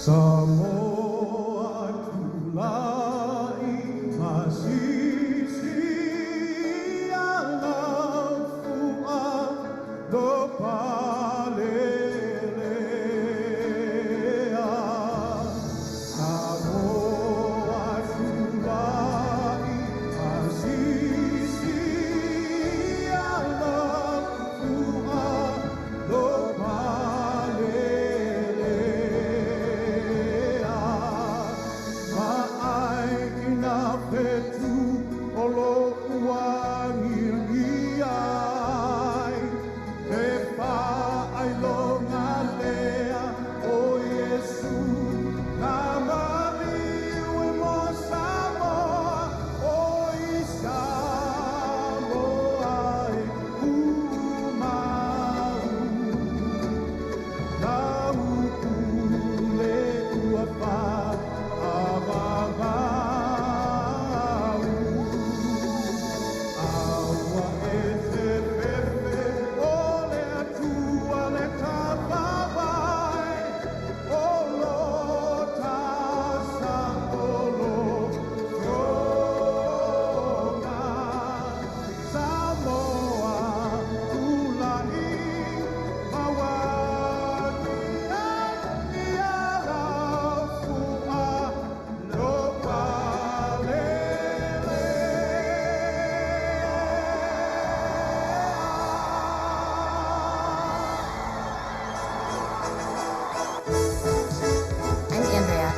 Samoa tulai masisi alafua no palelea. Samoa tulai masisi alafua no palelea. Ma'ai na fetu o lo uagiagi ai, e fa'ailoga lea o Iesu na maliu mo Samoa o i Samoa e tumau. Na upule ua fa'avavau. Aua e te fefe o le Atua le tafavae, o lo ta saolotoga. Samoa tulai mauagiagi alafua no palelea. I'm Andrea.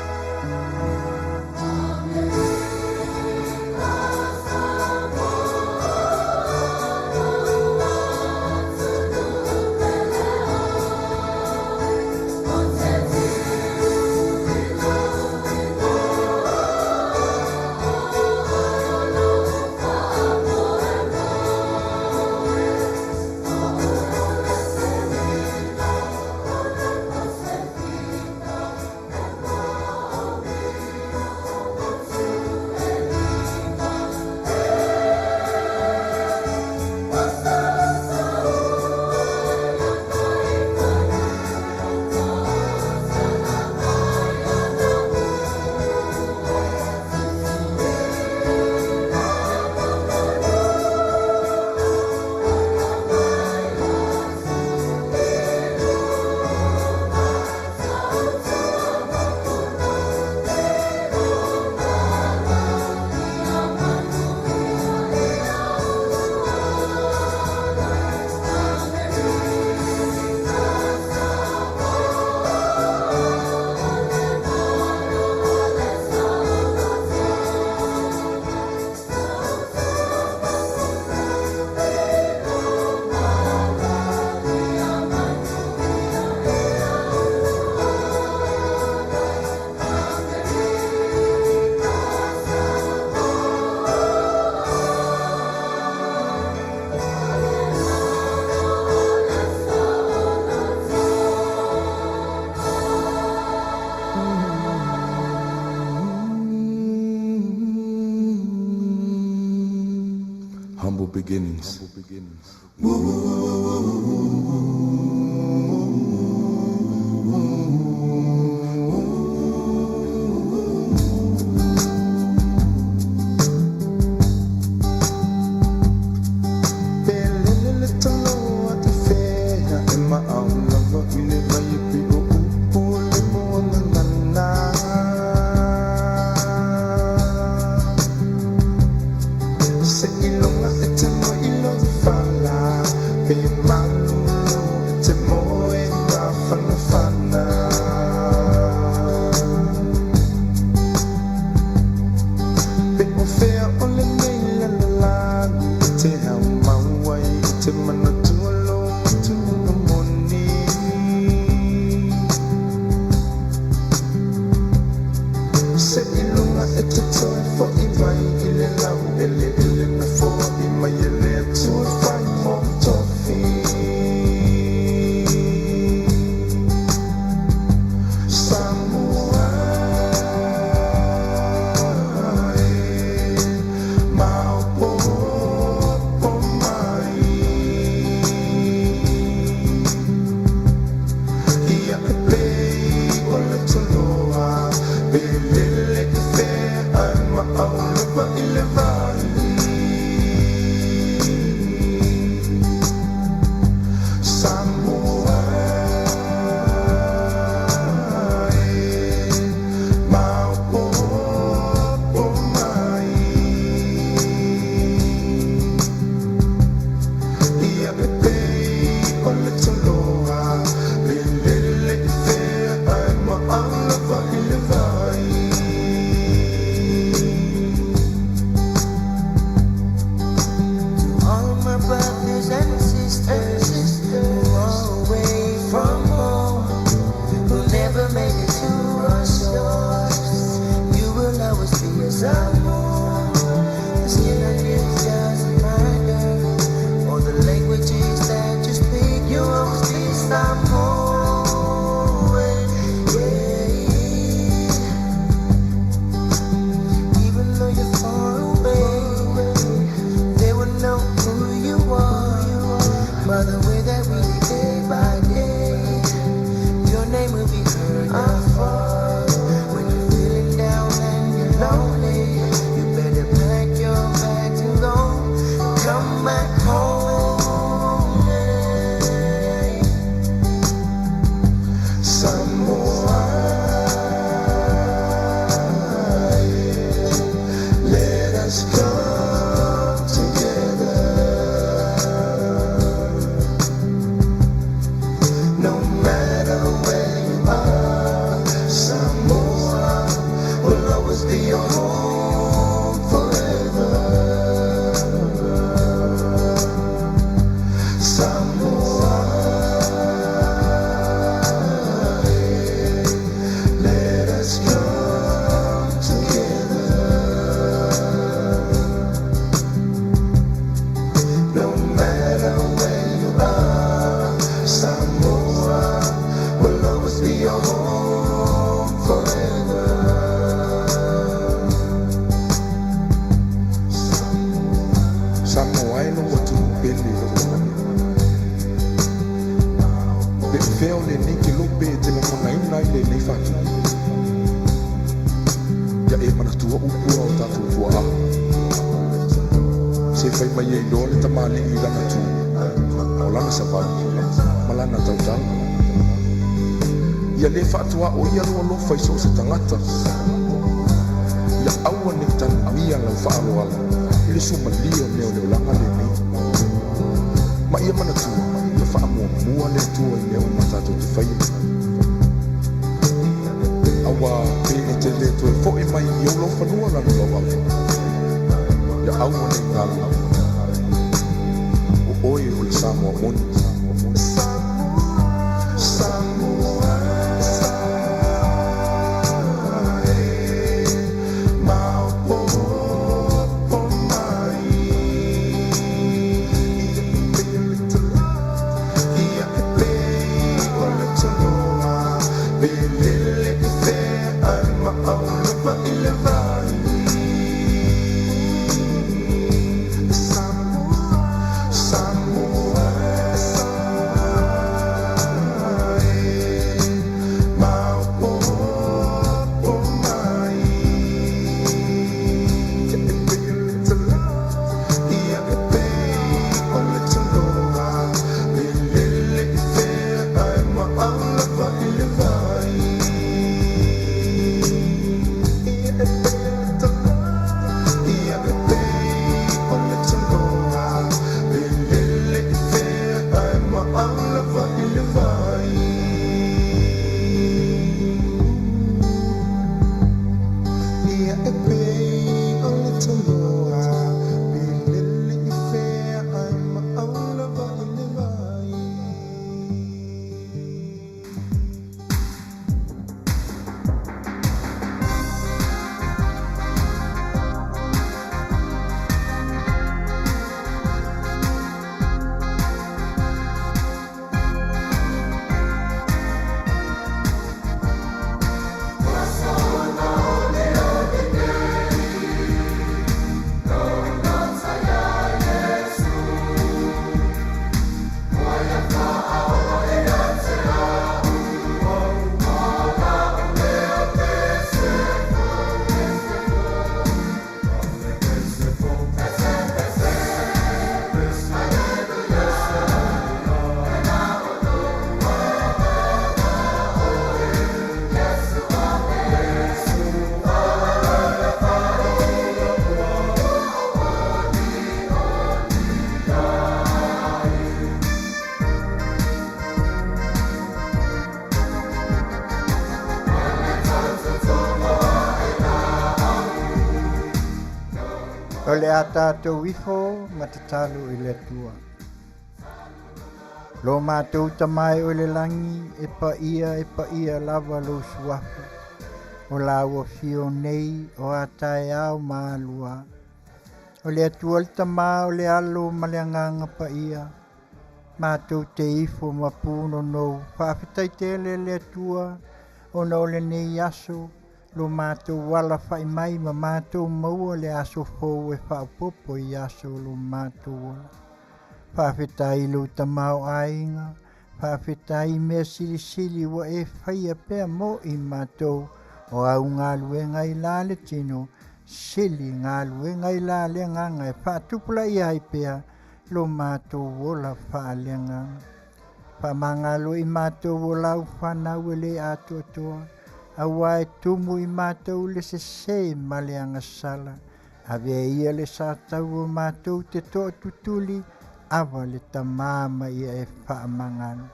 Humble beginnings. Pelele talo a te whea e maaulanga i le vai e pe o upu o le moana nana. Se ilonga e te mo ilo whala, pe malulu e te moe na whana whana. Pe o whea o le nei la la langi e te hau mauai i te manatua lo matua moni. Se ilunga e te toe fo i mai i le lau ele ele na fo i mai e le atua whai mo tofi. e lou atunuu pele i lou tagata. Pe o fea o lenei kelope e te lagonaina ai lenei faatupu? Ia e manatua upu a o tatou tuaa, se fai mai e iloa le tamalii i lana tu, o lana savali ma lana tautala. Ia lē faatuaoia lou alofa i so o se tagata. Ia aua nei tanuia lau faaaloalo i le suamalie o mea o le olaga lenei. Ma ia manatua, ia faamuamua le Atua i mea uma tatou te faia. Auā pe e te lē toe fo'i mai i ou laufanua lanu lauava, ia aua nei galo, o oe o le Samoa moni. O le a tatou ifo ma tatalo i le Atua. Lo matou Tama e oe le lagi, e paia, e paia lava lou suafa. O lau afio nei o a taeao ma alua. O le Atua le Tama, o le Alo ma le Agaga Paia. Matou te ifo ma punonou. Faafetai tele le Atua ona o lenei aso lo matou alafa'i mai ma matou maua le aso fou e faaopoopo i aso o lo matou ola. Faafetai i lou tamaoaiga, faafetai i mea silisili ua e faia pea mo i matou o au galuega i la le tino, sili galuega i la le agaga e faatupulaia ai pea lo matou ola faaleagaga. Faamagalo i matou o lau fanau e le atoatoa, auā e tumu i matou le sesē ma le agasala. Avea ia le satau o matou te toatutuli, ava le Tamā ma ia e faamagalo.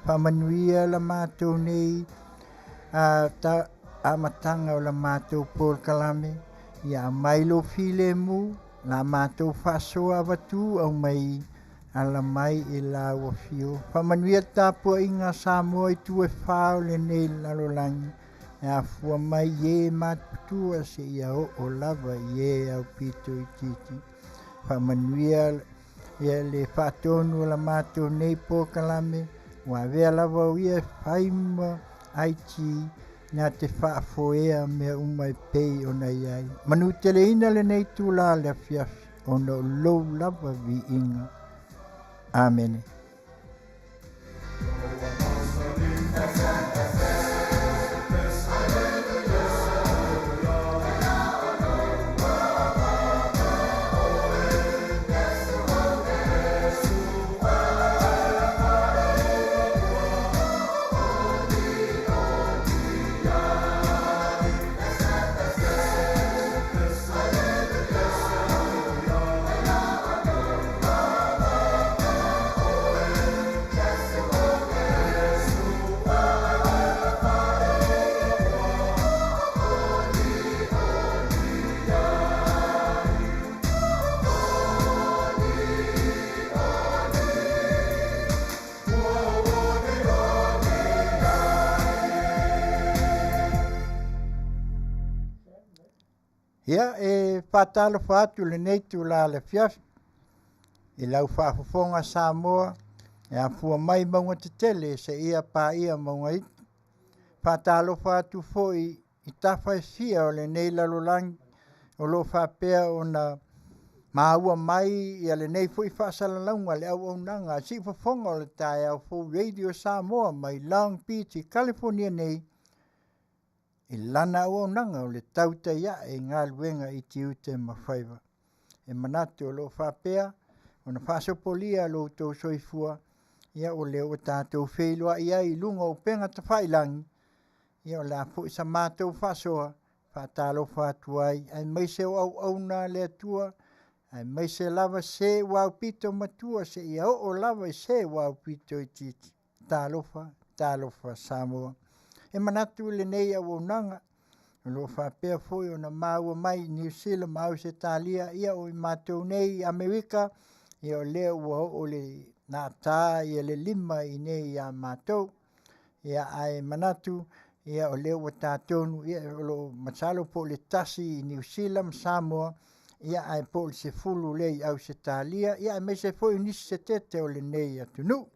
Faamanuia la matou nei a ta amataga o la matou polokalame, ia aumai lou filemu, la matou faasoa avatu aumai ala mai i lau afio. Faamanuia le tapuaiga a Samoa i itu e fā o lenei lalolagi, e afua mai i e matutua seia oo lava i e aupito itiiti. Faamanuia ia le faatonu o la matou nei polokalame, ua avea lava o ia e fai ma IT na te faafoea mea uma e pei ona i ai. Manuteleina lenei itula le afiafi. ona o lou lava viiga. Amene. Ia, e faatalofa atu lenei itulā o le afiafi i lau faafofoga Samoa e afua mai mauga tetele seia paia mauga iti. Faatalofa atu foi i tafa e fia o lenei lalolagi o lo o faapea ona maua mai ia lenei foi faasalalauga le auaunaga a Siufofoga o le Taeao Fou Radio Samoa mai Long Beach i Kalifonia nei i lana auaunaga o le tautai ae i galuega i tiute ma faiva. E manatu o lo o faapea ona faasopolia lo outou soifua, ia o lea ua tatou feiloai ai i luga o upega tafailagi, ia o le a foi sa matou faasoa, faatalofa atu ai, aemaise o auauna a le Atua, aemaise lava se ua aupito matua seia oo lava i se ua aupito itiiti. Talofa, talofa Samoa. E manatu i lenei auaunaga, o lo o faapea foi ona maua mai i Niu Sila ma Ausetalia, ia o i matou nei i Amerika, ia o lea ua oo i le nata ia le 5 i inei ia matou. Ia ae manatu, ia o lea ua tatonu, ia o lo o masalo po o le 1 i Niu Sila ma Samoa, ia ae po o le 10 lea i Ausetalia, ia aemaise foi o nisi setete o lenei atunuu. O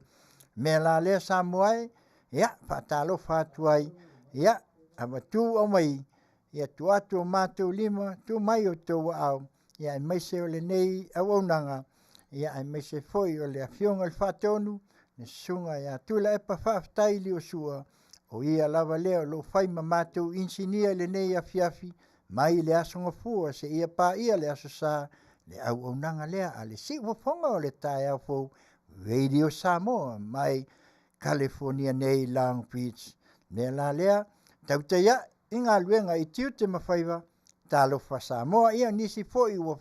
le mea la lea Samoa e, ia faatalofa atu ai, ia avatu aumai, ia tuu atu o matou lima, tuu mai o outou aao, ia aemaise o lenei auaunaga, ia aemaise foi o le Afioga i le Faatonu, le Susuga ia Tuilaepa Faafetai Liosua, o ia lava lea o lo o fai ma matou inisinia i lenei afiafi, mai le Aso Gafua seia paia le Aso Sa, le auaunaga lea a le Siufofoga o le Taeao Fou, Radio Samoa mai Kalifonia nei Long Beach. O le mea la lea, tautai ae i galuega i tiute ma faiva, talofa Samoa. Ia nisi foi ua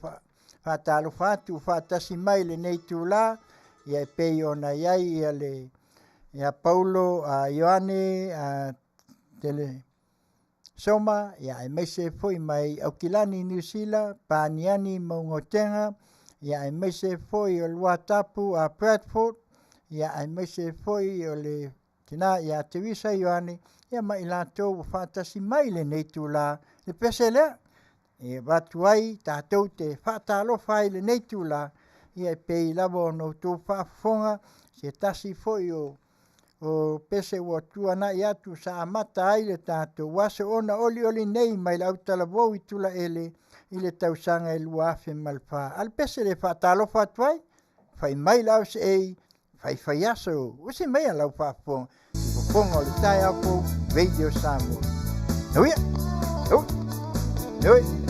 faatalofa atu faatasi mai i lenei itula, ia e pei ona i ai ia le ia Paulo Ioane Tele Soma, ia aemaise foi mai Aukilani Niu Sila, Paniani Maugaotega, ia aemaise foi o Luatapu a Bradford, ia aemaise foi o le tina ia Teresa Ioane, ia ma i latou ua faatasi mai i lenei itula le pese lea e avatu ai tatou te faatalofa ai i lenei itula, ia e pei lava ona outou faafofoga se tasi foi o pese ua tuanai atu sa amata ai le tatou aso ona olioli nei mai le autalavou i Tulaele i le tausaga e 2004. A le pese le faatalofa atu ai, fai mai le auseei, faifai aso, usi mai a lau faafofoga, fofoga o le taeao fou, Radio Samoa. Hauia! Hau! Hauia!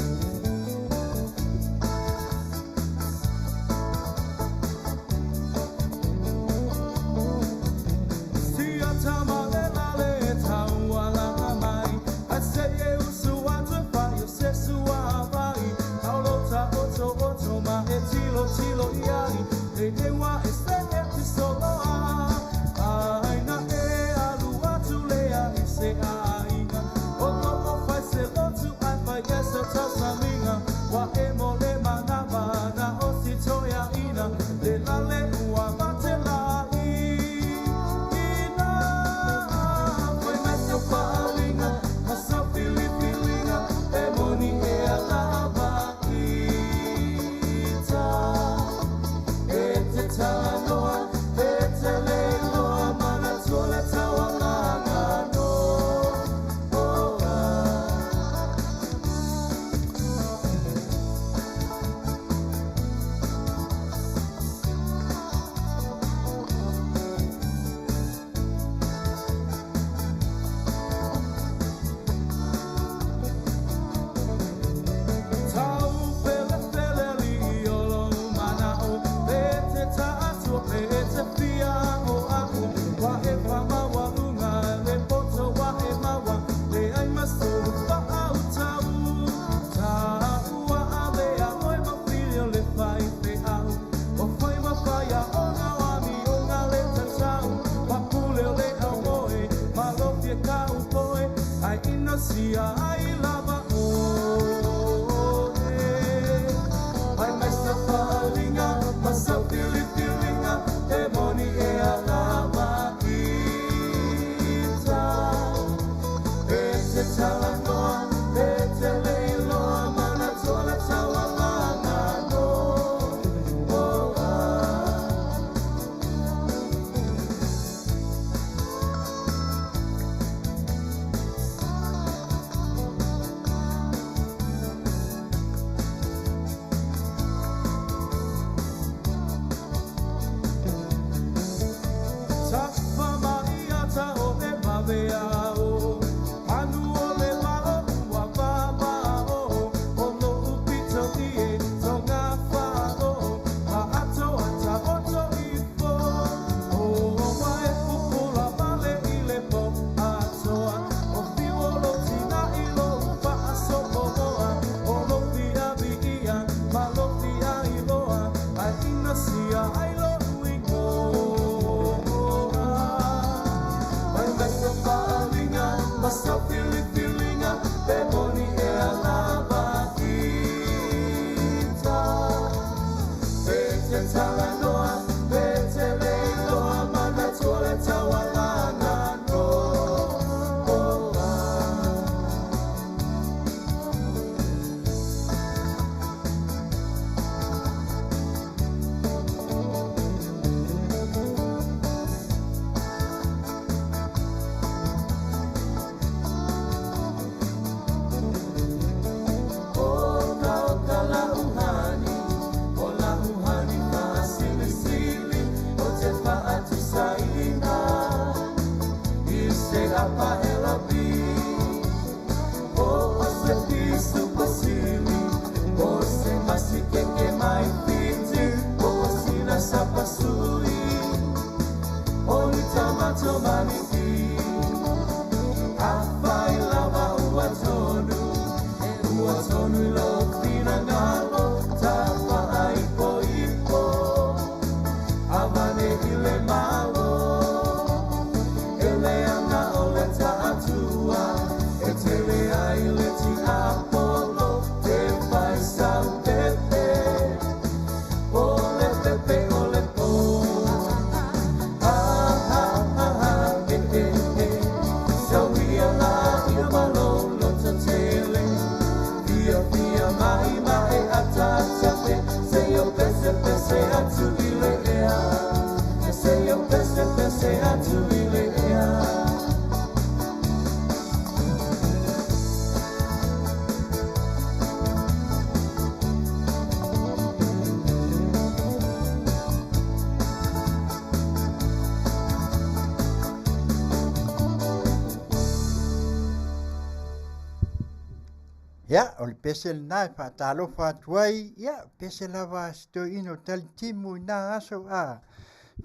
Ia, o le pese lena e faatalofa atu ai, ia, pese lava a si toeaina o Talitimu i na aso, a,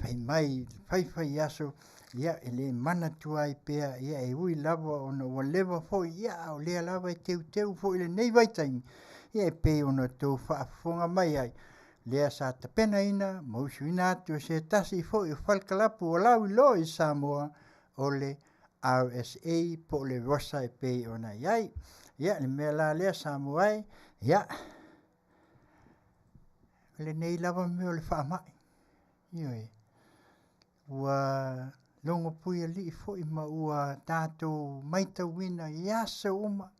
fai mai, faifai aso, ia, e le manatua ai pea, ia, e ui lava ona ua leva foi, ia, a o lea lava e teuteu foi i lenei vaitaimi, ia, e pei ona outou faafofoga mai ai, lea sa tapenaina ma usuina atu e se tasi foi o fale kalapu ua lauiloa i Samoa, o le RSA po o le Rosa e pei ona i ai. Ia, le mea la lea Samoa e, ia, o lenei lava mea o le faamai, ioe, ua logo puialii foi ma ua tatou matauina i aso uma,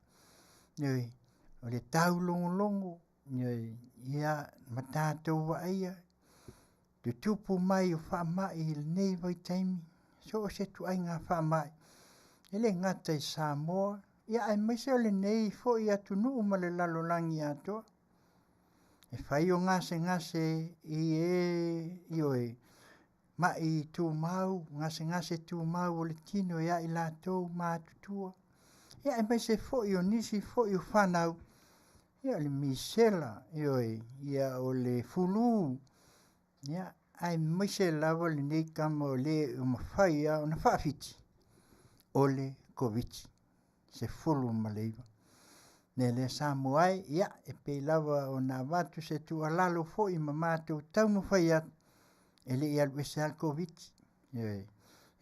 ioe, o le taulogologo, ioe, ia ma tatou vaaia tutupu mai o faamai i lenei vaitaimi, so o se ituaiga faamai, e le gata i Samoa, ia aemaise o lenei foi atunuu ma le lalolagi atoa. E fai o gasegase i e, ioe, mai tumau, gasegase tumau o le tino ia i latou matutua, ia aemaise foi o nisi foi o fanau, ia o le misela, ioe, ia o le fulu, ia aemaise lava lenei tama o le ua mafai lava ona faafiti, o le Koviti-19. Le mea lea Samoa e, ia, e pei lava ona avatu se tuualalo foi ma matou taumafai atu, e le i alu ese lava le Koviti. Ioe.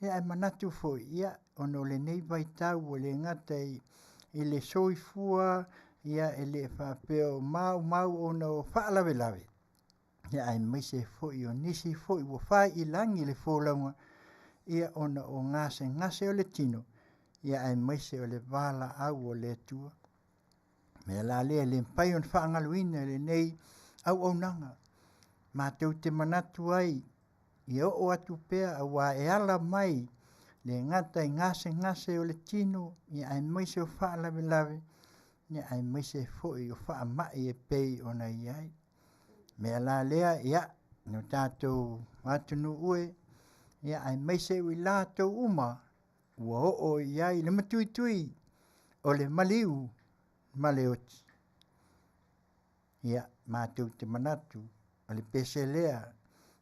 Ia ae manatu foi, ia, ona o lenei vaitau ua le gata i le soifua, ia e le faapea o maumau ona o faalavelave, ia aemaise foi o nisi foi ua fai i lagi le folauga, ia ona o gasegase o le tino, ia aemaise o le valaau a le Atua. O le mea la lea e le mafai ona faagaloina e lenei auaunaga, matou te manatu ai ia oo atu pea aua e ala mai le gata i gasegase o le tino, ia aemaise o faalavelave, ia aemaise foi o faamai e pei ona i ai. O le mea la lea, ia, lo tatou atunuu e, ia aemaise o i latou uma ua oo i ai le matuitui o le maliu ma le oti. Ia, matou te manatu o le pese lea,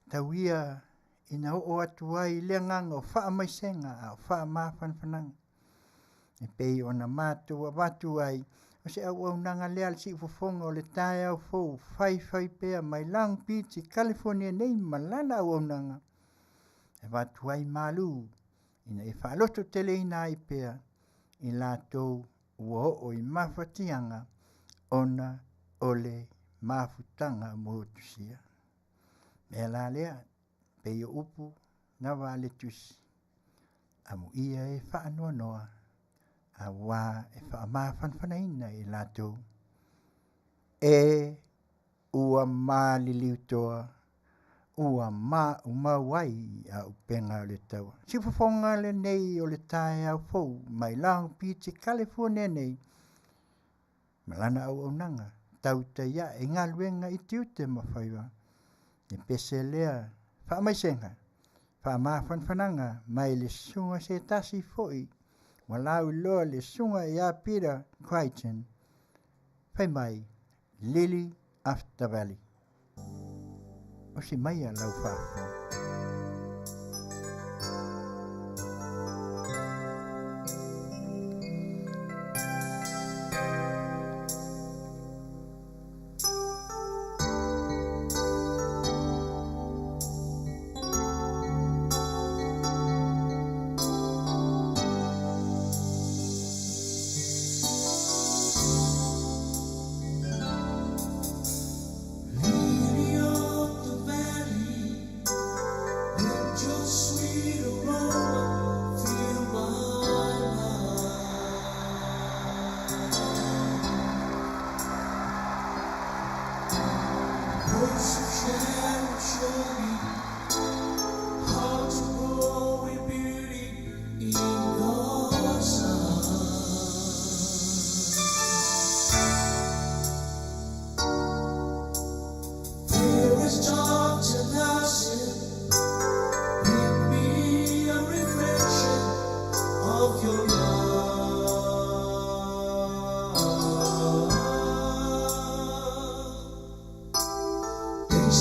tau ia ina oo atu ai le agaga o faamaisega a o faamafanafanaga e pei ona matou avatu ai, o se auaunaga lea a le Siufofoga o le taeao fou, faifai pea mai Long Beach i Kalifonia nei ma lana auaunaga, e avatu ai malu ina ia faalototeleina ai pea i latou ua oo i mafatiaga ona o le mafutaga motusia. O le mea la lea, pei o upu lava a le Tusi, amuia e faanoanoa auā e faamafanafanaina i latou e ua maliliu toa ua maumau ai auupega o le taua. Siufofoga lenei o le taeao fou mai Long Beach i Kalifonia nei ma lana auaunaga tautai ae i galuega i tiute ma faiva. Le pese lea faamaisega, faamafanafanaga mai le susuga se tasi foi ua lauiloa le susuga ia Peter Crichton, fai mai Lily of the Valley. Osi maia lau faafofoga. Lily of the valley,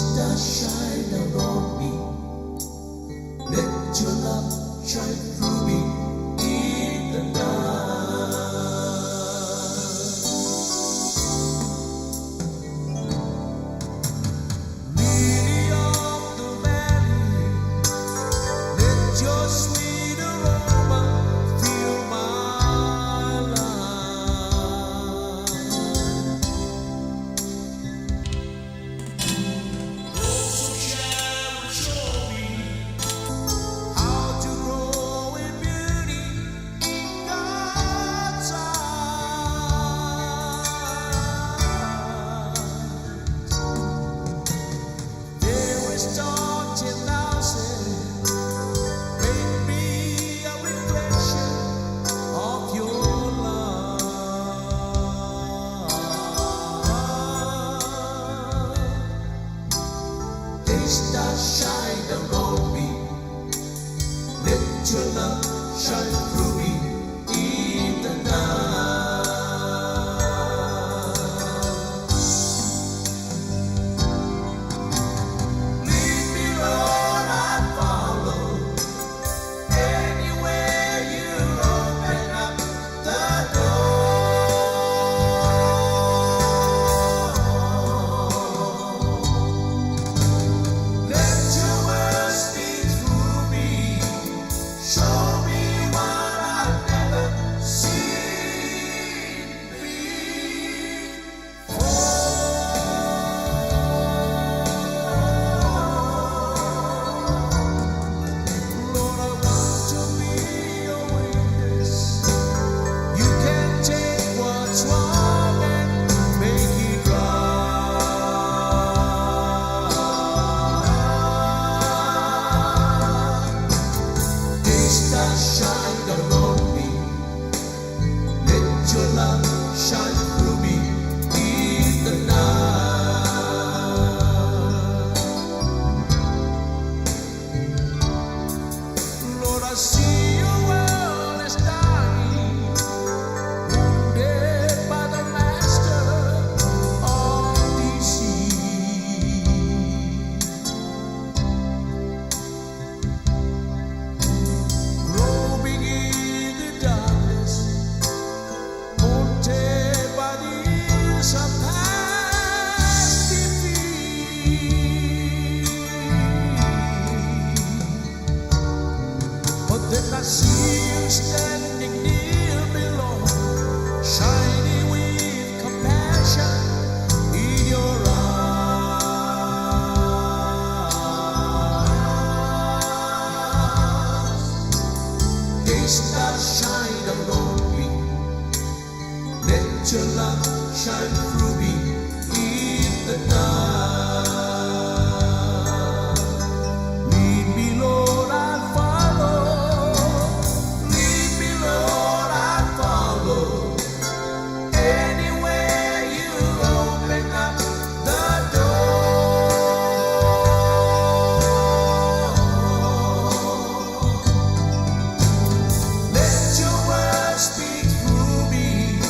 Stars shine down on me. Let your love shine through me in the night. Lily of the valley, let your sweet aroma fill my life. Rose of Sharon, show me how to grow in beauty in God's eye. There is dark 10,000. Make me a reflection of your love. Day stars shine down on me. Let your love shine through me in the night. Lead me, Lord, I follow. Anywhere you open up the door. Let your word speak through me. Show me what I've never seen before. Lord, I want to be your witness. You can take what's wrong and make it right. Day stars shine down on me. Let your love shine through me in the night. Lord, I see your world is dying, wounded by the master of deceit. Groping in the darkness, haunted by the years of past defeat. But then I see you standing near me, Lord, shining with compassion in your eyes. Day stars shine down on me. Let your love shine through me in the night. Lead me, Lord, I'll follow. Lead me, Lord, I'll follow. Anywhere you open up the door. Let your word speak through me.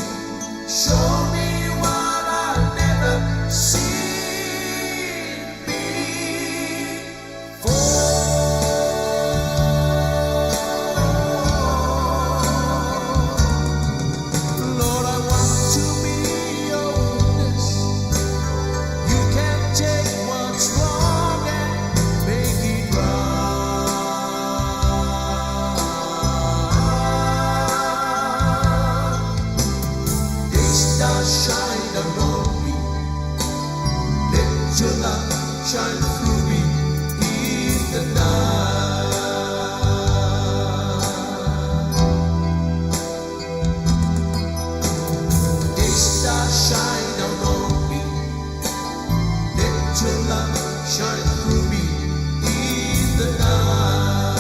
Show me what I've never seen before. Lord, I want to be your witness. You can take what's wrong and make it right. Day stars shine down on me. Let your love shine through me in the night. Day stars shine down on me. Let your love shine through me in the night.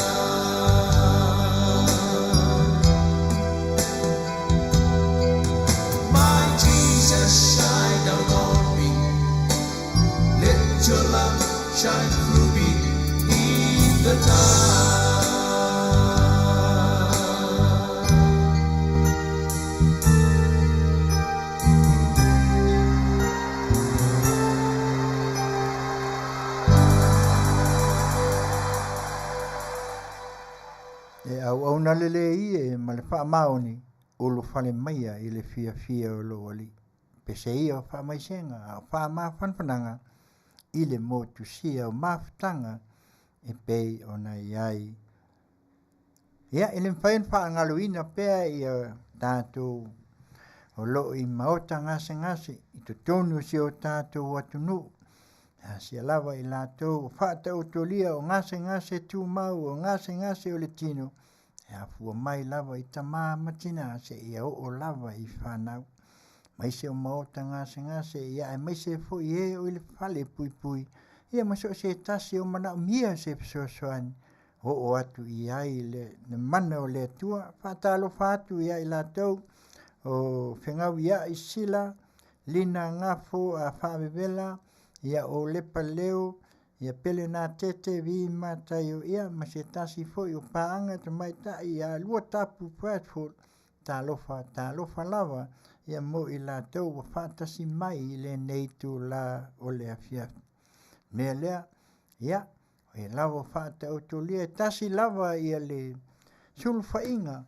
My Jesus, shine down on me. Let your love shine through me in the night. E auauna lelei e ma le faamaoni, ulufale maia i le fiafia o lou Alii. Pese ia o faamaisega a o faamafanafanaga i le motusia o mafutaga e pei ona i ai. Ia, e le mafai ona faagaloina pea ia tatou o lo o i maota gasegase i totonu o si o tatou atunuu, asia lava i latou o faataotolia o gasegase tumau, o gasegase o le tino, e afua mai lava i tama ma tina seia oo lava i fanau, aemaise o maota gasegase, aemaise foi e o i le falepuipui, ia ma so o se tasi o manaomia se fesoasoani, oo atu i ai le mana o le Atua. Faatalofa atu ia i latou o Fegauiai Sila, Lina Gafo Faavevela, ia o Lepa Leo, ia Pelenateete Vi Mataio, ia ma se tasi foi o paaga tamaitai ia Luatapu Bradford. Talofa, talofa lava ia mo i latou ua faatasi mai i lenei itula o le afiafi. Mea lea, ia, e lava faataotolia e tasi lava ia le sulufaiga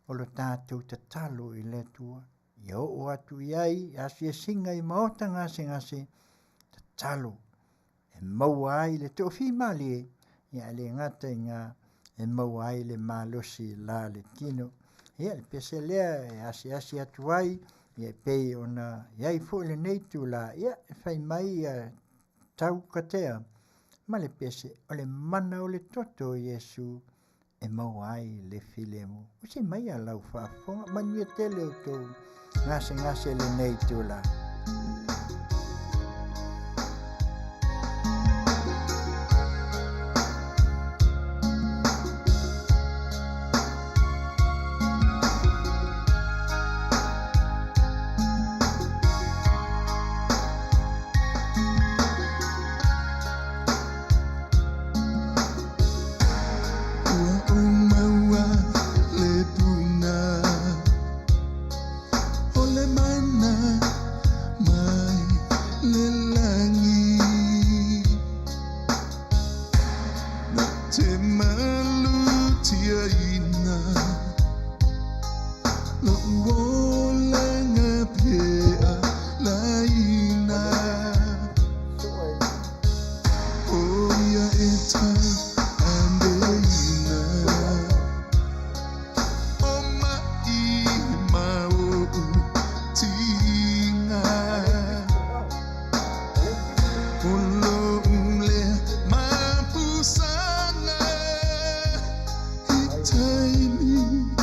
o le tatou tatalo i le Atua ia oo atu i ai asiasiga i maota gasegase, tatalo e maua ai le toafimalie, ia ae le gata i lena, e maua ai le malosi la le tino. Ia, le pese lea e asiasi atu ai, ia e pei ona i ai foi lenei itula, ia, e fai mai ia tau katea ma le pese, o le mana o le toto o Iesu e maua ai le filemu. Usi mai a lau faafofoga, manuia tele o tou gasegase lenei itula. Ua ou maua le puna o le mana mai le lagi Na te malutiaina Lo'u olaga pealaina O ia e tauaveina O ma'i ma o'u tiga O lo'u lea mapusaga I taimi.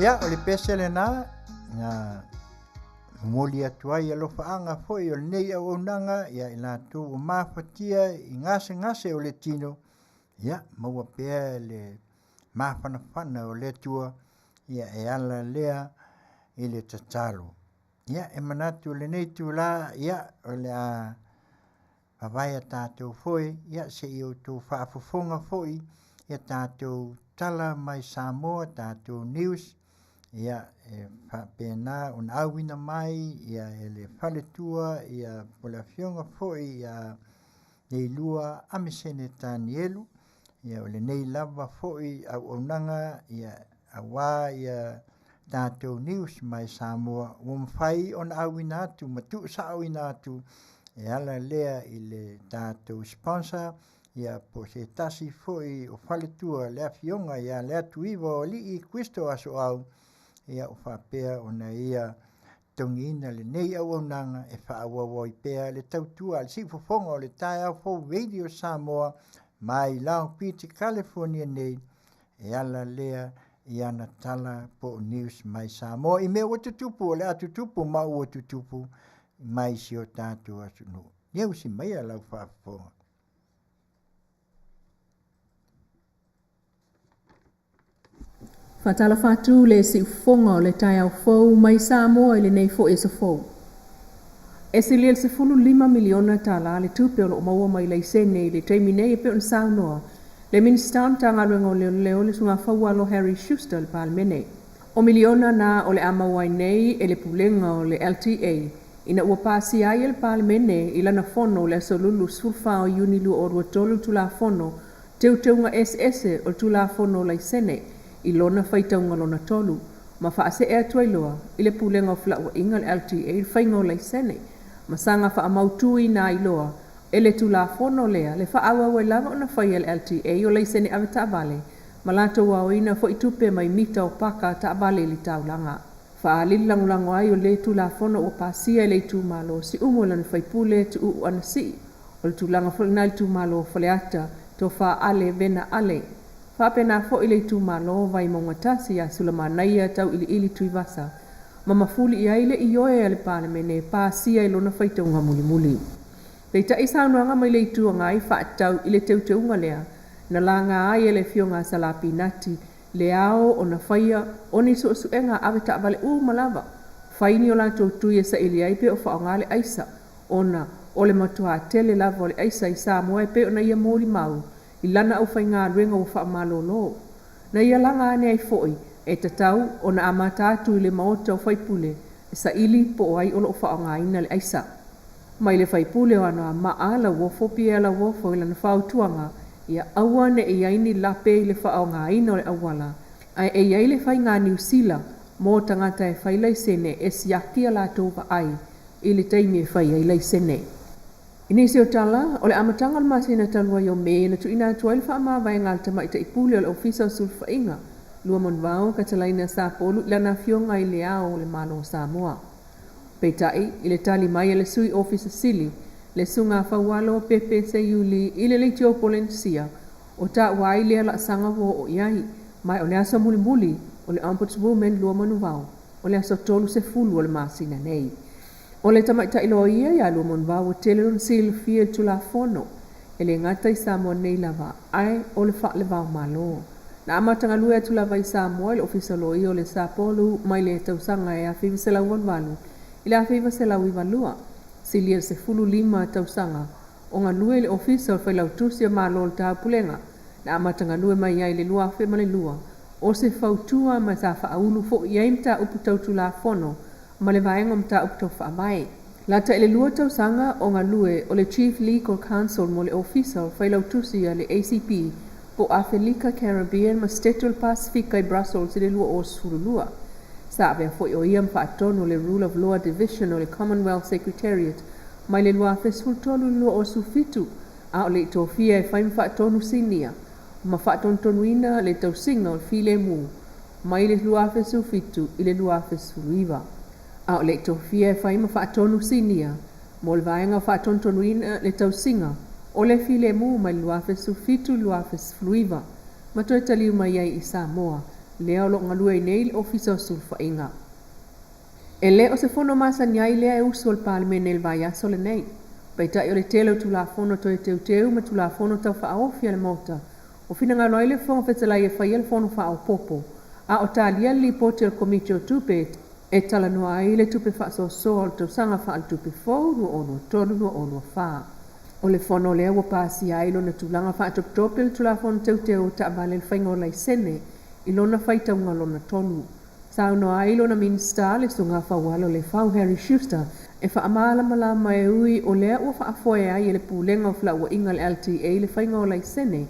Ia, o le pese lena, na momoli atu ai alofaaga foi o lenei auaunaga ia i latou ua mafatia i gasegase o le tino, ia maua pea le mafanafana o le Atua ia e ala lea i le tatalo. Ia e manatu i lenei itula, ia o le a vavae a tatou foe, ia se i outou faafofoga foi ia tatou tala mai Samoa, tatou news, ia e faapena ona auina mai ia e le faletua ia po o le afioga foi ia Leilua Amesene Tanielu, ia o lenei lava foi auaunaga ia aua ia tatou news mai Samoa ua mafai ona auina atu ma tuusaoina atu e ala lea i le tatou sponsor ia po o se tasi foi o faletua le afioga ia Leatuiva o Alii Kristo Asoau ia ua faapea ona ia totogiina lenei auaunaga e faaauau ai pea le tautua a le siufofoga o le Taeao Fou Radio Samoa mai Long Beach, California nei e ala lea i ana tala po o news mai Samoa i mea ua tutupu, o le a tutupu ma ua tutupu mai si o tatou atunuu. Ia usi maia lau faafofoga. Faatalofa atu le siufofoga o le taeao fou mai Samoa i lenei foi aso fou. E silia i le $15 miliona tala le tupe o lo o maua mai laisene i le taimi nei e pei ona saunoa le Minisita o le Matagaluega o Leoleo le Susuga Faualo Harry Schuster i le Palemene. O miliona na o le a maua ai nei e le Pulega o le LTA ina ua pasia ai e le Palemene i lana fono i le aso Lulu 14 o Iuni 2023 le Tulafono Teuteuga Eseese o le Tulafono o Laisene i lona faitauga lona tolu, ma faasee atu ai loa i le Pulega o Felauaiga le LTA le faiga o laisene ma saga faamautuina ai loa e le Tulafono lea le faaauau ai lava ona faia e le LTA o laisene avetaavale ma latou aoina foi tupe mai mita o paka a taavale i le taulaga. Faaali le lagolago ai o le Tulafono ua pasia e le itumalo o Siumu e lana faipule Tuuu Anasii. O le tulaga foi lena i le itumalo o Faleata, Tofa Ale Vena Ale. Faapena foi le itumalo o Vaimauga 1 ia Sulamanaia Tauiliili Tuivasa ma mafuli i ai le ioe a le Palemene e pasia i lona faitauga mulimuli. Peitai i saunoaga mai le Itu Agai faatatau i le teuteuga lea na laga ai e le Afioga a Salā Pinati le ao ona faia o ni suesuega ave taavale uma lava, fai ni o latou tui e saili ai pe o faaaoga le aisa, ona o le matuā tele lava o le aisa i Samoa e pei ona ia molimau i lana aufaigaluega ua faamalolo. Na ia laga ane ai foi, e tatau ona amata atu i le Maota o Faipule e saili po o ai o lo o faaaogaina le aisa. Mai le faipule o Anoamaa, Lauofo Pierre Lauofo i lana fautuaga ia aua ne i ai ni lape i le faaaogaina o le auala, ae e i ai le faiga a Niu Sila mo tagata e fai laisene e siaki a latou vaai i le taimi e fai ai laisene. I nisi o tala, o le amataga o le masina talu ai o Me na tuuina atu ai le faamavaega a le Tamaitai Pule o le Ofisa o Sulufaiga, Luamanuvao Katalaina Sapolu i lana afioga i Le Ao o le Malo o Samoa. Peitai, i le tali mai a le Sui Ofisa Sili, le Susuga Faualo Pepe Seiuli i le Leitio Polenisia, o taua ai lea laasaga ua oo i ai, ma o le aso mulimuli o le Ombudswoman Luamanuvao, o le aso 30 o le masina nei. O le tamaitai loia ia Luamanuvao ua tele lona silafia i le Tulafono, e le gata i Samoa nei lava, ae o le faalevao Malo. Na amata galue atu lava i Samoa i le Ofisa o Loia o le Sapolu mai le tausaga e 1988 i le 1992, silia le 15 tausaga o galue i le Ofisa o le Failautusi o Malo o le Taupulega. Na amata galue mai ai i le 2002, o se fautua ma sa faaulu foi i ai mataupu tau Tulafono ma le Vaega o Mataupu Tau Faavae. Lata i le lua tausaga o galue o le Chief Legal Counsel mo le Ofisa o Failautusi a le ACP po o Afelika, Caribbean ma Setete o le Pasefika i Brussels i le 2012. Sa avea foi o ia ma faatonu o le Rule of Law Division o le Commonwealth Secretariat mai le 2013 i le 2017, a o le i tofia e fai ma faatonu sinia ma faatonutonuina le tausiga o le filemu mai le 2017 i le 2019. A o le i tofia e fai ma faatonu sinia mo le Vaega o Faatonutonuina le Tausiga o le Filemu mai le 2017 i le 2019 ma toe taliu mai ai i Samoa lea o lo o galue ai nei le Ofisa o Sulufaiga. E le o se fono masani ai lea e usu a le Palemene i le vaiaso lenei. Peitai o le tele o Tulafono toe teuteu ma Tulafono tau faaofi a le Maota ua finagalo ai le Fofoga Fetalai e faia le fono faaopoopo a o talia le Lipoti a le Komiti o Tupe e talanoa ai le tupe faasoasoa o le tausaga faaletupe fou 2023/2024. O le fono lea ua pasia ai lona tulaga faatopetope le Tulafono Teuteu o Taavale le Faiga o Laisene i lona faitauga lona tolu. Saunoa ai lona Minisita, le Susuga Faualo Lefau Harry Schuster, e faamalamalama e ui o lea ua faafoe ai e le Pulega o Felauaiga le LTA le faiga o laisene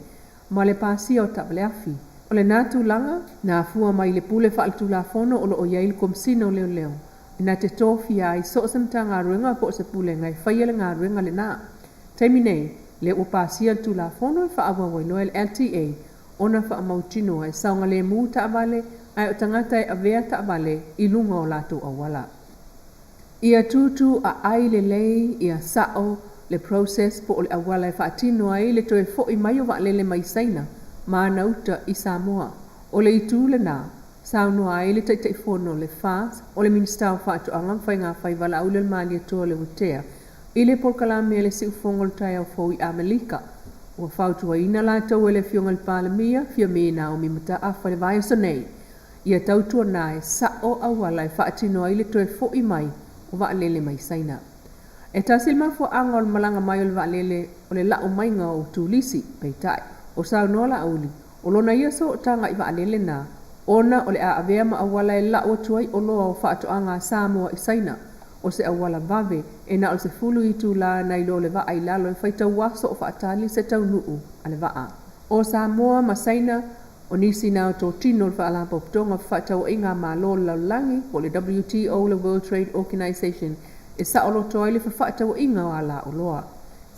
ma le pasia o taavaleafi. O lena tulaga, na afua mai i le pule faaletulafono o lo o i ai le Komesina o Leoleo, e na te tofia ai so o se Matagaluega po o se Pulega e faia le galuega lena. Taimi nei, lea ua pasia le Tulafono e faaauau ai loa e le LTA ona faamautinoa e saogalemu taavale ae o tagata e avea taavale i luga o latou auala. Ia tūtū aai lelei, ia sa'o le process po o le auala e faatino ai le toe fo'i mai o vaalele mai Saina ma ana uta i Samoa. O le itu lena, saunoa ai le Taitaifono o le FAST, o le Minisita o Faatoaga ma Faiga Faiva Laauli o le Malietoa Leuatea, i le polokalame a le Siufogo o le Taeao Fou i Amelika. Ua fautuaina latou e le Afioga i le Palemia, Fiame Naomi Mataafa i le vaiaso nei, ia tautuana e sa'o auala e faatino ai le toe fo'i mai o vaalele mai Saina. E tasi le mafuaaga o le malaga mai o le vaalele o le la'u maiga o turisi, peitai, o saunoa Laauli, o lona ia sootaga i vaalele na, ona o le a avea ma auala e la'u atu ai oloa o faatoaga a Samoa i Saina, o se auala vave e na o le 10 itula nai lo le vaa i lalo e faitau aso o faatali se taunuu a le vaa. O Samoa ma Saina o nisi na o totino o le Faalapotopotoga o Fefaatauaiga a Malo o le Lalolagi po o le WTO le World Trade Organization e saoloto ai le fefaatauaiga o alaoloa.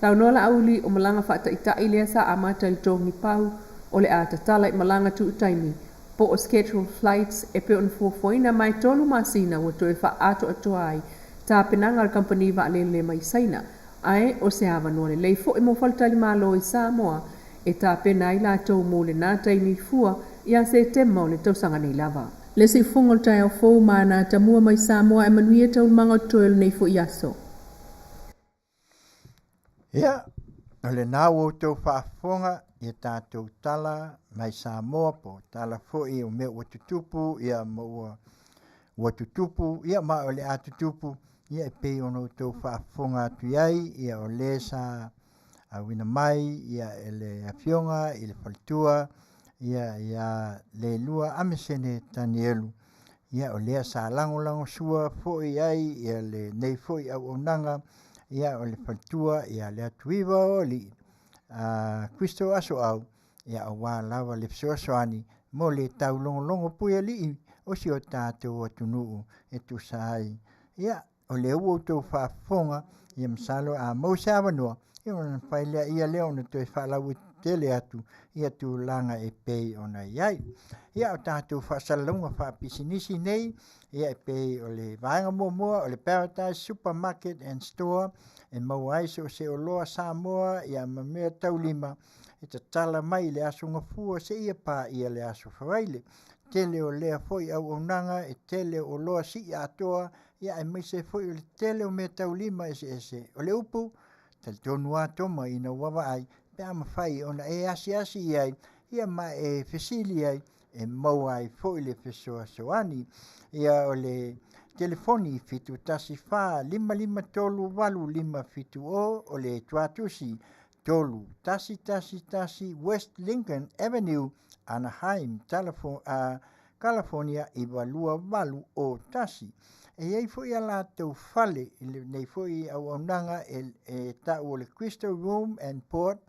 Saunoa Laauli o malaga faataitai lea sa amata i le togi pau o le a tatala i malaga tuutaimi po o scheduled flights e pei ona fuafuaina ma e 3 masina ua toe faaatoatoa ai tapenaga a le kamupani vaalele mai Saina ae o se avanoa lelei foi mo faletalimalo i Samoa e tapena ai latou mo lena taimi fua ia Setema o le tausaga nei lava. Le siufogo o le taeao fou ma ana atamua mai Samoa e manuia taualumaga o totoe o lenei foi aso. Ia, o lena ua outou faafofoga i a tatou tala mai Samoa po o tala foi o mea ua tutupu ia ma ua ua tutupu ia ma o le a tutupu ia e pei ona outou faafofoga atu i ai ia o le sa auina mai ia e le afioga i le faletua ia ia Leilua Amesene Tanielu ia o lea sa lagolagosua foi ai ia lenei foi auaunaga ia o le faletua ia le Atuiva o Alii a Kristo Asoau ia aua lava le fesoasoani mo le taulogologo puialii o si o tatou atunuu e tusa ai ia o lea ua outou faafofoga ia masalo a maua se avanoa ia ona mafai lea ia lea ona toe faalauaitele atu ia tulaga e pei ona i ai. Ia o tatou faasalalauga faapisinisi nei ia e pei o le vaega muamua o le Paradise Supermarket and Store e maua ai so o se oloa Samoa ia ma mea taulima e tatala mai i le Aso Gafua seia paia le Aso Faraile. Tele o lea foi auaunaga e tele o oloa sii atoa ia aemaise foi o le tele o mea taulima eseese. O le upu, talitonu lava Toma ina ua vaai pe a mafai ona e asiasi i ai ia ma e fesili ai e maua ai foi le fesoasoani. Ia o le telefoni 714 553 8570 o le tuatusi 3111 West Lincoln Avenue, Anaheim, California 92801. E i ai foi a latou fale i lenei foi auaunaga e, e ta'u o le Crystal Room and Port,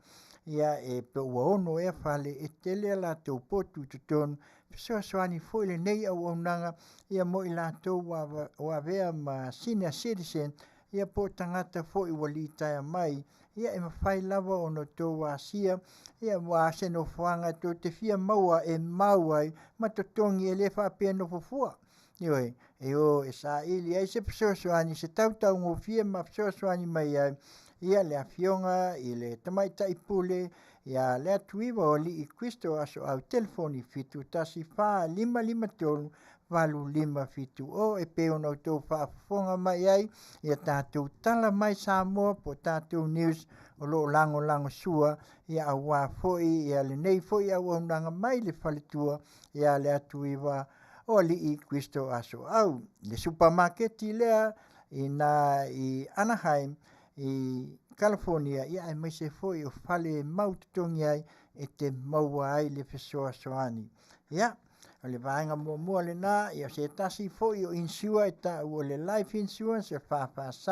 ia e pe ua ono ea fale e tele a latou potu i totonu, fesoasoani foi lenei auaunaga ia mo i latou ua, ua avea ma senior citizen ia po o tagata foi ua litaea mai ia e mafai lava ona outou asia ia ua se nofoaga tou te fia maua e mau ai ma totogi e le faapea nofo fua. Ioe, e o e saili ai se fesoasoani, se tautaugofie ma fesoasoani mai ai ia le afioga i le tamaitai pule. Ia Leatuiva o Alii Kristo Asoau telefoni 714 553 8570 e pei ona outou faafofoga mai ai ia tatou tala mai Samoa po o tatou news o lo o lagolago sua ia aua foi ia lenei foi auaunaga mai le faletua ia Leatuiva o Alii Kristo Asoau. Le supamaketi lea ina i Anaheim i California ia aemaise foi o fale e mau totogi ai e te maua ai le fesoasoani. Ia, o le vaega muamua lena, ia o se tasi foi o insure e ta'u o le life insurance e FFS,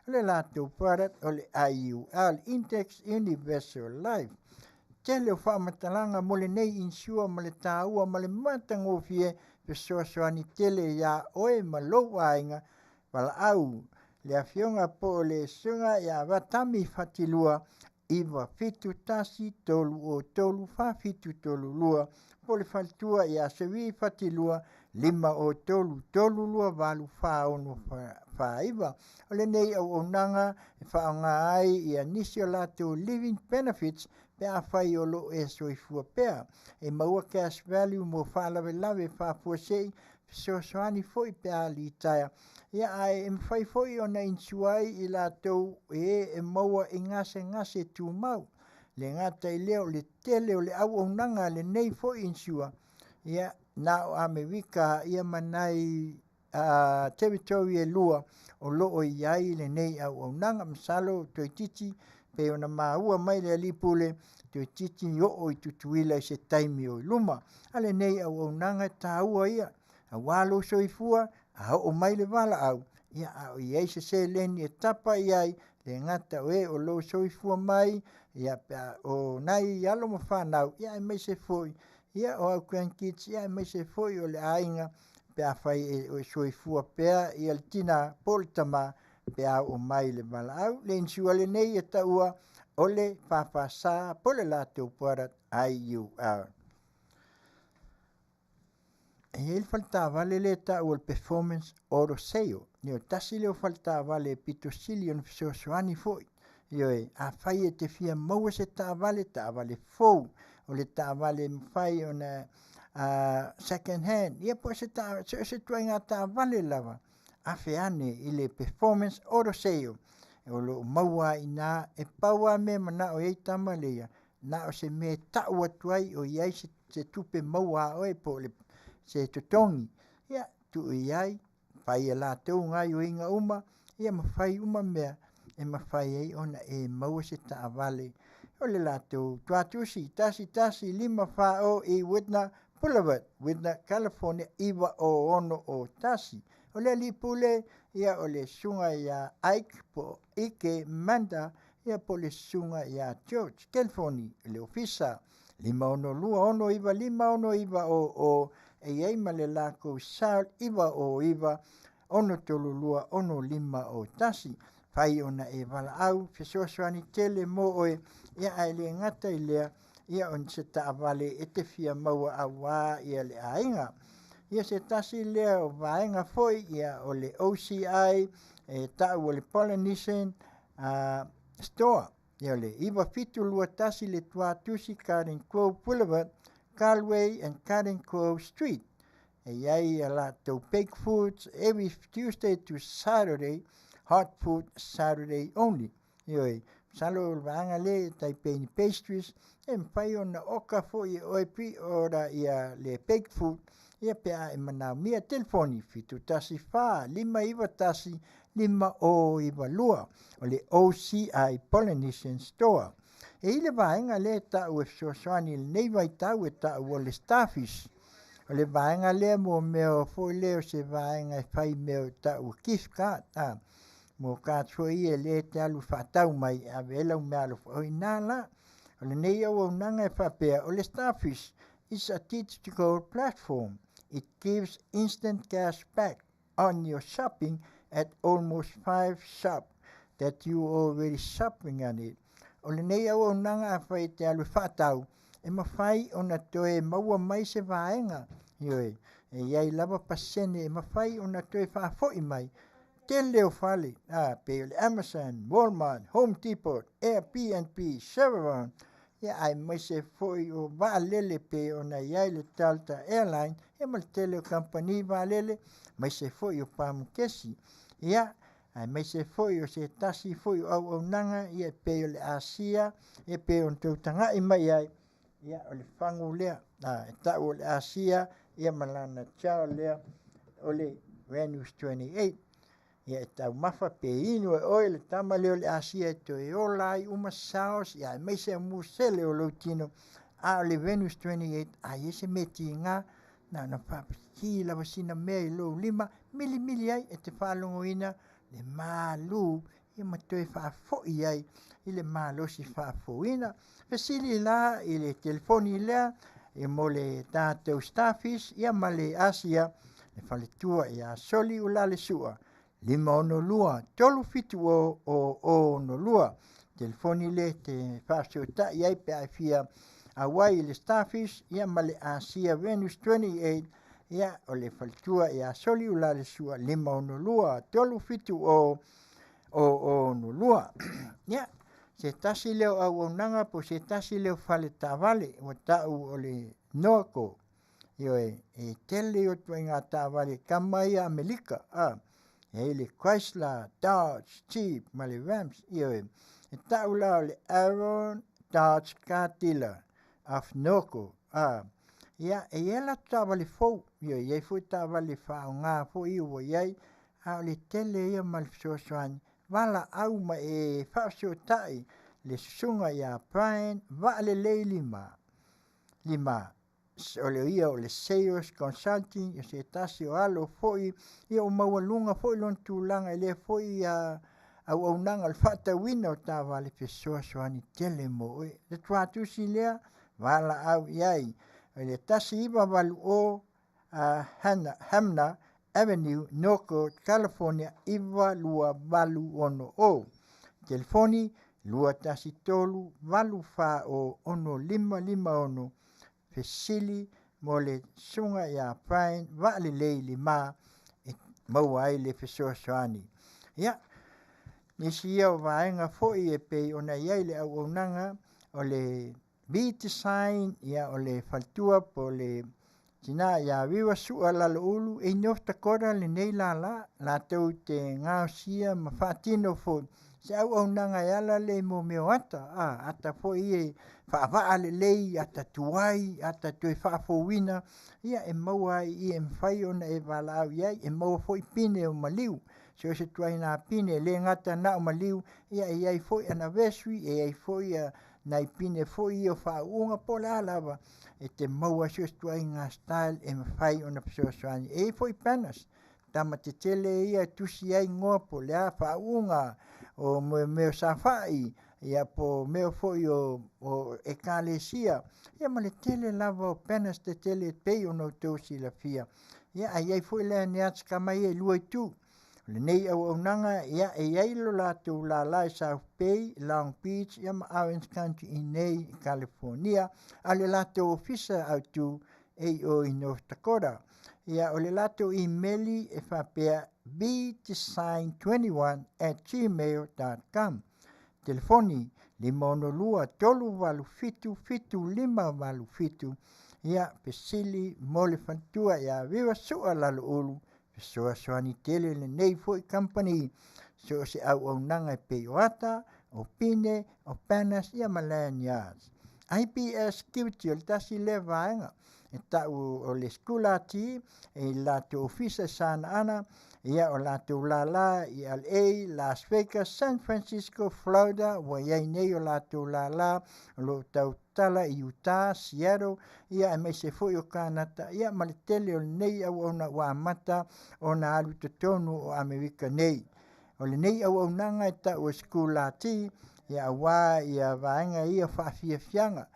o le latou product o le IUL, Index Universal Life. Tele o faamatalaga mo lenei insure ma le taua ma le matagofie fesoasoani tele iā oe ma lou aiga valaau le afioga po o le susuga ia Vatami Fatilua 971 303 4732 po o le faletua ia Seri Fatilua 503 328 4649. O lenei auaunaga e faaaoga ai ia nisi o latou living benefits pe afai o lo o e soifua pea. E maua cash value mo faalavelave faafuasei fesoasoani foi pe a litaea. Ia ae e mafai foi ona insure ai i latou e e maua i gasegase tumau. Le gata i lea o le tele o le auaunaga a lenei foi insure, ia na o Amerika ia ma nai territory e lua o lo o i ai lenei auaunaga. Masalo toeitiiti pei ona maua mai le alii pule, toeitiiti oo i Tutuila i se taimi o i luma. A lenei auaunaga e taua ia, aua lou soifua, a oo mai le valaau, ia a o i ai se seleni e tapa i ai, le gata o e o lo o soifua mai, ia pe a o nai alo ma fanau, ia aemaise foi ia o au grandkids, ia aemaise foi o le aiga pe afai e soifua pea ia le tina po o le tama pe a oo mai le valaau. Le insure lenei e taua o le FFS po o le latou product IUL. E i ai le faletaavale lea e taua o le Performance Auto Sale. Ioe, tasi lea o faletaavale e pito sili ona fesoasoani foi. Ioe, afai e te fia maua se taavale, taavale fou, o le taavale e mafai ona second hand, ia po o se so o se ituaiga taavale lava, afe ane i le Performance Auto Sale. O lo o maua ai i ina, e pau lava mea e manao i ai tama ia, na o se mea e ta'u atu ai o i ai se tupe maua a oe po o se totogi, ia tuu i ai, fai e latou gaoioiga uma, ia ma fai uma mea e mafai ai ona e maua se taavale. O le latou tuatusi 11540 i Whitner Boulevard, Whitner, California 90601. O le alii pule, ia o le susuga ia Ike po o Ike Manda, ia po o le susuga ia George. Telefoni le ofisa 562 695 6900 e i ai ma le lakou cell 909 632 6501. Fai ona e valaau fesoasoani tele mo oe ia ae le gata i lea ia o se taavale e te fia maua aua ia le aiga. Ia se tasi lea o vaega foi ia o le OCI e ta'u o le Polynesian Store. Ia o le 9721 le Tuatusi Garden Grove Boulevard, Galway and Garden Grove Street. E i ai a latou baked foods every Tuesday to Saturday, hot food Saturday only. Ioe, masalo o le vaega lea e tai pei ni pastries, e mafai ona oka foi e oe pre-order ia le baked food, ia pe a e manaomia. Telefoni 714 591 5092 o le OCI Polynesian Store. E i le vaega lea e ta'u e fesoasoani i lenei vaitau e ta'u o le Starfish. O le vaega lea mo mea foi lea o se vaega e fai mea o ta'u gift card. Mo cards foi ia lea e te alu faatau mai e ave ai lau meaalofa. O i ina la, o lenei auaunaga e faapea o le Starfish is a digital platform. It gives instant cash back on your shopping at almost five shop that you already shopping on it. O lenei auaunaga afai e te alu e faatau, e mafai ona toe maua mai se vaega. Ioe, e i ai lava pasene e mafai ona toe faafo'i mai. Tele o fale, pei o le Amazon, Walmart, Home Depot, Airbnb, Chevron, ia aemaise foi o vaalele pei ona i ai le Delta Airline ia ma le tele o kamupani vaalele, aemaise foi o pamukesi. Ia, aemaise foi o se tasi foi o auaunaga ia e pei o le Asia e pei ona tou tagai mai ai, ia o le fagu lea e tau o le Asia ia ma lana char lea o le Venus 28. Ia e taumafa pe inu e oe le tama lea o le Asia e toe ola ai uma cells ia aemaise musele o lou tino. A o le Venus 28 a i ai se mea tiga na ona faapiki lava sina mea i lou lima milimili ai e te faalogoina le malu ia ma toe faafoi ai i le malosi faafouina. Fesili la i le telefoni lea e mo le tatou Starfish ia ma le Asia le faletua ia Soli Ulale Sua 562 370 062. Telefoni lea te faafesootai ai pe a e fia auai i le Starfish ia ma le Asia Venus 28 ia o le faletua ia Soli Ulale Sua 562 370 062. Ia, se tasi lea o auaunaga po o se tasi lea o fale taavale ua tau o le Norco. Ioe, e tele o ituaiga taavale kama ia Amerika, a, e i ai le Chrysler, Dodge, Jeep ma le Rams. Ioe, e tau la o le Aaron Dodge Car Dealer of Norco. A, ia, e i ai latou taavale fou, ioe, e i ai foi taavale faaaoga foi ia ua i ai, a o le tele ia ma le fesoasoani valaau ma e faafesootai le susuga ia Brian Vaalelei Lima. Lima, o le ia o le Sales Consulting, o se tasi o alo foi, ia ua maualuga foi lona tulaga i lea foi auaunaga o le faatauina o taavale fesoasoani tele mo oe. Le tuatusi lea, valaau i ai, o le 1980 Hamner Avenue, Norco, California 92860. Telefoni 213 840 6556. Fesili mo le susuga ia Brian Vaalelei Lima e maua ai le fesoasoani. Ia, nisi ia o vaega foi e pei ona i ai le auaunaga o le V-Design, ia o le faletua po o le tina ia Viva Sua Laloulu e i North Dakota lenei lala, latou te gaosia ma faatino foi se auaunaga e ala lea i mea o ata, a, ata foi ia e faavaa lelei, ata tuai, ata toe faafouina, ia e maua ai i i e mafai ona e valaau i ai, e maua foi pine o maliu, so o se ituaiga pine, e le gata na o maliu, ia e i ai foi anniversary, e i ai foi nai pine foi ia o faauuga po o le a lava, e te maua so o se ituaiga style e mafai ona fesoasoani. E i ai foi banners, tama tetele ia e tusi ai igoa po o le a faauuga o mea o saofai, ia po o mea foi o ekalesia, ia ma le tele lava o banners tetele e pei ona outou silafia. Ia ae i ai foi lanyards kama ia e lua itu. O lenei auaunaga, ia, e i ai lo latou lala i South Bay, Long Beach, ia ma Orange County i nei i California, a o le latou ofisa autu e i o i North Dakota. Ia, o le latou imeli e faapea bdesign21@gmail.com. Telefoni 562 387 7587. Ia, fesili mo le faletua ia Viva Sua Laloulu Fesoasoani tele lenei foi kamupani so o se auaunaga e pei o ata, o pine, o banners ia ma lanyards. IPS Security o le tasi lea vaega e tau o le sikulati i le latou ofisa i Sana Ana, ia o latou lala i LA, Las Vegas, San Francisco, Florida, ua i ai nei o latou lala o lo o tau tatala i Utah, Seattle, ia aemaise foi o Kanata, ia ma le tele o lenei auauna ua amata ona alu i totonu o Amerika nei. O lenei auaunaga e tau o sikulati, ia aua ia vaega ia o faafiafiaga,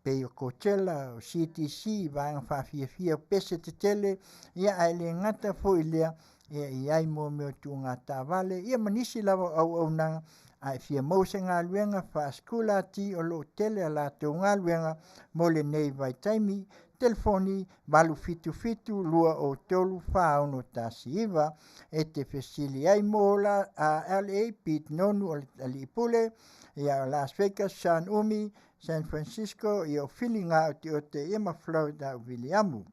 pei o Coachella, o CTC, vaega faafiafia o pese tetele, ia ae le gata foi i lea, ia e i ai mo mea o tuuga taavale, ia ma nisi lava o auaunaga, a e fia maua se galuega faasikulati o lo o tele a latou galuega mo lenei vaitaimi. Telefoni 877 203 4619 e te fesili ai mo la LA Pete Nonu o le Alii Pule, ia o Las Vegas Sean Umi, San Francisco, ia o Filiga Oteote, ia ma Florida o Viliamu.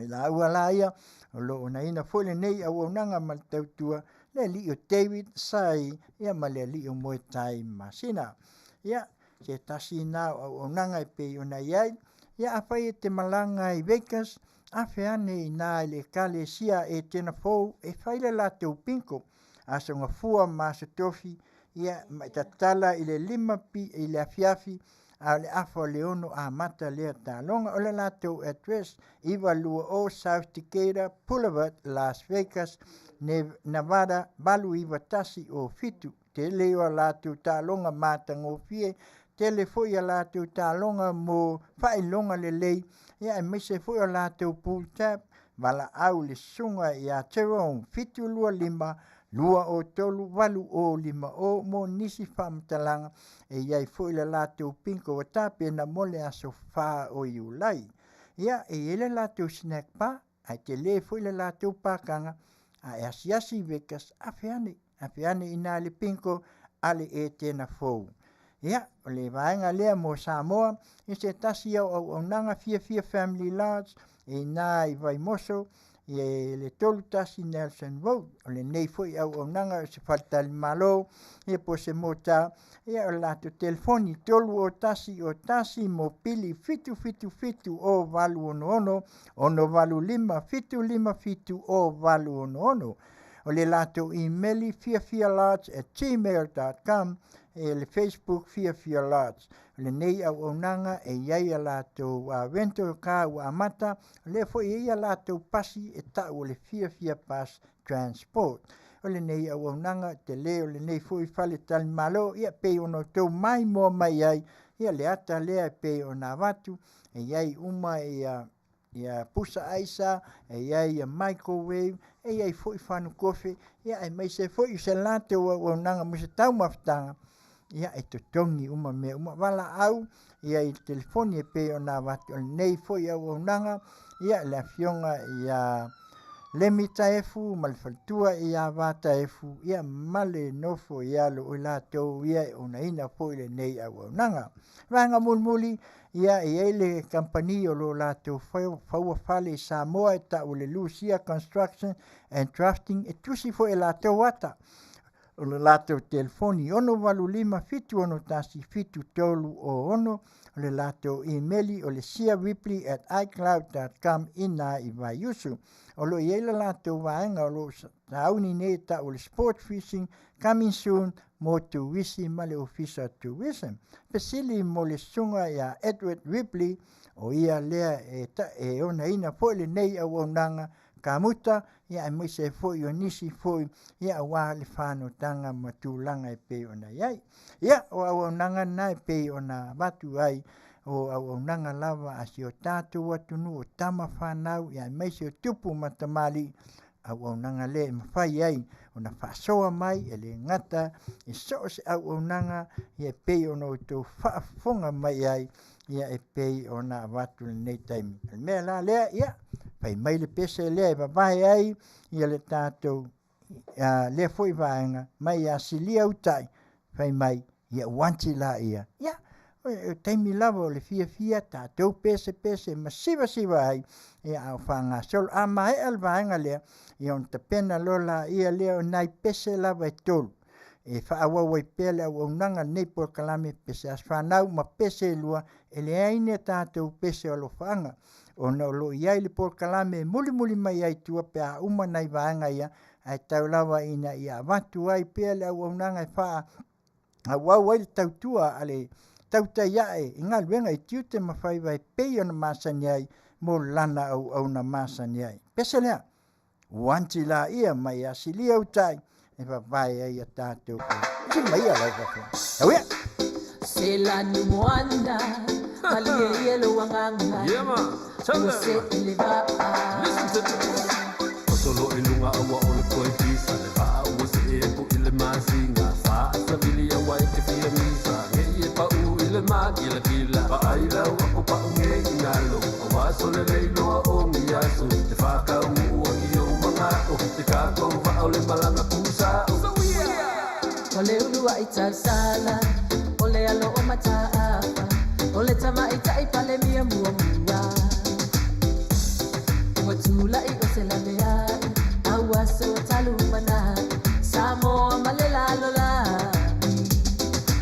I laua la ia, o lo o onaina foi lenei auaunaga ma le tautua le alii o David Sai ia ma le alii o Moetai Masina. Ia, se tasi na o auaunaga e pei ona i ai, ia afai e te malaga i Vegas, afe ane i na i le ekalesia a Etena Fou e fai le latou bingo, aso Gafua ma aso Tofi, ia ma e tatala i le 5 pi i le afiafi, a o le afa o le 6 amata lea taaloga. O le latou address, 920 South Decatur Boulevard, Las Vegas, Nevada 89107. Tele o a latou taaloga matagofie, tele foi a latou taaloga mo faailoga lelei, ia aemaise foi o latou pull tab, valaau le susuga ia Jerome 725 203 8050 mo nisi faamatalaga e i ai foi le latou bingo ua tapena mo le aso 4 o Iulai. Ia, e i ai le latou snack bar, ae tele foi le latou pakaga, a e asiasi i Vegas, afe ane, afe ane i ina i le bingo a le Etena fou. Ia, o le vaega lea mo Samoa, i se tasi o auaunaga Fiafia Family Lodge, e ina i Vaimoso, i le 31 Nelson Road. O lenei foi auaunaga o se faletalimalo, ia po o se mota, ia o le latou telefoni 301 o 1 mopili 777 o 866 685 757 o 866. O le latou imeli fiafialodge@gmail.com e le Facebook Fiafia Lodge. O lenei auaunaga e i ai a latou rental car ua amata, o lea foi e i ai a latou pasi e tau o le Fiafia Bus Transport. O lenei auaunaga tele o lenei foi faletalimalo, ia pei ona outou maimoa mai ai, ia le ata lea e pei ona avatu, e i ai uma ia ia pusa aisa, e i ai ia microwave, e i ai foi fanukofe, ia aemaise foi o se latou auaunaga mo se taumafataga, ia e totogi uma mea uma. Valaau ia i le telefoni e pei ona avatu o lenei foi auaunaga, ia le afioga ia Lemi Taefu ma le faletua ia Va Taefu, ia ma le nofo i alo o i latou ia e onaina foi lenei auaunaga. Vaega mulimuli, ia e i ai le kamupani o lo o latou faua fale i Samoa e tau o le Lucia Construction and Drafting, e tusi foi e latou ata. O le latou telefoni 685 761 7306, o le latou imeli o le siaripley@icloud.com ina i Vaiusu. O lo o i ai le latou vaega o lo o sauni nei e tau o le Sport Fishing Coming Soon mo Turisi ma le Ofisa o Tourism. Fesili mo le susuga ia Edward Ripley, o ia lea e, ta, e onaina foi lenei auaunaga kamuta, ia aemaise ai foi o nisi foi, ia aua le fanotaga ma tulaga e pei ona i ai. Ia, o auaunaga na e pei ona avatu ai, o auaunaga lava a si o tatou atunuu o tama fanau, ia aemaise o tupu ma tamalii, auaunaga lea e mafai ai ona faasoa mai e le gata i so o se auaunaga ia e pei ona outou faafofoga mai ai ia e pei ona avatu lenei taimi. O le mea la lea, ia, fai mai le pese lea e vavae ai ia le tatou lea foi vaega mai ia Silia Utai, fai mai ia uanti la ia. Ia, o taimi lava o le fiafia, tatou pesepese ma sivasiva ai, ia a o faagasolo. A maea le vaega lea, ia ona tapena loa laia lea o nai pese lava e tolu e faaauau ai pea le auaunaga lenei polokalame pese aso fanau ma pese e lua e leai ni a tatou pese o alofaaga ona o lo o i ai le polokalame e mulimuli mai ai tua pe a uma nai vaega ia ae tau lava ina ia avatu ai pea le auaunaga e faa auau ai le tautua a le tautai ae i galuega i tiute ma faiva e pei ona masani ai mo lana auauna masani ai. Pese lea, uanti laia mai ia Silia Utai e vavae ai a tatou Sili mai ia lau faafofoga. Tau ia! Se lani moana, malie ia lou agaga. Yeah, man. Tell Ua them. se i le vaa. Listen to this. Oso loa i luga aua o le koe pisa Le vaa ua see aku i le masina Sa savili aua e te fia misa Nei e pau i le makilakila Paai lau aku pau nei i nalo Aua aso lelei loa o ni aso E whakaumua i o mangao Te kākou wha o le malanga pūsao. O le ulua i tausala, o le alo o mataafa, o le tamaitai pale mia mua mua. Ua tula'i o se laveai, a ua so talu manai, Samoa ma le lalolagi.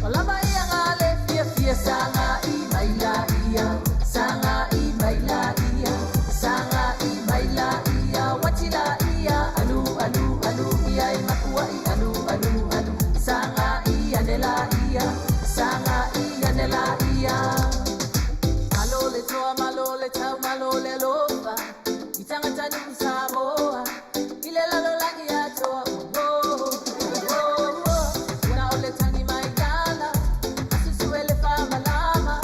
O lava ia ngā le fiafia sagai mai la ia, sagai mai la ia, sagai mai la ia, watila ia, alu alu alu ia i makuai alu alu alu, sagai ane la ia, sagai ane la ia. Malo le toa, malo le tau, malo le alofa, i tangata nu'u Samoa, i le lalolagi atoa. Oh, oh, oh. Ua o le tagi mai lala, asusu e le faamalama,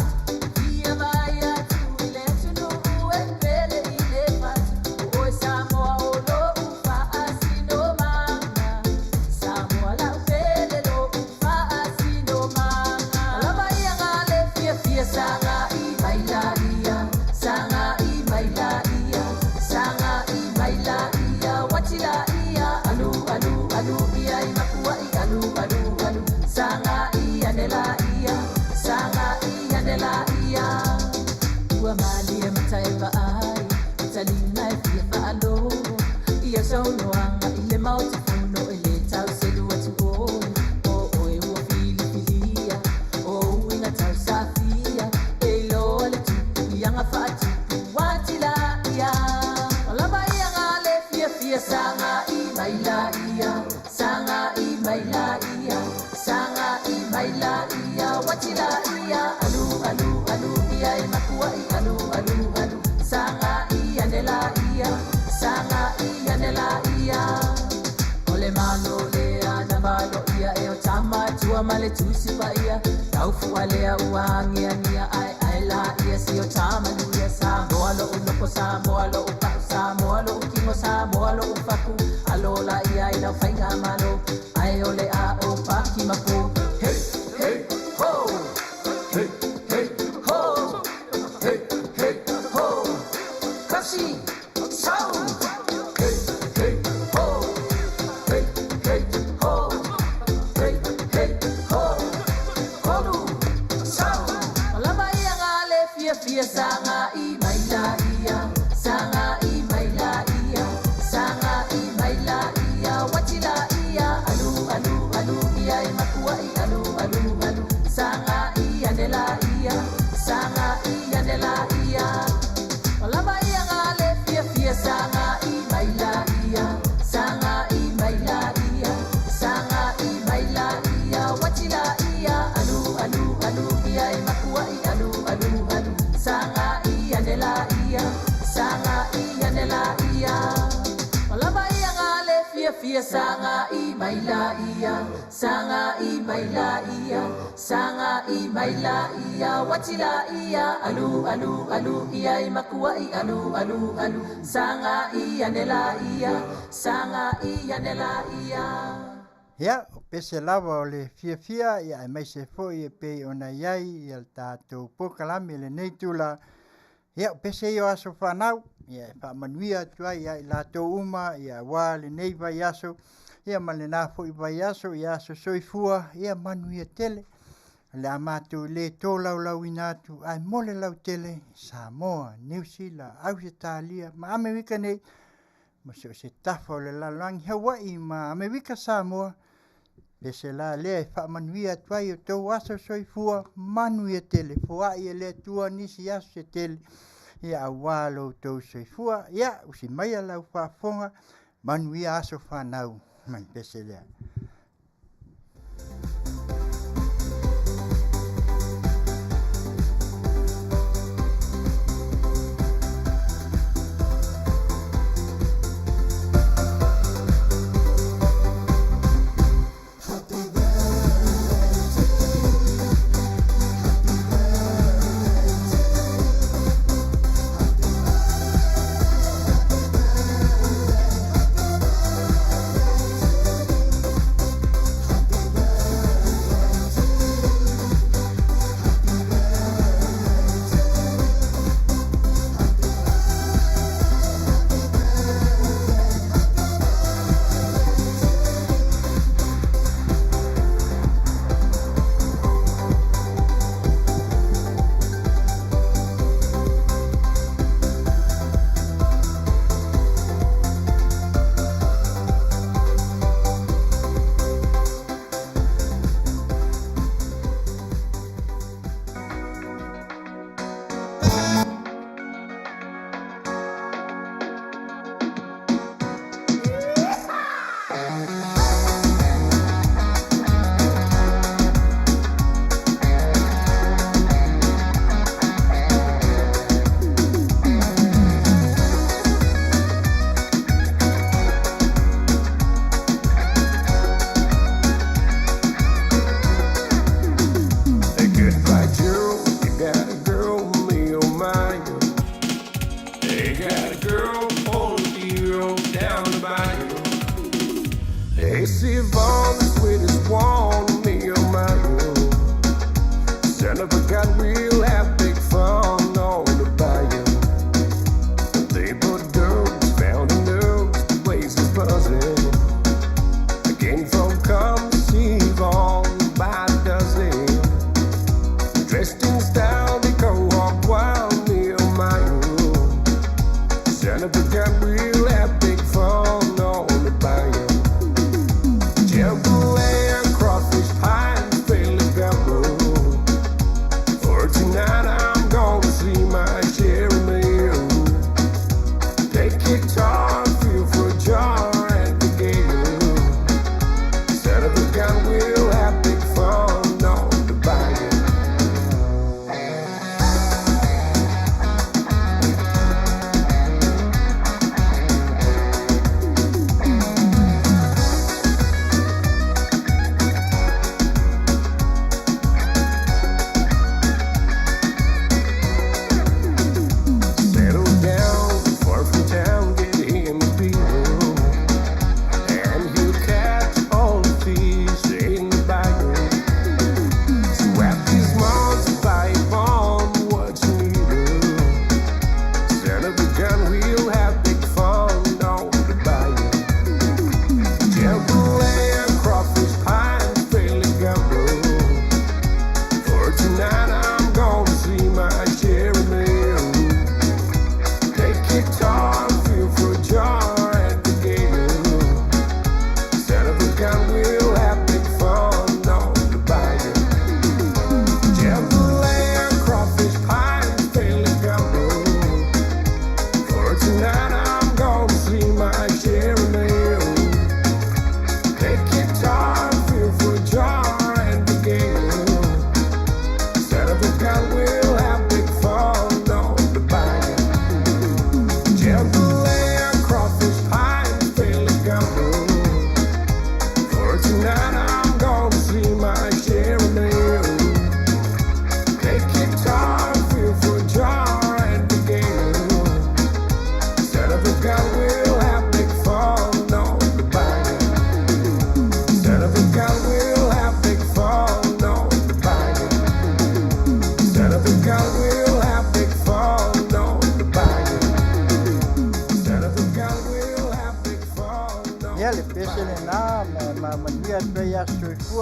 ia vai atu i le atunuu e pele i le fatu. O oe Samoa o lo'u faasinomaga, Samoa lau pele lo'u faasinomaga. O lava ia ngā le fiafia sagai mai la ia, sagai mai la ia, sagai mai la ia, watila ia, alu alu alu ia i makuai alu alu alu, sagai ane la ia, sagai ane la ia. Ua malie mata e vaai, o talina e fia faalo, ia saunoaga i le maota fono e le tau selu atu oe, o oe ua filifilia, o uiga tausafia, e iloa le tupu i aga faatupu atila ia. O lava ia ngā le fiafia sagai mai la ia, sagai mai la ia, sagai mai la ia, watila ia, alu alu alu ia i makuai alu alu alu, sagai ane la ia, sagai ane la ia. O le malo lea na valo ia e o tama tua ma le tusi paia, taufua lea ua agiagia ae ae la ia si o tama nuia. Samoa lo'u nofo, Samoa lo'u pa'u, Samoa lo'u kino, Samoa lo'u faku, alo la ia i lau faiga malo, ae o le a o paki ma pou. Hey, hey, ho! Hey, hey, ho! Hey, hey, ho! Kasi! Sau! Hey, hey, ho! Hey, hey, ho! Hey, hey, ho! Kolu! Sau! O lava ia ngā le fiafia sagai mai la ia, sagai mai la ia, sagai mai la ia, watila ia, alu alu alu ia i makuai alu alu alu, sagai ane la ia, sagai ane la ia. O lava ia ngā le fiafia sagai mai la ia, sagai mai la ia, sagai mai la ia, watila ia, alu alu alu ia i makuai alu alu alu, sagai ane la ia, sagai ane la ia. O lava ia ngā le fiafia sagai mai la ia, sagai mai la ia, sagai mai la ia, watila ia, alu alu alu ia i makuai alu alu alu, sagai ane la ia, sagai ane la ia. Ia, o pese lava o le fiafia, ia aemaise foi e pei ona i ai ia le tatou polokalame i lenei itula. Ia, o pese ia o aso fanau, ia e faamanuia atu ai ia i latou uma, ia auā lenei vaiaso, ia ma lenā foi vaiaso, ia aso soifua, ia manuia tele. O le a matou le tolaulauina atu, ae mo le lautele, Samoa, Niu Sila, Ausetalia ma Amerika nei, ma so o se tafa o le lalolagi, Hawaii ma Amerika Samoa, pese la lea e faamanuia atu ai o tou aso soifua, manuia tele, foai e le Atua nisi aso se tele, ia auā lo outou soifua, ia usi maia lau faafofoga, manuia aso fanau, ma le pese lea.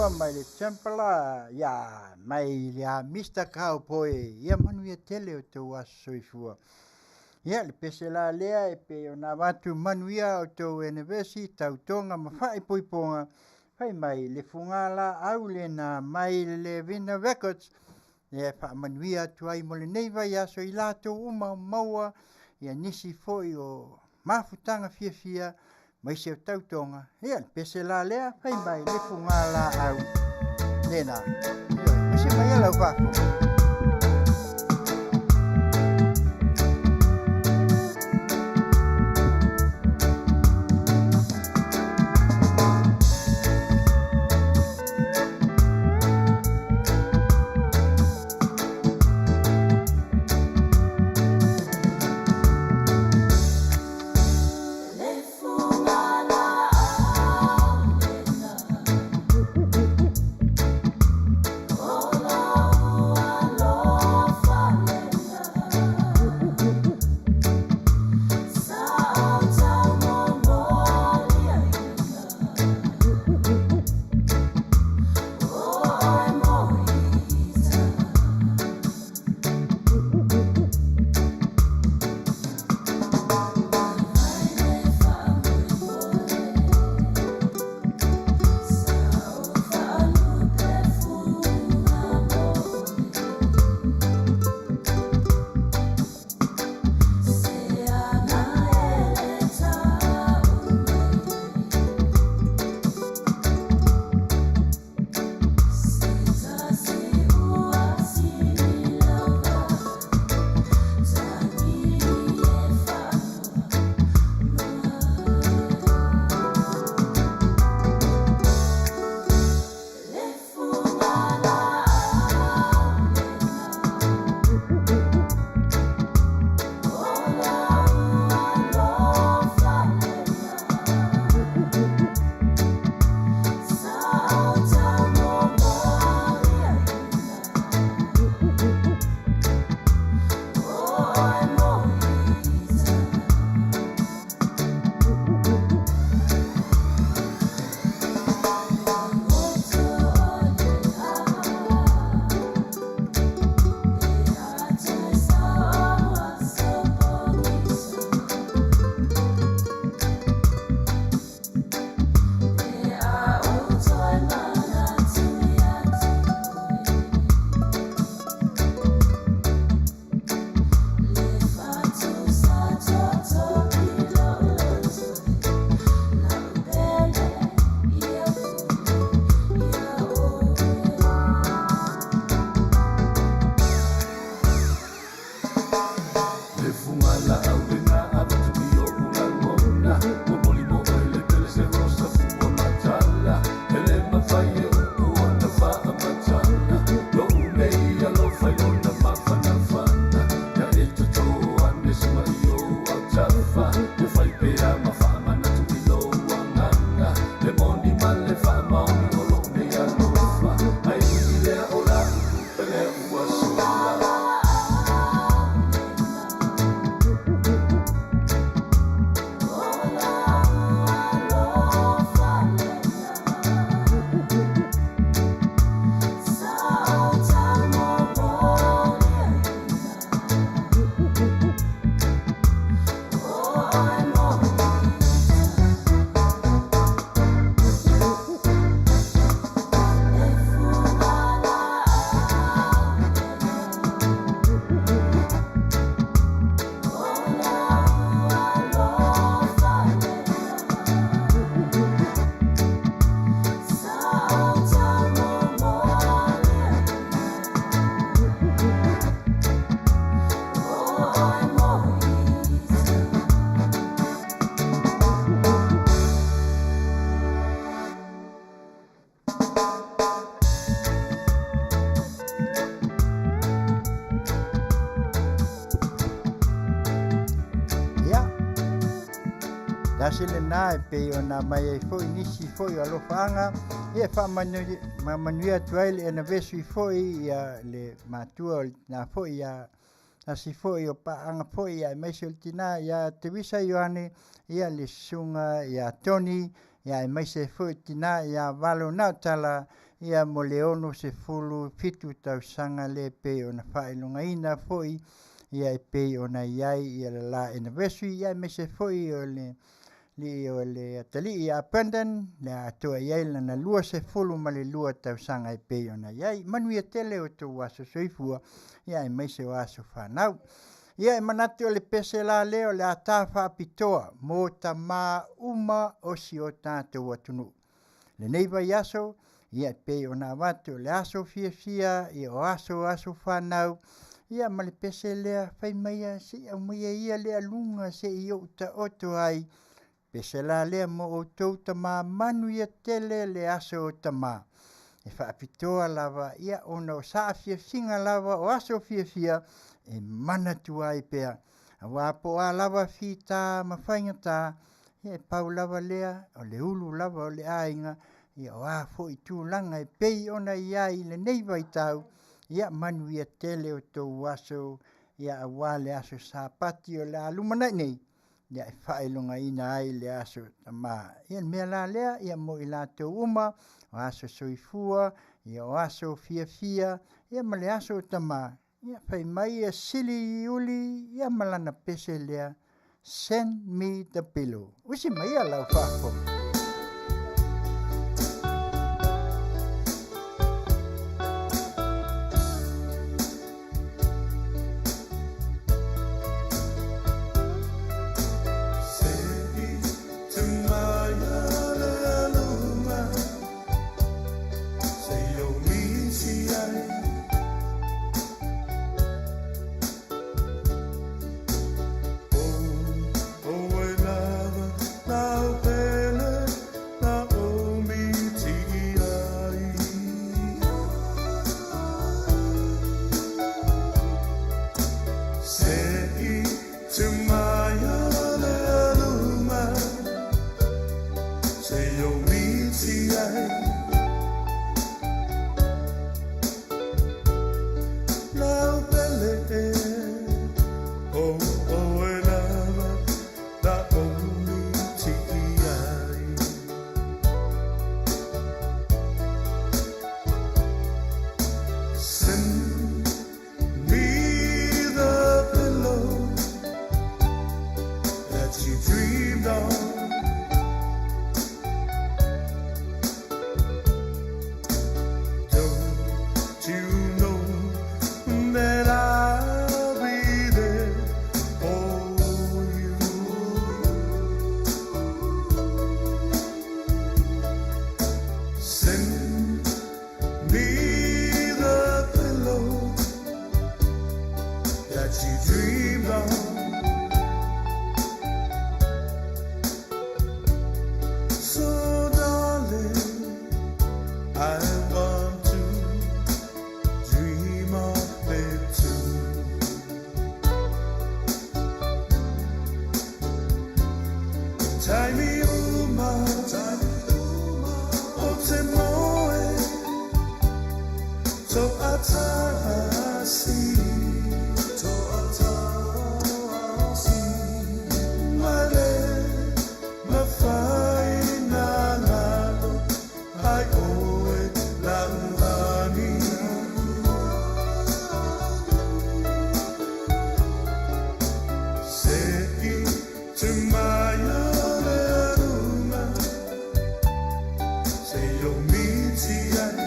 matua mai le Templar, ia mai le a Mister Cowboy, ia manuia tele o tou aso soifua. Ia le pese la lea e pei ona avatu manuia o tou anniversary, tautoga ma faaipoipoga, fai mai le fugalaau lena mai le Levina Records, ia e faamanuia atu ai mo lenei vaiaso i latou uma o maua ia nisi foi o mafutaga fiafia maise o tautoga, ia le pese la lea fai mai le fugalaau lena. Ioe, maise mai lau faafofoga. Ia, tasi lena e pei ona mai ai foi nisi foi o alofaaga, ia e faamanuia atu ai le anniversary foi ia le matua o le tina foi ia tasi foi o paaga foi ia aemaise o le tina ia Teresa Ioane, ia le susuga ia Tony, ia aemaise foi o le tina ia Valo Nautala. ia mo le 67 tausaga lea e pei ona faailogaina foi ia e pei ona i ai ia le la anniversary ia aemaise foi o le alii o le atalii ia Brendan le a atoa i ai lana 22 tausaga e pei ona i ai. Manuia tele o outou aso soifua ia aemaise o aso fanau. Ia e manatu o le pese la lea o le a ta faapitoa mo tamā uma o si o tatou atunuu. Lenei vaiaso, ia e pei ona avatu o le aso fiafia, ia o aso aso fanau, ia ma le pese lea fai maia se i aumaia ia le aluga se i ou taoto ai. Pese la lea mo outou tamā manuia tele le aso o tamā. E faapitoa lava ia ona o saafiafiga lava o aso fiafia e manatua ai pea. Aua po o a lava fita ma faigata, ia e pau lava lea o le ulu lava o le aiga, ia o a foi tulaga e pei ona i ai i lenei vaitau, ia manuia tele outou aso, ia aua le aso Sapati o le a lumanai nei, ia e faailogaina ai le aso Tama. Ia le mea la lea, ia mo i latou uma, o aso soifua, ia o aso fiafia, ia ma le aso Tama, ia fai mai ia sili iuli ia ma lana pese lea, Send me the pillow. Usi mai ia lau faafofoga. Send me the pillow that you dreamed of. Don't you know that I'll be there for you? Send me the pillow that you dreamed of. So, darling, I want to dream of it too. Tie me uma, o te moe, to atasi, to atasi, male, mawhai nā ngalo, ai oe lauhani. Se i te maia le runga, se o miti ai.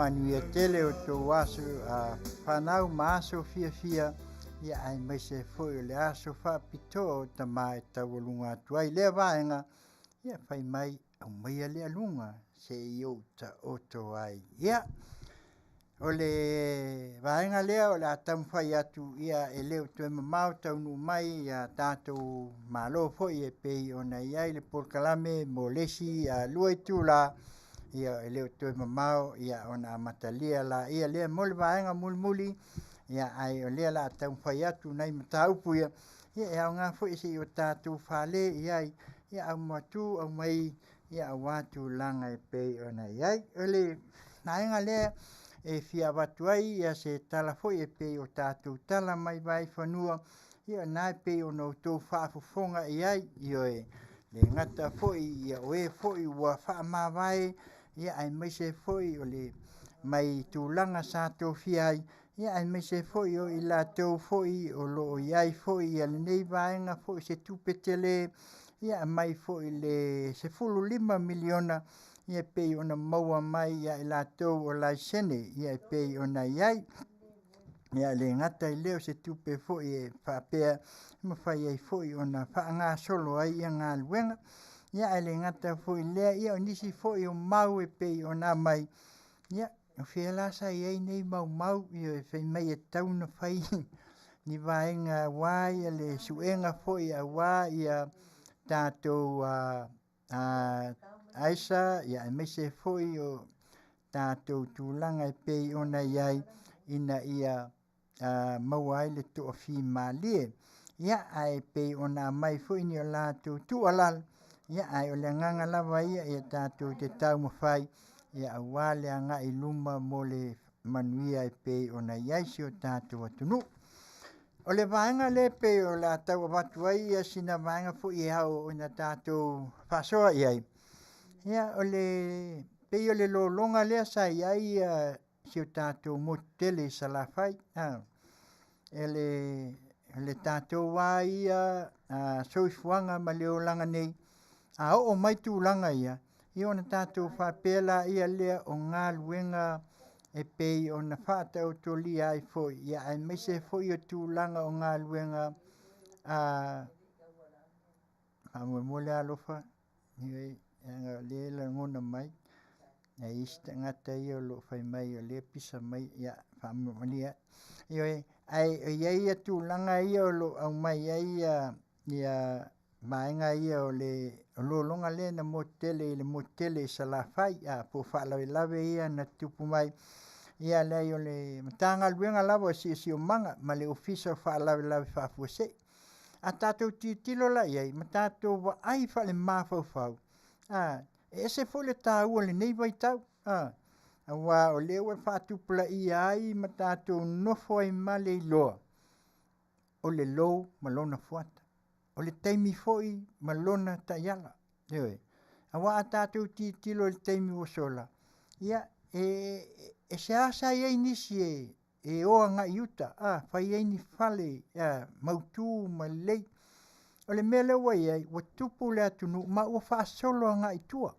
Manuia tele o tou aso a fanau ma aso fiafia, ia aemaise foi o le aso faapitoa o tama e taualuga atu ai lea vaega, ia fai mai aumaia le aluga se i ou taoto ai. Ia, o le vaega lea o le a taumafai atu, ia e le o toe mamao taunuu mai ia tatou malo foi e pei ona i ai le polokalame mo le isi 2 itula, ia e le o toe mamao ia ona amatalia laia lea mo le vaega mulimuli, ia ae o lea o le a taumafai atu nai mataupu ia, ia e aoga foi se i o tatou fale i ai, ia aumatu aumai ia aua tulaga e pei ona i ai. O le vaega lea e fia avatu ai ia se tala foi e pei o tatou tala mai Vaifanua, ia o lena e pei ona outou faafofoga i ai, ioe, le gata foi ia o e foi ua faamavae, ia aemaise foi o le mai tulaga sa tofia ai, ia aemaise foi o i latou foi o lo o i ai foi ia lenei vaega foi se tupe tele, ia aumai foi le 15 miliona ia e pei ona maua mai ia i latou o laisene ia e pei ona i ai. Ia e le gata i lea o se tupe foi e faapea e mafai ai foi ona faagasolo ai ia galuega. Ia ae le gata foi i lea, ia o nisi foi o mau e pei ona aumai, ia o fea la sa i ai nei mau mau, ioe, fai mai e tatau ona fai ni vaega aua ia le suega foi aua ia tatou aisa, ia aemaise foi o tatou tulaga e pei ona i ai ina ia maua ai le toafimalie. Ia, ae pei ona aumai foi ni o latou tuualalo, ia ae o le agaga lava ia ia tatou te taumafai ia aua le agai i luma mo le manuia e pei ona i ai si o tatou atunuu. O le vaega lea e pei o le a tau avatu ai ia sina vaega foi e ao ona tatou faasoa i ai, ia o le pei o le lologa lea sa i ai ia si o tatou motu tele i Salafai. E le tatou lava ia soifuaga ma le olaga nei, a oo mai tulaga ia, ia ona tatou faapea laia lea o galuega e pei ona faataotolia ai foi, ia aemaise foi o tulaga o galuega a faamolemole alofa, ioe, leaga o lea e lagona mai nai isi tagata ia o lo o fai mai o lea e pisa mai, ia faamalie atu. Ioe, ae e i ai tulaga ia o lo o aumai ai ia vaega ia o le lologa lea na motu tele i le motu tele i Salafai, po o faalavelave ia na tutupu mai. Ia leai o le Matagaluega lava o Siosiomaga ma le Ofisa o Faalavelave Faafuasei. A tatou tilotilo la i ai ma tatou vaai faalemafaufau, a, e ese foi le taua o lenei vaitau, a, aua o lea ua faatupulaia ai ma tatou nofo ai ma le iloa o le lou ma lona fuata, o le taimi foi ma lona taiala. Ioe. Aua a tatou tilotilo i le taimi ua sola, ia e, e seasea i ai nisi e e o agai i uta, a, fai ai ni fale a, mautu ma lelei. O le mea lea ua i ai, ua tupu le atunuu ma ua faasolo agai i tua.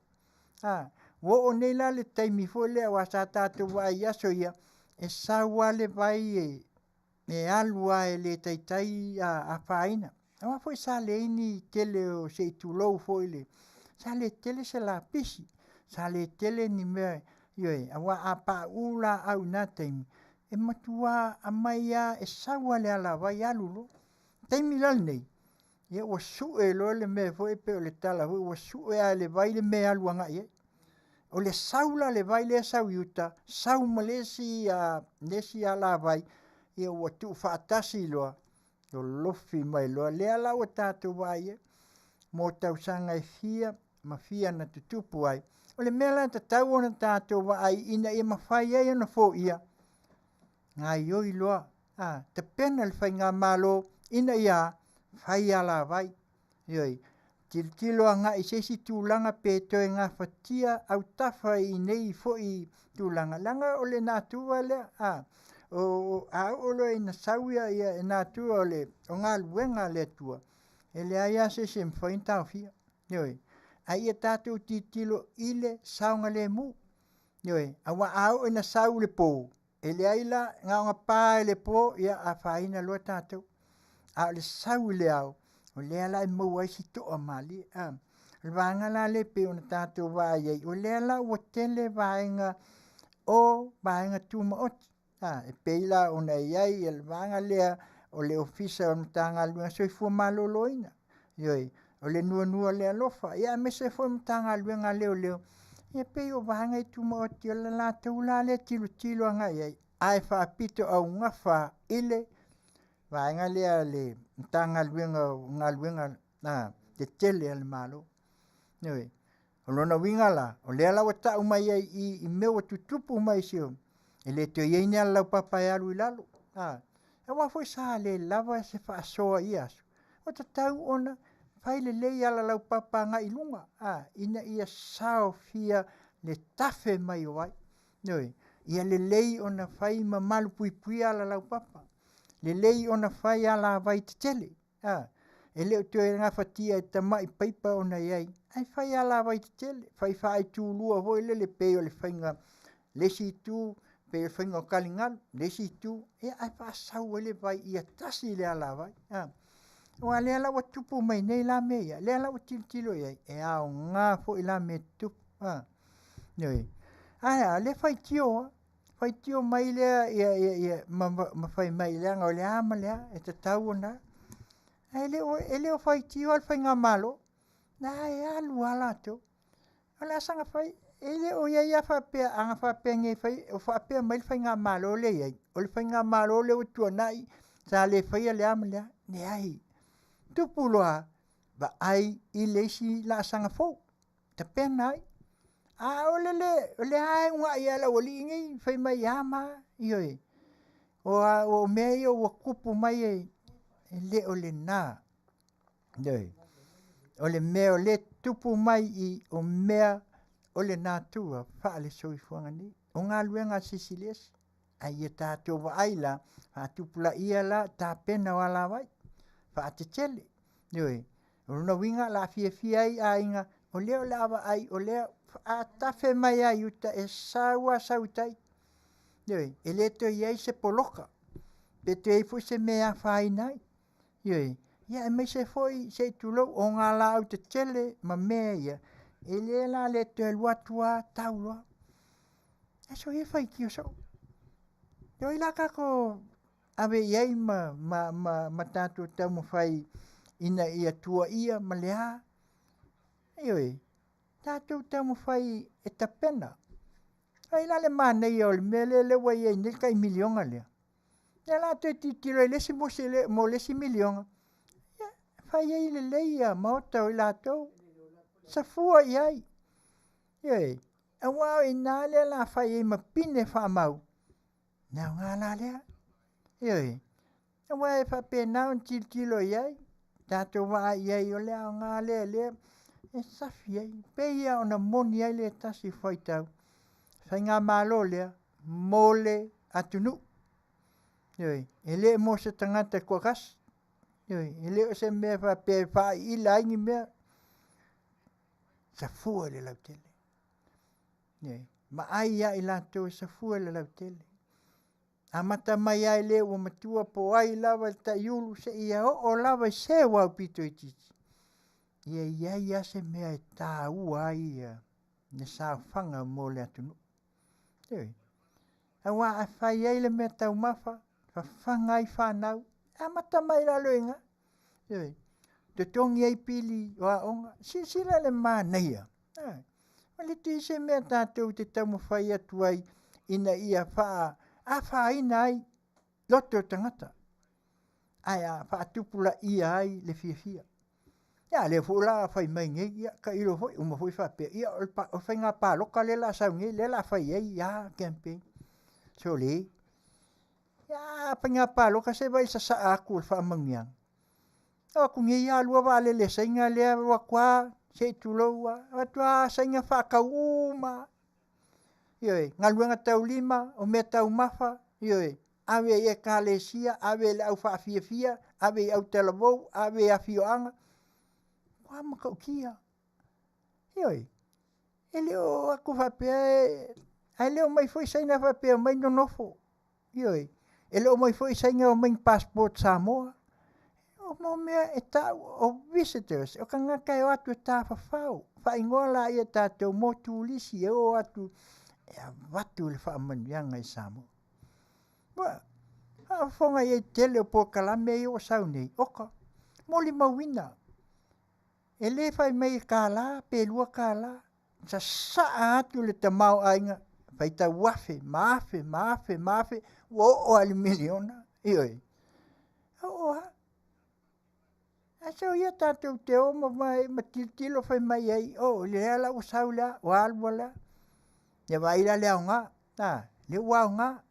A, ua oo nei la le taimi foi lea aua sa tatou vaai i aso ia, e sau lava le vai e e alu lava e le taitai afaina. Aua foi sa leai ni tele o se i tulou foi le, sa le tele se lapisi, sa le tele ni mea, ioe, aua a pauu laau i na taimi, e matua aumai lava, e sau lava i le alavai alu loa. O le taimi la lenei, ia ua sue loa le mea foi lea pei o le tala foi lea, ua sue lava e le vai le mea e alu agai i ai. O le sau la a le vai lea e sau i uta, sau ma le isi alavai, ia ua tuufaatasi loa, lolofi mai loa. Lea la ua tatou vaai ai mo tausaga e fia ma fia na tutupu ai. O le mea la e tatau ona tatou vaai ina ia mafai ai ona foia, gaoioi loa, a, tapena le faigamalo ina ia fai alavai. Ioe, tilotilo agai i se isi tulaga pe toe gafatia autafa i nei foi tulaga, leaga o le natura lea, a, o, a oo loa ina sau ia, ia natura o le o galuega a le Atua, e leai lava se isi e mafai ona taofia. Ioe, a ia tatou tilotilo i le saogalemu. Ioe, aua a oo ina sau le po, e leai la, gaoga pa i le po, ia afaina loa tatou. A o le sau i le ao, o lea la e maua ai si toamalie. A, o le vaega la lea e pei ona tatou vaai ai, o lea la ua tele vaega o vaega tumaoti. A, e pei la ona i ai le vaega lea o le Ofisa o le Matagaluega o le Soifua Maloloina, ioe, o le nuanua o le alofa, ia aemaise foi o le Matagaluega a Leoleo, ia pei o vaega ia tumaoti o le latou la lea tilotilo agai i ai, ae faapito augafa i le vaega lea a le Matagaluega o Galuega Tetele a le Malo. Ioe. O lona uiga la, o lea la ua tau mai ai i i mea ua tutupu mai si o, e le toe i ai ni alalaupapa e alu i lalo. A, aua foi sa le lava se faasoa i ia aso, ua tatau ona fai lelei alalaupapa agai i luga, a, ina ia saofia le tafe mai o ai. Ioe, ia lelei ona fai ma malupuipuia alalaupapa, lelei ona fai alavai tetele, a, e le o toe gafatia e tamai paipa ona i ai, ae fai alavai tetele, fai faaitulua foi lele pei o le faiga le isi itu pei o le faiga o taligalu, le isi itu, ia ae faasau ai le vai ia tasi le alavai. A, aua o lea la ua tupu mai nei la mea ia, lea la ua tilotilo i ai, e aoga foi la mea tutupu. A, ioe. Ae a? O lea e faitio lava, faitio mai lea ia, ia, ia, ma, ma fai mai leaga o le a ma le a, e tatau ona. Ae le o, e le o faitio lava le faigamalo, na e alu lava latou. O le a saga fai, e le o i ai lava faapea, ana faapea nei fai, o faapea mai le faigamalo lea e i ai, o le faigamalo lea ua tuanai, sa le faia le a ma le a. Leai. Tupu loa, vaai i le isi laasaga fou, tapena ai. A o le le, o lea lava e uunai lava e le aualii nei, fai mai a ma a, ioe. O a, o mea ia ua tupu mai e, e le o lena. Ioe. O le mea o lea e tupu mai i o mea o le natura faale-soifuaga nei. O galuega a se isi i le isi. Ae ia tatou vaai la, faatupulaia la tapena o alavai, faatetele. Ioe. O lona uiga o le a fiafia ai aiga, o lea o le a vaai, o lea a tafe mai lava i uta, e sau lava sau i tai. Ioe. E le toe i ai se poloka, pe toe i ai foi se mea e afaina ai. Ioe. Ia aemaise foi se i tulou, o galaau tetele ma mea ia, e le la le toe alu atu lava tau loa. Ae soia faitio soo. E oi la tatou ave i ai ma, ma, ma, ma tatou taumafai ina ia tuuaia ma le a. Ioe, tatou taumafai e tapena. Ai la le manaia o le mea lea, lea ua i ai nei le tai miliona lea. Lea la toe tilotilo i le isi musi le, mo le isi miliona. Ia, fai ai lelei ia maota o i latou. Safua i ai. Ioe, aua o i ina lea la fai ai ma pine faamau. Le aoga la lea. Ioe, aua e faapena ona tilotilo i ai, tatou vaai i ai o le aoga lea lea e safi ai. Pei lava ona moni ai le tasi faitau, faigamalo lea mo le atunuu. Ioe, e le mo se tagata e toatasi. Ioe, e le o se mea faapea e faaiila ai ni mea. Safua i le lautele. Ioe, vaai ia i latou e safua i le lautele. Amata mai lava i le ua matua po o ai lava i le taiulu seia oo lava i se ua aupito itiiti, ia i ai lava se mea e taua ai le saofaga mo le atunuu. Ioe. Aua a fai ai le mea taumafa, fafaga ai fanau, e amata mai lalo i ina. Ioe. Totogi ai pili o aoga. Silasila i le manaia. O le tui se mea tatou te taumafai atu ai ina ia faaafaina ai loto o tagata, ae a faatupulaia ai le fiafia. Ia, lea foi la fai mai nei, ia, tailo foi, uma foi faapea, ia, o le faiga palota lea o le a sau nei, lea o le a fai ai a campaign. Sole. Ia, faiga palota se vaai i le sasaa atu o le faamanuiaga. O atu nei lava lua vaalele Saina lea alu atu lava se i tulou lava, alu atu lava Saina faatau uma lava. Ioe, galuega taulima, o mea taumafa, ioe, ave i ekalesia, ave i le au faafiafia, ave i autalavou, ave i afioaga. Ua matautia. Ioe, e le o atu faapea e... Ae le omai foi Saina faapea omai nonofo. Ioe, e le omai foi Saina omai ni passport Samoa. O mo mea e tau o visitors, o tagata e o atu e tafafao. Faaigoa laia e tatou mo turisi e o atu e avatu le faamanuiaga i Samoa. Ua faafofoga i ai tele o polokalame ia ua sau nei, oka, molimauina, e le fai mai e $1 pe $2, sasaa atu le tamaoaiga, faitau afe ma afe ma afe ma afe, ua oo lava i le miliona. Ioe, e oo lava. Ae soia tatou te o ma ma tilotilo fai mai ai, oh lea la ua sau lea, ua alu lea. Ia vaai la i le aoga, a, lea ua aoga.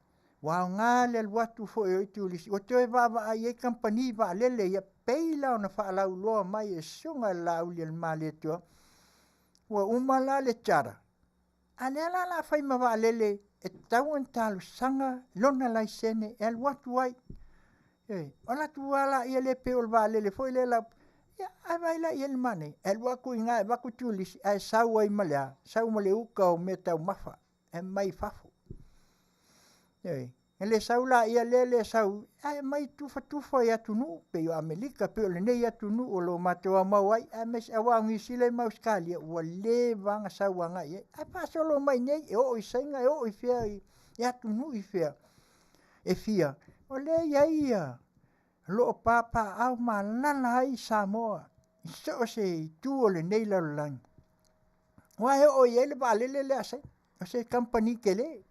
Ua aoga le alu atu foi o turisi, ua toe vaavaai i ai kamupani vaalele ia, pei la ona faalauiloa mai e Susuga i le Laaulialemalietoa, ua uma la le charter, a o lea la o le a fai ma vaalele e tatau ona talosaga lona laisene e alu atu ai. Ioe. Ona alu atu lava lea pei o le vaalele foi lea ia ae vaai la i ai i le manaia? E alu atu i ina e avatu turisi ae sau ai ma le a? Sau ma le uta o meataumafa e aumai i fafo. Ioe. E le sau laia lea le sau ae aumai tufatufa i atunuu pei o Amerika pei o lenei atunuu o lo o matou aumau ai, aemaise aua o Niu Sila ma Ausetalia ua leva lava ona sau agai i ai. Ae faasolo mai i inei e oo i Saina e oo i fea i atunuu i fea e fia, o lea e i ai ia o lo o papaaao ma alaala ai Samoa i so o se itu o lenei lalolagi. Aua e oo i ai le vaalele lea a Saina, o se kamupani tele.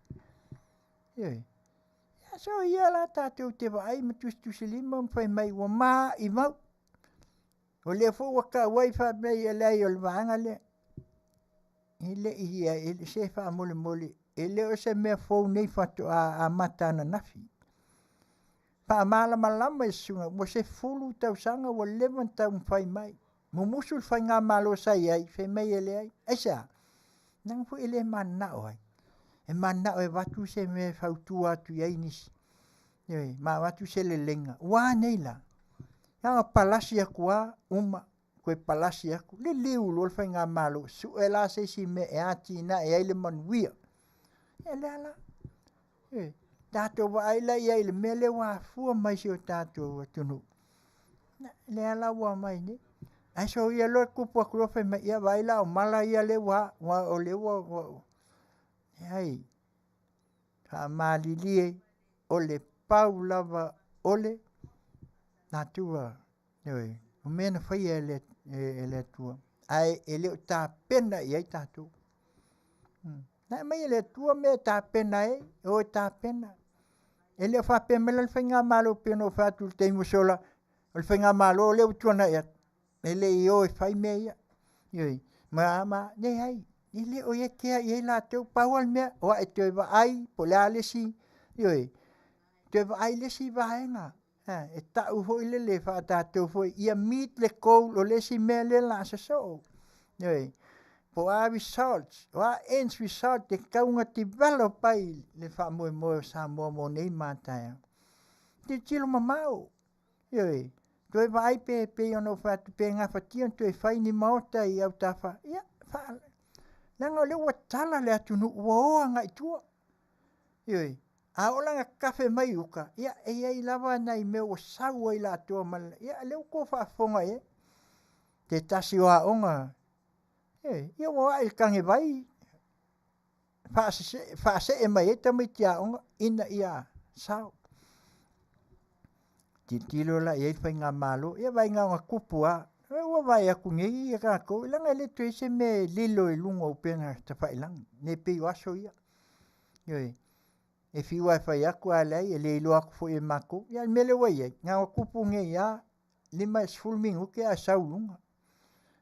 Ioe. Ia soia la tatou te vaai ma tusitusilima ma fai mai ua maumau. O lea foi ua tau ai fai mai e leai o le vaega lea. E le i ia, se faamolemole, e le o se mea fou nei faatoa amata ananafi. Faamalamalama e susuga, ua 10 tausaga ua leva ona taumafai mai. Mumusu le faigamalo sa i ai, fai mai e leai. Aisea? Leaga foi e le mananao ai. E mananao e avatu se mea e fautua atu i ai nisi. Ioe, ma avatu se leleiga. Ua a nei la? Na ona palasi atu lava uma, toe palasi atu, liliu loa le faigamalo, sue la se isi mea e atinae ai le manuia. Ia lea la. Ioe, tatou vaai la i ai i le mea lea ua afua mai i si o tatou atunuu. Lea la ua aumai nei. Ae soia loa le tupu atu loa fai mai, ia vaai la o mala ia lea ua, o lea ua, leai. Faamalilie, o le pau lava o le natura, ioe, o mea na faia e le Atua, ae e le o tapena i ai tatou. Na aumai e le Atua mea e tapena ai, e o e tapena. E le o faapea mai la le faigamalo pei ona ou fai atu i le taimi ua sola, o le faigamalo lea ua tuanai atu, e le i o e fai mea ia. Ioe, ma, ma, leai, e le o kea i ai latou. Pau lava le mea, o ae toe vaai po o le a le isi, ioe, toe vaai le isi vaega, e tau foi lele faa-tatou foi, ia meet le goal o le isi mea lea o le a sosoo. Ioe, po o a results, o a ends result e tatau ona develop ai le faamoemoe o Samoa mo nei ma a taeao. Tilotilo mamao, ioe, toe vaai pe pei ona ou fai atu pe gafatia ona toe fai ni maota i autafa, ia, faa, leaga o lea ua tala le atunuu ua o agai i tua. Ioe, a oo la ina tatafe mai uta, ia e i ai lava nai mea ua sau ai latou ma le, ia lea ua outou faafofoga i ai. Se tasi o aoga, ioe, ia ua ae i le tanevai faasee mai ai tamaiti aoga ina ia sao. Tilotilo la i ai le faigamalo, ia vaai na ona tupu lava. Ua vaai atu nei tatou, leaga e le toe i ai se mea e lilo i luga o upega tafailagi, ne pei o aso ia. Ioe, e fiu lava e fai atu ae leai, e le iloa atu foi e matou. Ia o le mea lea ua i ai, na ona tupu nei lava, 50 minute ae sau i luga.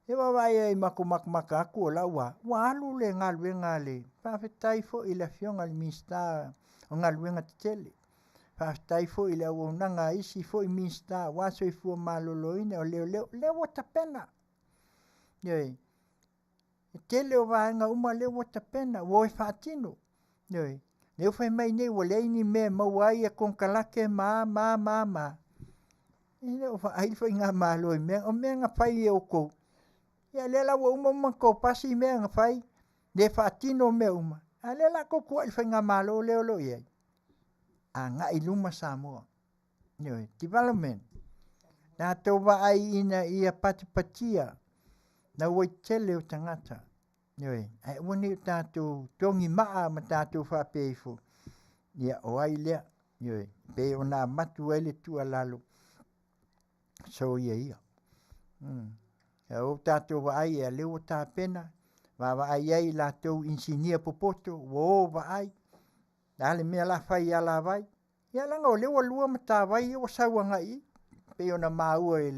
Ia vaavaai i ai matou matamata atu o la ua ua alu le galuega a le faafetai foi i le afioga i le Minisita o Galuega Tetele. Faafetai foi i le auaunaga a isi foi Minisita aua Soifua Maloloina, o Leoleo, lea ua tapena. Ioe. E tele o vaega uma lea ua tapena, ua o e faatino. Ioe. Lea ua fai mai nei ua leai ni mea e maua ai ia konekarate ma a ma a ma a ma a. E le o vaai le faigamalo i mea, o mea na fai e outou. Ia lea la ua uma uma ona tou pasi mea na fai, le faatino mea uma. A lea la tou tuuai i le faigamalo lea o lo o i ai, agai i luma Samoa. Ioe, development. Tatou vaai ina ia patipatia lauaitele o tagata. Ioe, ae aua ne i o tatou togi maa ma tatou faapea ifo, ia o ai lea. Ioe, pei ona avatu ai le tuualalo, soia ia. Ia ua tatou vaai o lea ua tapena, vaavaai i ai i latou inisinia popoto ua o vaai, o le a le mea o le a fai i alavai. Ia leaga o lea ua lua matavai ia ua sau agai i i, pei ona maua i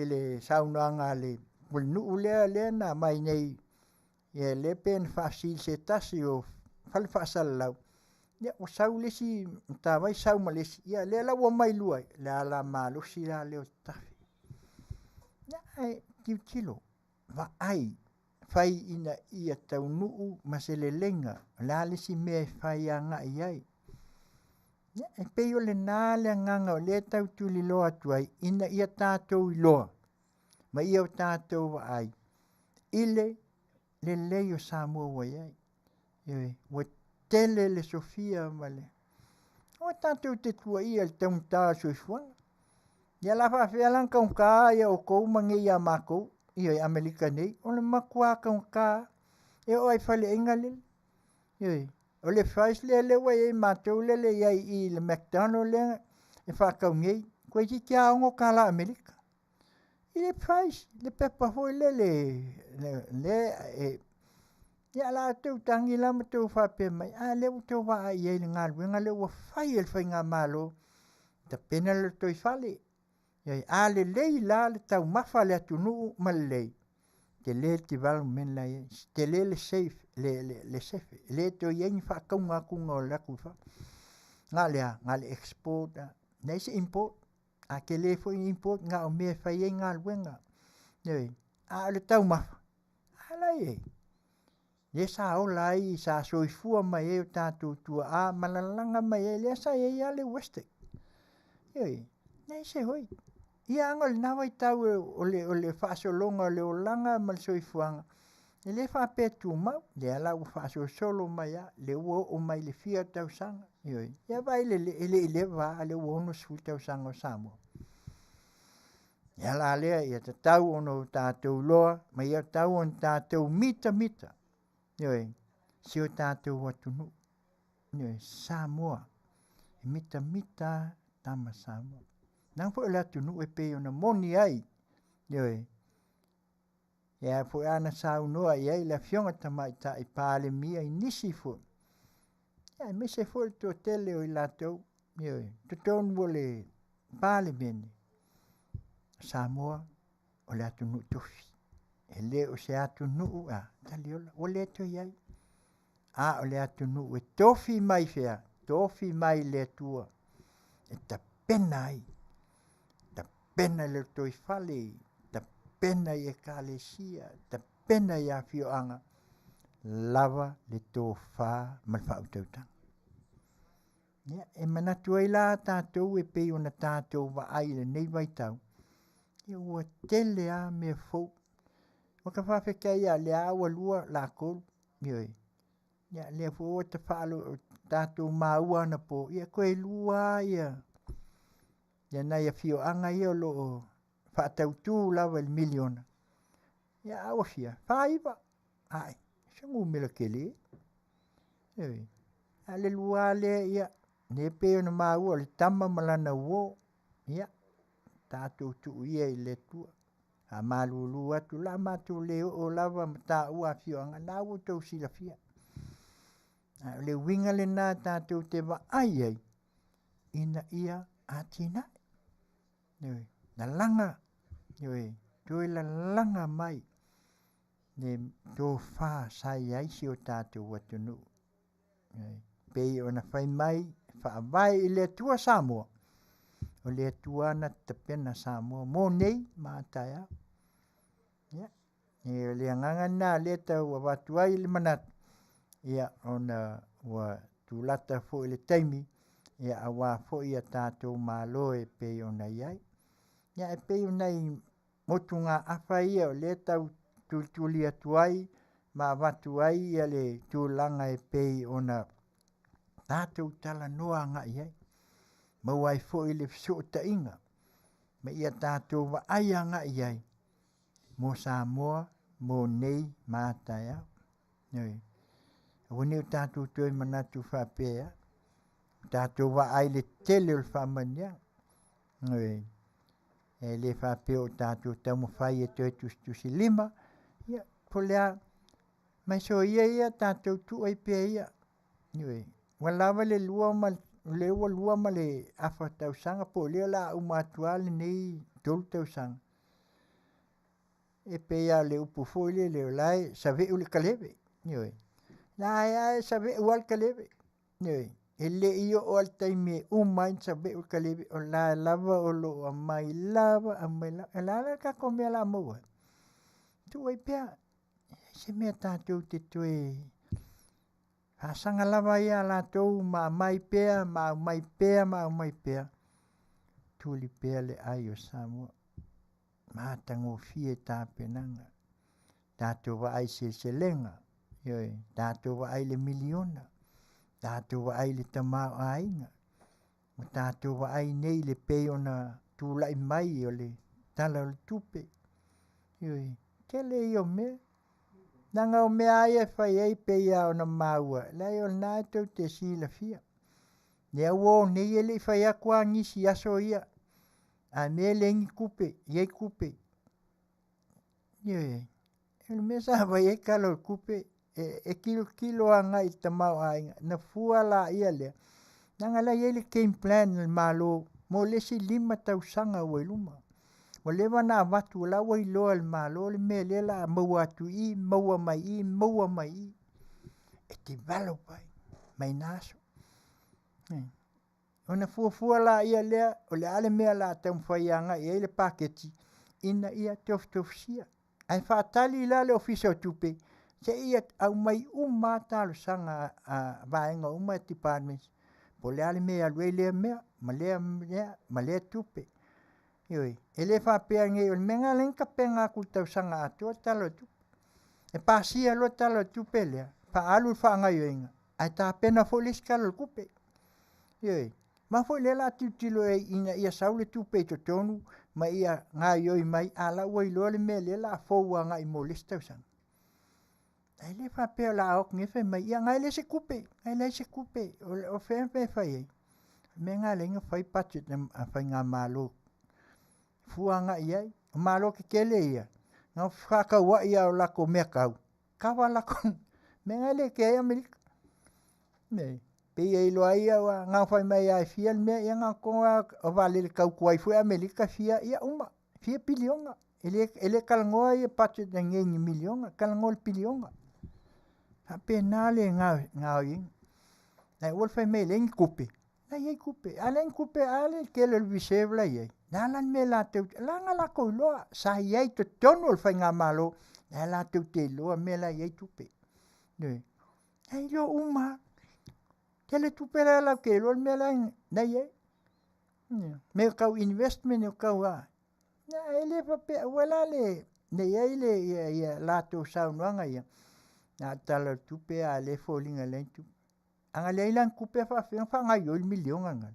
le saunoaga a le pulenuu lea na aumai nei, ia lea pei ona faafesili i se tasi o fale faasalalau, ia ua sau le isi matavai sau ma le isi, ia lea la ua omai lua ai, o le ala malosi la lea o Tafe. Ia ae tilotilo, vaai, fai ina ia taunuu ma se leleiga, o le a le isi mea e fai agai i ai. Ia, e pei o lena le agaga o lea e tau tuliloa atu ai, ina ia tatou iloa ma ia o tatou vaai i le lelei o Samoa ua i ai. Ioe, ua tele le sofia ma le... Aua tatou te tuuaia i le taugata o le soifuaga. Ia o le a faapefea la ona taugata ia outou ma nei ia matou i Amerika nei? O le matua taugata lava. E oo lava i faleaiga lele. Ioe. O le price lea lea ua i ai matou lele e i ai i i le McDonald lea e faatau nei, toeitiiti lava $6 Amerika. I le price, le pepa foi lele lea e... Ia o la outou tagi la ma outou faapea mai, a lea ua outou vaai i ai i le galuega lea ua fai e le faigamalo, tapena le lotoifale. A lelei la le taumafa a le atunuu ma lelei, tele le development la e i ai, tele le safe, le sefe, e le toe i ai ni faatauga atuga o le atu i fafo. Na o le a? Na o le export lava, leai se import. A tele foi le import, na o mea e fai ai galuega. Ioe. A o le taumafa, a la e i ai. Lea sa ola ai, sa soifua mai ai o tatou tuaa ma lalaga mai ai, lea sa i ai lava le WESTEC. Ioe, leai se oi. Ia aga o lena vaitau o le faasologa o le olaga ma le soifuaga, e le faapea e tumau, lea la ua faasolosolo mai lava, lea ua oo mai i le fia tausaga, ioe. Ia vaai e le i leva lava a o lea ua 60 tausaga o Samoa. O le ala lea ia tatau ona o tatou iloa ma ia tatau ona tatou mitamita, ioe, si o tatou atunuu, ioe, Samoa, e mitamita lava tama Samoa. Leaga foi o le atunuu e pei ona moni ai, ioe, e a foi ana saunoa i ai le Afioga i le Tamaitai Palemia i nisi foi, aemaise foi le toatele o i latou, ioe, i totonu o le Palemene, o Samoa o le atunuu tofi. E le o se atunuu a taliola, ua le toe i ai. A o le atunuu e tofi mai fea? Tofi mai le Atua e tapena ai, tapena i le lotoifale, tapena i ekalesia, tapena i afioaga, lava le tofa ma le faautautaga. Ia, e manatu ai la tatou e pei ona tatou vaai i lenei vaitau, ia ua tele lava mea fou. Ua ta faafetai lava o lea ua lua latou, ioe. Ia lea foi ua ta faalo tatou maua anapo, ia toe lua lava ia ia nai afioaga ia o lo o faatautu lava i le miliona. Ia a ua fia? 49. Ae, se numera tele. Ioe. A o le lua lava lea, ia, lea pei ona maua o le tama ma lana uo. Ia, tatou tuu ia i le Atua. Faamalulu atu, o le a matou le oo lava ma taua afioaga, na ua outou silafia. A o le uiga lena tatou te vaai ai ina ia atinae. Ioe, lalaga, ioe, toe lalaga mai le tofa sa i ai si o tatou atunuu. Ioe, pei ona fai mai, faavae i le Atua Samoa, o le Atua na tapena Samoa mo nei ma a taeao. Ia, e o le agaga lena lea tau avatu ai le manatu, ia ona ua tulata foi le taimi, ia aua foi a tatou Malo e pei ona i ai. Ia e pei o nai motugaafa ia o lea e tau tulituli atu ai. ma avatu ai ia le tulaga e pei ona tatou talanoa agai i ai. Maua ai foi le fesootaiga ma ia tatou vaai agai i ai mo Samoa mo nei ma a taeao. Ioe. Aua ne i o tatou toe manatu faapea, tatou vaai i le tele o le faamanuiaga. Ioe. E le faapea o tatou taumafai e toe tusitusilima, ia, po o le a, ma e soia ia tatou tuu ai pea ia. Ioe. Ua lava le lua ma o lea ua lua ma le afa tausaga po o lea o le a uma atu lava lenei tolu tausaga. E pei lava o le upu foi lele o la e saveu le kaleve. Ioe. La e lava e saveu lava le kaleve. Ioe. E le i oo lava i le taimi e uma ai ona saveu le kaleve, o la lava o lo o aumai lava aumai lava. O le a la le tatou mea o le a maua ai? Tuu ai pea. E leai se mea tatou te toe faasaga lava ai ia latou ma aumai pea ma aumai pea ma aumai pea, tuli pea le ai o Samoa. Matagofie tapenaga, tatou vaai i seleselega, ioe, tatou vaai i le miliona, tatou vaai i le tamaoaiga, ua tatou vaai nei i le pei ona tulai mai o le Tala o le Tupe. Ioe, tele ia o mea. Leaga o mea lava ia e fai ai pei lava ona maua, leai o lena e tou te silafia. Lea ua o nei e le i fai atu lava nisi i aso ia, a mea e leai ni tupe, i ai tupe. Ioe, o le mea sa fai ai Tala o le Tupe, e tilotilo agai i le tamaoaiga, ona fua laia lea, leaga o la e i ai le game plan a le Malo mo le isi 5 tausaga ua i luma. Ua leva ona avatu o la ua iloa e le Malo le mea lea o le a maua atu i i, maua mai i, maua mai i, e develop ai mai na aso. Ona fuafua laia lea, o le a le mea o le a taumafai agai i ai le paketi ina ia tofutofusia. Ae faatali la le Ofisa o Tupe seia aumai uma lava talosaga a vaega uma, departments, po o le a le mea e alu ai lea mea ma lea mea ma lea tupe. Ioe. E le faapea nei, o le mea lena e ala ai ona tapena atu i le tausaga atoa le Tala o le Tupe. E pasia loa le Tala o le Tupe lea, faaalu le faagaoioiga, ae tapena foi le isi Tala o le Tupe. Ioe. Ma foi lea o le a tilotilo i ai ina ia sau le tupe i totonu ma ia gaoioi mai, a o la ua iloa le mea lea o le a fou agai mo le isi tausaga. Ae le faapea o le a o atu nei fai mai, ia na e leai se tupe, na e leai se tupe. O fea le mea e fai ai? O le mea lena e ala ai ona fai budget a faigamalo, fua agai i ai. O malo tetele ia, na o fefaatauai lava o latou mea tau, kava latou mea na e le kea ai Amerika. E pei e iloa ai au na fai mai lava e fia le mea, ia na ona togo lava o vaalele tau tuai foi Amerika e fia, ia uma, fia piliona. E le, e le talanoa ia budget nei i ni miliona, talanoa i le piliona. Faapena le gaoioiga. Ae aua le fai mai e leai ni tupe, la e i ai tupe. A leai ni tupe, a le tele o le reserve la e i ai. Le a la le mea latou te, la na latou iloa, sa i ai i totonu o le faigamalo, la latou te iloa mea la e i ai tupe. Ioe. E iloa uma lava. Tele tupe la latou te iloa le mea la e i ai. Mea tau investment e tau a, e le faapea, aua la le ne i ai le ia, ia latou saunoaga ia, na o le Tala o le Tupe a lea e foliga e leai ni tupe. A na leai la ni tupe e faapefea ona faagaoioi le miliona lena?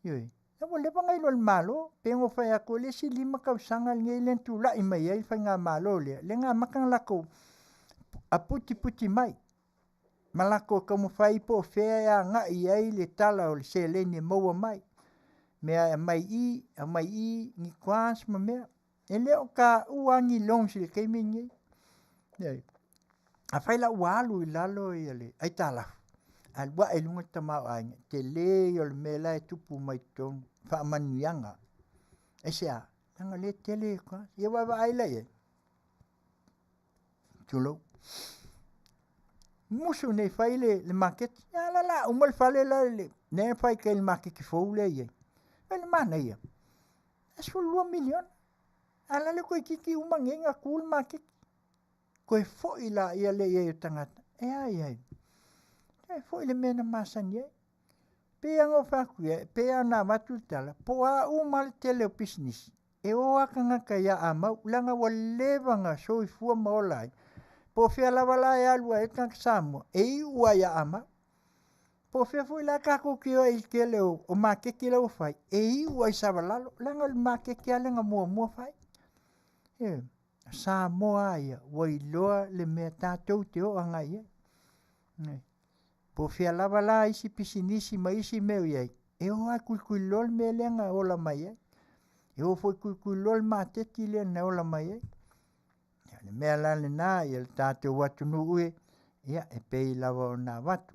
Ioe. La ua leva ona iloa e le Malo, pei ona ou fai atu o le isi 5 tausaga lenei lea na tulai mai ai le faigamalo lea, lea na amata ona latou aputiputi mai ma latou taumafai po o fea e agai i ai le tala o le seleni e maua mai, mea e aumai i, aumai i, ni grants ma mea. E le o taua lava ni loans i le taimi lenei. Ioe. Afai la ua alu i lalo ia le aitalafu, alu ae i luga le tamaoaiga, tele ia o le mea la e tupu mai totonu, faamanuiaga. Aisea? Leaga o lea e tele grants. Ia vaavaai la i ai. Tulou. Musu nei fai le, le maketi. Ia la la uma le fale la le, lea fai kai le maketi fou lea i ai. Fai le manaia. E 12 miliona. A la le toeitiiti uma nei na tu le maketi. Toe foi laia lea i ai o tagata. E a i ai. Toe foi le mea na masani ai. Pei lava ona ou fai atu ia, pei lava ona avatu le tala, po o a uma le tele o pisinisi, e o lava tagata ia Amau, leaga ua leva ona soifua ma ola ai. Po o fea lava la e alu ai le tagata Samoa, e iu ai ia amau. Po o fea foi la tatou te o ai i le tele o maketi la ua fai, e iu ai i Savalalo, leaga o le maketi lava lea na muamua fai. Ioe. O Samoa lava ia, ua iloa le mea tatou te oo agai i ai. Ioe. Po o fea lava la isi pisinisi ma isi mea o i ai, e o lava e tulituliloa le mea lea na ola mai ai. E o foi e tulituliloa le maketi lea na ola mai ai. Ia, o le mea la lena ia le tatou atunuu e, ia e pei lava ona avatu.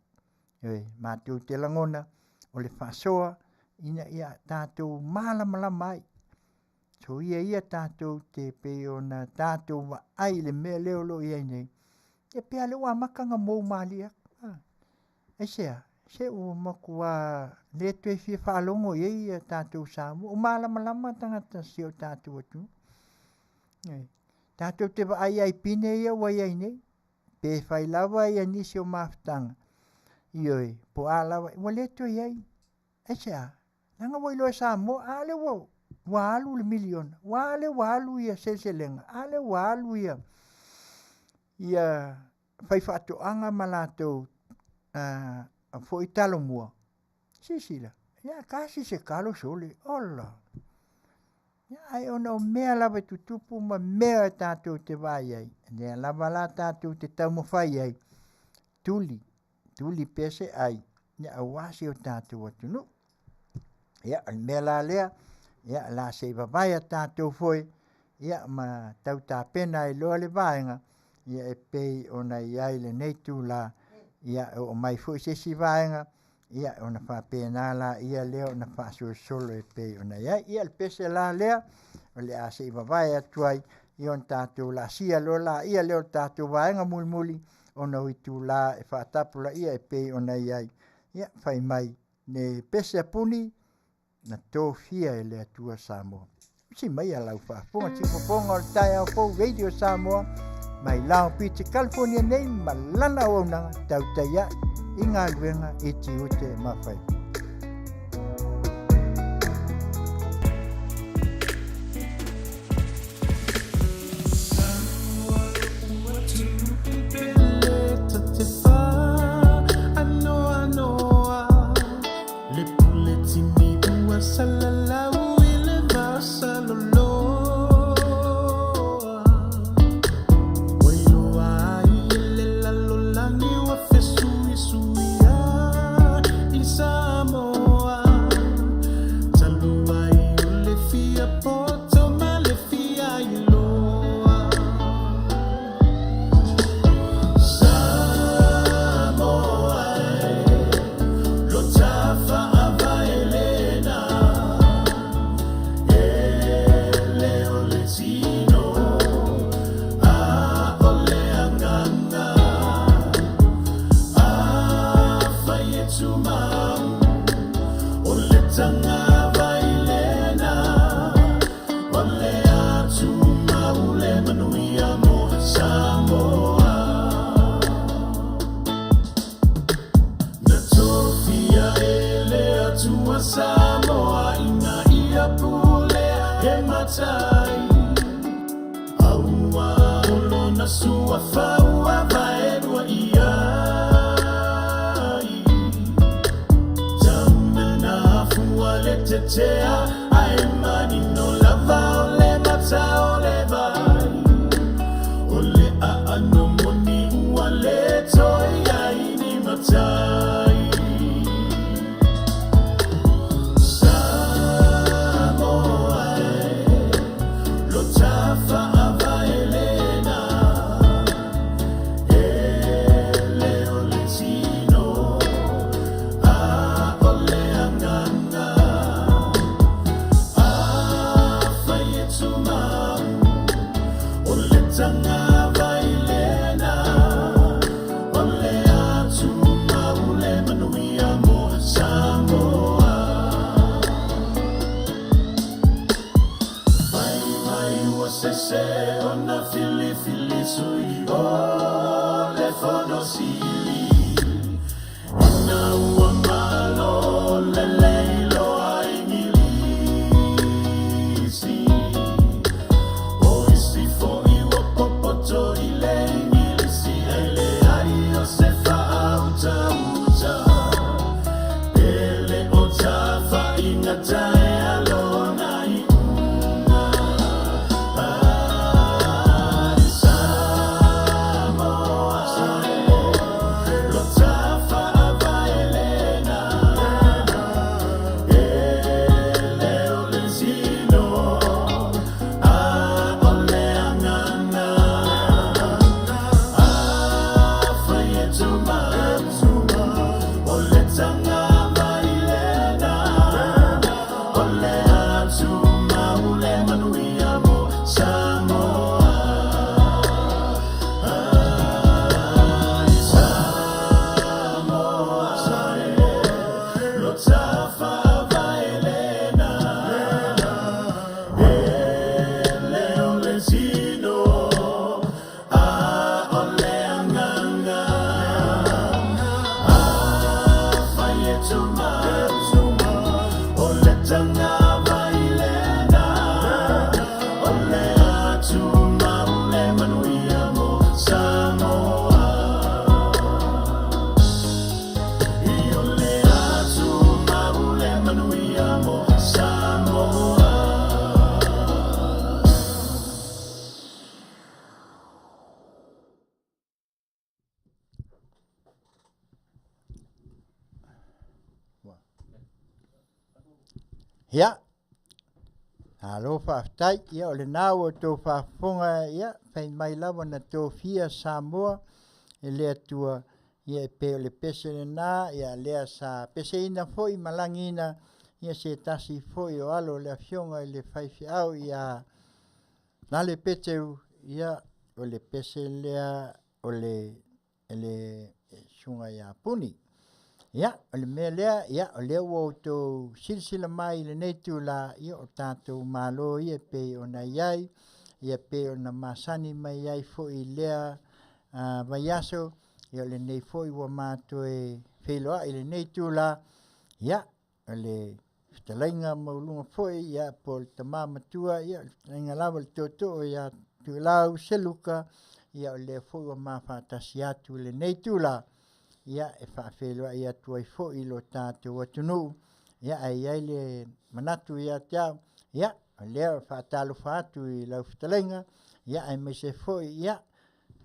Ioe, matou te lagona o le faasoa ina ia tatou malamalama ai. Soia ia tatou te pei ona tatou vaai i le mea lea o lo o i ai nei, ia pei lava o lea ua amata ona mou malie atu. Aisea? Se ua matua le toe fia faalogo i ai ia tatou Samoa. Ua malamalama tagata o si o tatou atunuu. Ioe. Tatou te vaai lava i pine ia ua i ai nei, pe fai lava ia nisi o mafutaga, ioe, po o a lava, ua le toe i ai. Aisea? Leaga ua iloa e Samoa, a lea ua, ua alu le miliona, ua a lea ua alu ia seleselega, a lea ua alu ia, ia faifaatoaga ma latou foi talomua, silasila, ia tasi se talo sole, ola. Ia, ae ona o mea lava e tutupu ma mea e tatou te vaai ai, lea lava la tatou te taumafai ai, tuli, tuli pea se ai, ia aua si o tatou atunuu. Ia, o le mea la lea, ia o le a se i vavae a tatou foe, ia ma tau tapena ai loa le vaega, ia e pei ona i ai lenei itula, ia e oo mai foi se isi vaega, ia ona faapena laia lea ona faasolosolo e pei ona i ai. Ia o le pese la lea, o le a se i vavae atu ai, ia ona tatou laasia loa laia lea o le tatou vaega mulimuli, ona o itula e faatapulaia e pei ona i ai, ia fai mai le pese a Puni na tofia e le Atua Samoa. Usi mai a lau faafofoga siufofoga o le taeao fou Radio Samoa mai Long Beach, California nei ma lana auaunaga tautai ae i galuega i tiute ma faiva. Ia, malo faafetai. Ia o lena ua outou faafofoga, ia, fai mai lava na tofia Samoa e le Atua, ia e pei o le pese lena, ia lea sa peseina foi ma lagiina ia se tasi foi o alo o le afioga i le faifeau ia Nale Peteu, ia o le pese lea o le le susuga ia Puni. Ia, o le mea lea, ia, o lea ua outou silasila mai i lenei itula, ia o tatou Malo ia e pei ona i ai, ia e pei ona masani mai ai foi i lea vaiaso, ia o lenei foi ua matoe feiloai i lenei itula, ia, o le fetalaiga maualuga foi ia po o le tama matua ia o le fetalaiga lava i le tootoo ia Tuilau Seluka ia o lea foi ua ma faatasi atu i lenei itula ia e faafeiloai atu ai foi i lo tatou atunuu ia ae i ai le manatu ia te au ia o lea e faatalofa atu i lau fetalaiga ia aemaise foi ia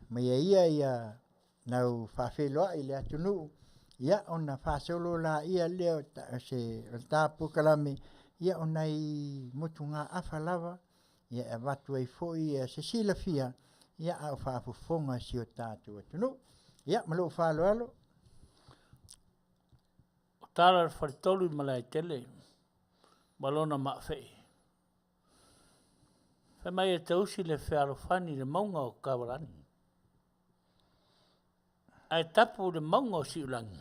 aumaia ia ia lau faafeiloai i le atunuu ia ona faasolo laia lea o se o le ta polokalame ia o nai motugaafa lava ia e avatu ai foi se silafia ia a o faafofoga si o tatou atunuu. Ia ma lou faaaloalo. O tala a le Faletolu i Malaetele ma lona maafee. Fai mai e tausi le fealofani i le mauga o Kavalani. Ae tapu i le mauga o Siulagi,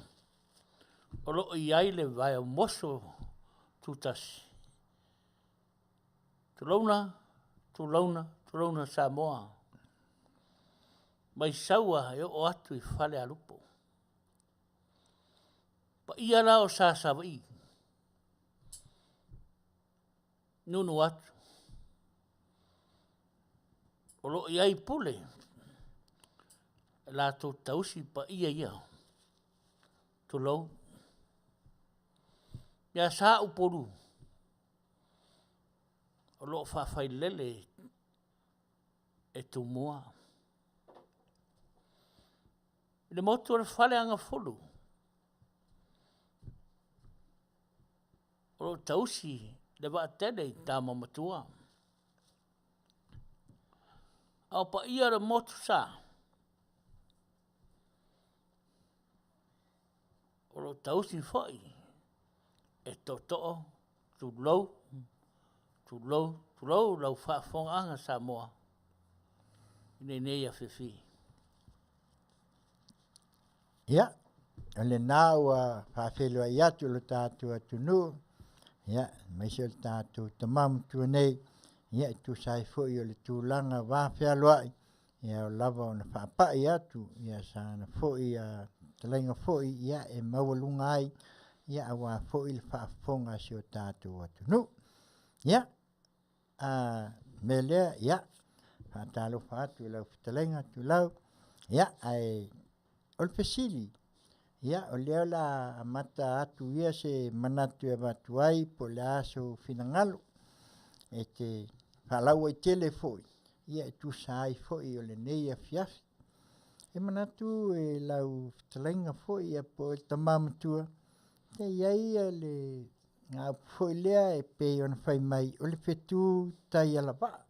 o lo o i ai le vaemoso tutasi. Tulouna, tulouna, tulouna Samoa, mai Saua e oo atu i Falealupo. Paia la o Sa Savaii, nunu atu, o lo o i ai pule e latou tausi paia ia, tulou. Ia Sa Upolu, o lo o faafailele e Tumua. I le motu o le Faleagafulu, o lo o tausi le vaatele i Tama Matua. A o paia o le motu sa, o lo o tausi foi e tootoo, tulou, tulou, tulou lau faafofogaaga Samoa i lenei afiafi. Ia, o lena ua faafeiloai atu lo tatou atunuu, ia, aemaise o le tatou tama matua nei, ia, e tusa ai foi o le tulaga vafealoai, ia ao lava ona faapai atu ia sana foi fetalaiga foi ia e maualuga ai ia aua foi le faafofoga a si o tatou atunuu. Ia, a mea lea, ia, faatalofa atu i lau fetalaiga Tuilau, ia, ae o le fesili, ia, o lea o le a amata atu ia se manatu e avatu ai po o le a sou finagalo e te faalauaitele foi ia e tusa ai foi o lenei afiafi. E manatu e lau fetalaiga foi ia po o le tama matua, e i ai le gaupu foi lea e pei ona fai mai o le fetu taialavaa.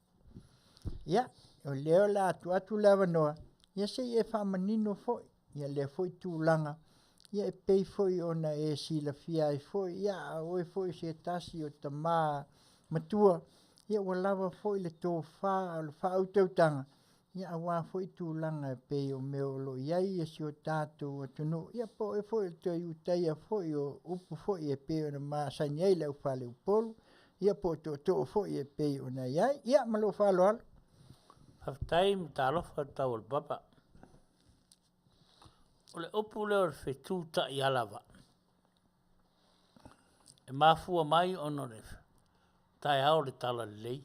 Ia, o lea o le a tuu atu le avanoa, ia se i e faamanino foi ia lea foi tulaga ia e pei foi ona e silafia ai foi, ia a o oe foi o se tasi o tama matua, ia ua lava foi le tofa o le faautautaga, ia aua foi tulaga e pei o mea o lo o i ai si o tatou atunuu, ia po o oe foi o le toe Ulutaia foi o upu foi e pei ona masani ai le aufale Upolu, ia po o tootoo foi e pei ona i ai. Ia, ma lou faaaloalo. Faafetai ma talofa i le tau o le papa. O le upu lea o le fetu taialavaa, e mafua mai ona o le taeao o le Talalelei.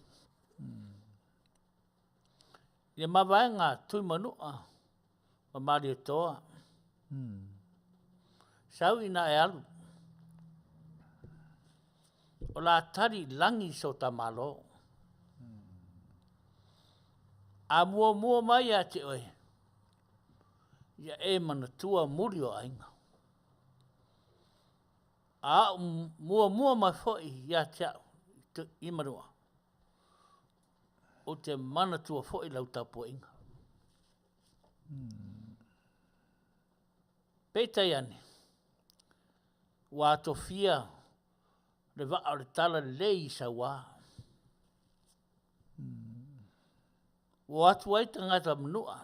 I le mavaega a Tuimanua ma Malietoa, sau ina e alu, o le a tali i lagi so ta Malo. A muamua mai ia te oe, ia e manatua muli o aiga. A a'u muamua mai foi ia te a'u i Manua, ou te manatua foi lau tapuaiga. Peitai ane, ua atofia le vaa o le tala lelei i Sauā. Ua o atu ai tagata manua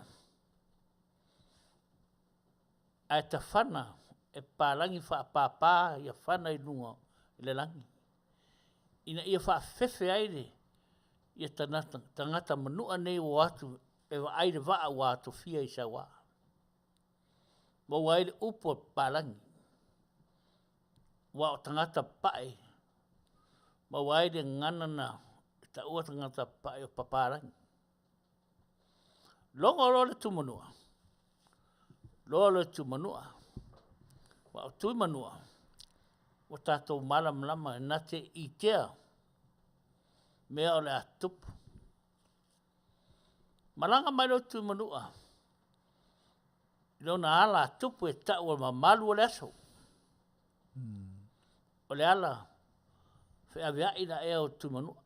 ae tafana e papalagi faapāpā ia fana i luga i le lagi, ina ia faafefefe ai le ia tagata, tagata manua nei ua o atu e vaai le vaa ua atofia i Sauā. Maua ai le upu a papalagi, aua o tagata papae, maua ai le gagana na taua tagata papae o papalagi. Logo loa le Tumanua, loa le Tumanua, aua o Tuimanua, ua tatou malamalama na te itea mea o le a tutupu. Malaga mai loa Tuimanua i lona ala a tupu e tau o le mamalu o le aso. O le ala feaveai la ea o Tuimanua.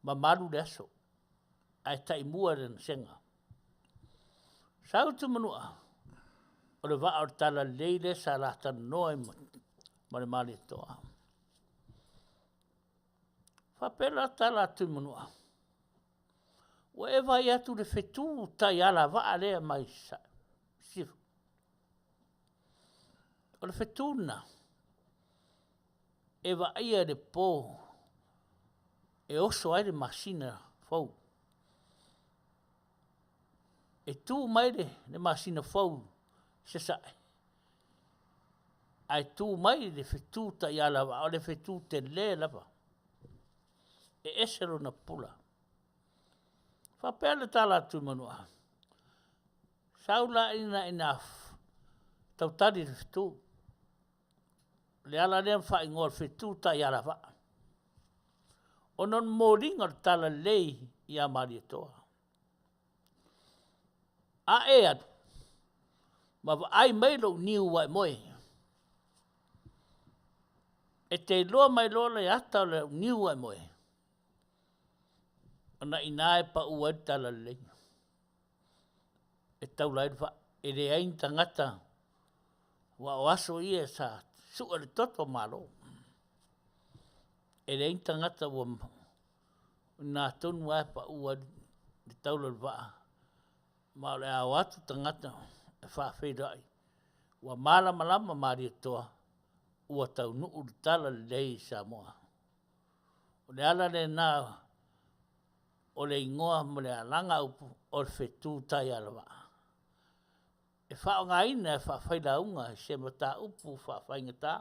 Mamalu le aso, ae taimua i lana sega. Sau Tuimanua, o le vaa o le talalelei lea sa la talanoa ai ma le Malietoa. Faapea la tala a Tuimanua, ua e vaai atu i le fetu tai alavaa lea mai Sisifo. O le fetu lena e vaaia i le po e oso ai le masina fou. E tu mai le masina fou i sasae, ae tu mai le fetu taialavaa, o le fetu tele lava, e ese lona pupula. Faapea le tala a Tuimanua, sau la ina ina tautali i le fetu. O le ala lea na faaigoa o le fetu taialavaa, ona o le momoliga o le talalelei ia Malietoa. A e alu, ma vaai mai lou niu ua e moe, e te iloa mai loa le ata o lau niu ua e moe, ona i ina e pau ai le talalelei, e taula ai le vaa. E leai ni tagata, aua o aso ia sa sue le toto o Malo. E leai ni tagata ua na tonu lava e pau ai le taula o le vaa, ma o le a o atu tagata e faafeiloai, ua malamalama Malietoa ua taunuu le talalelei i Samoa. O le ala lena o le igoa ma le alaga upu o le fetu taialavaa. E faaaogaina e faafailauga i se mataupu faafaigata.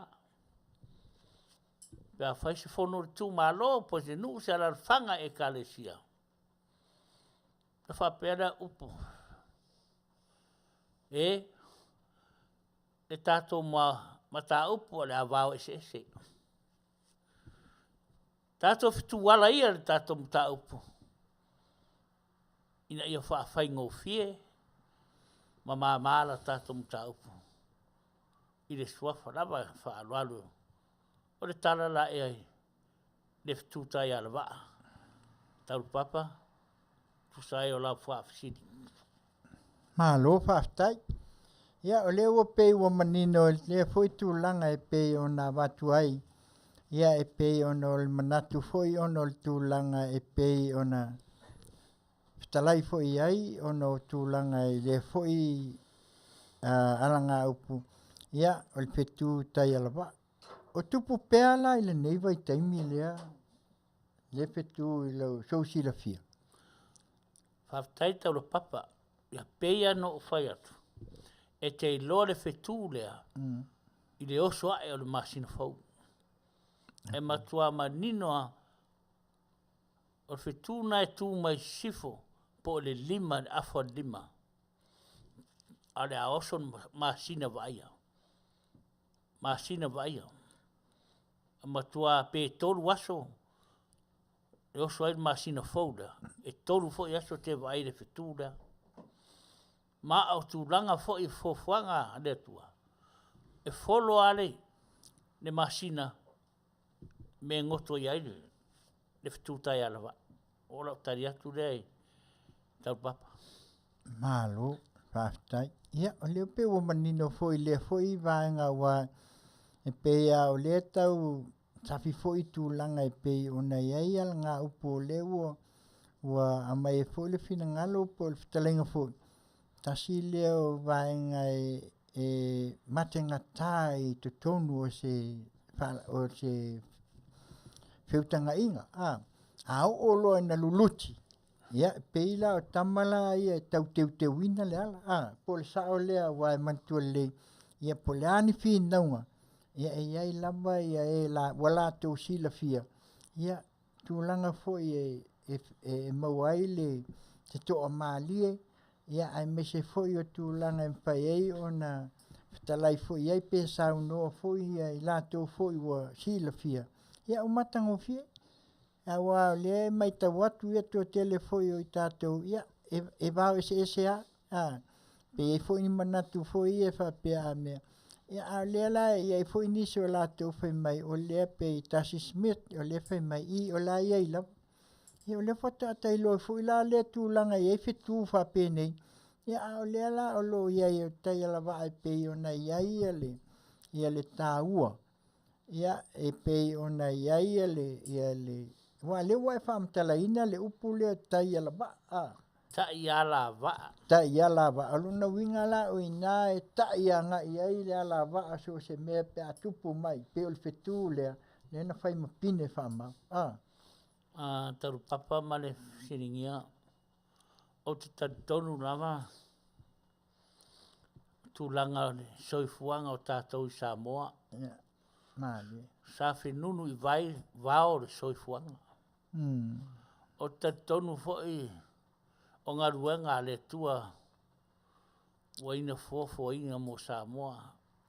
Pe a fai se fono a le itumalo po o se nuu se alaalafaga ekalesia, ona faapea lea o upu, E, le tatou mataupu o le a vao eseese. Tatou fetuala ia le tatou mataupu ina ia faafaigofie ma mama la tatou mataupu i le suafa lava e faaaloalo. O le tala la ea i le fetu tai alavaa, Taulapapa, tusa ai o lau faafesili. Malo faafetai. Ia, o lea ua pei ua manino i lea foi tulaga e pei ona avatu ai, ia e pei ona o le manatu foi ona o le tulaga e pei ona fetalai foi i ai ona o tulaga i lea foi alagaupu, ia, o le fetu taialavaa. O tupu pea la i lenei vaitaimi lea, lea fetu i lau sou silafia? Faafetai Taulapapa. Ia pei lava ona ou fai atu, e te iloa le fetu lea i le oso ae o le masina fou. E matua manino lava, o le fetu lena e tu mai sisifo po o le lima, le afa o le lima, a o le a oso le masina vaaia, masina vaaia. E matua pe tolu aso e oso ai le masina fou lea, e tolu foi aso e te vaai i le fetu lea. Ma o tulaga foi o fuafuaga a le Atua, e folo lava le le masina me goto i ai le fetu tai alavaa. O lau tali atu lea i Taulapapa. Malo, faafetai. Ia, o lea pei ua manino foi i lea foi vaega aua e pei lava o lea tau safi foi tulaga e pei ona i ai alagaupu o lea ua ua aumai ai foi le finagalo po o le fetalaiga foi, tasi lea o vaega e e mategata i totonu o se o se feutagaiga a. A oo loa ina luluti, ia e pei la o tama la ia e tau teuteuina le ala a, po o le sao lea aua e manatua lelei, ia po o le a ni finauga, ia e i ai lava ia e ua latou silafia ia tulaga foi e e maua ai le toamalie, ia aemaise foi o tulaga e mafai ai ona fetalai foi i ai pe saunoa foi i latou foi ua silafia, ia ua matagofie. Aua o lea e matau atu ia toatele foi o i tatou, ia e vao eseese lava, a. Pe i ai foi ni manatu foi ia faapea a mea, ia a o lea la e i ai foi nisi o latou fai mai o lea pei Tasi Smith o lea e fai mai, i o la e i ai lava. Ia o lea faatoa ta iloa ai foi la lea tulaga e i ai fetu faapenei, ia a o lea la o lo o i ai o taialavaa e pei ona i ai le ia le taua, ia e pei ona i ai le ia le aua o lea ua e faamatalaina le upu lea taialavaa, a. Taialavaa. Taialavaa. O lona uiga la o i ina e tai agai i ai le alavaa so o se mea pe a tupu mai, pei o le fetu lea, lea na fai ma pine faamau, a. A Taulupapa ma le fesiligia, ou te talitonu lava o tulaga o le soifuaga o tatou i Samoa, sa fenunu i vai vao le soifuaga. Ou te talitonu foi o galuega a le Atua ua ia foafoaina mo Samoa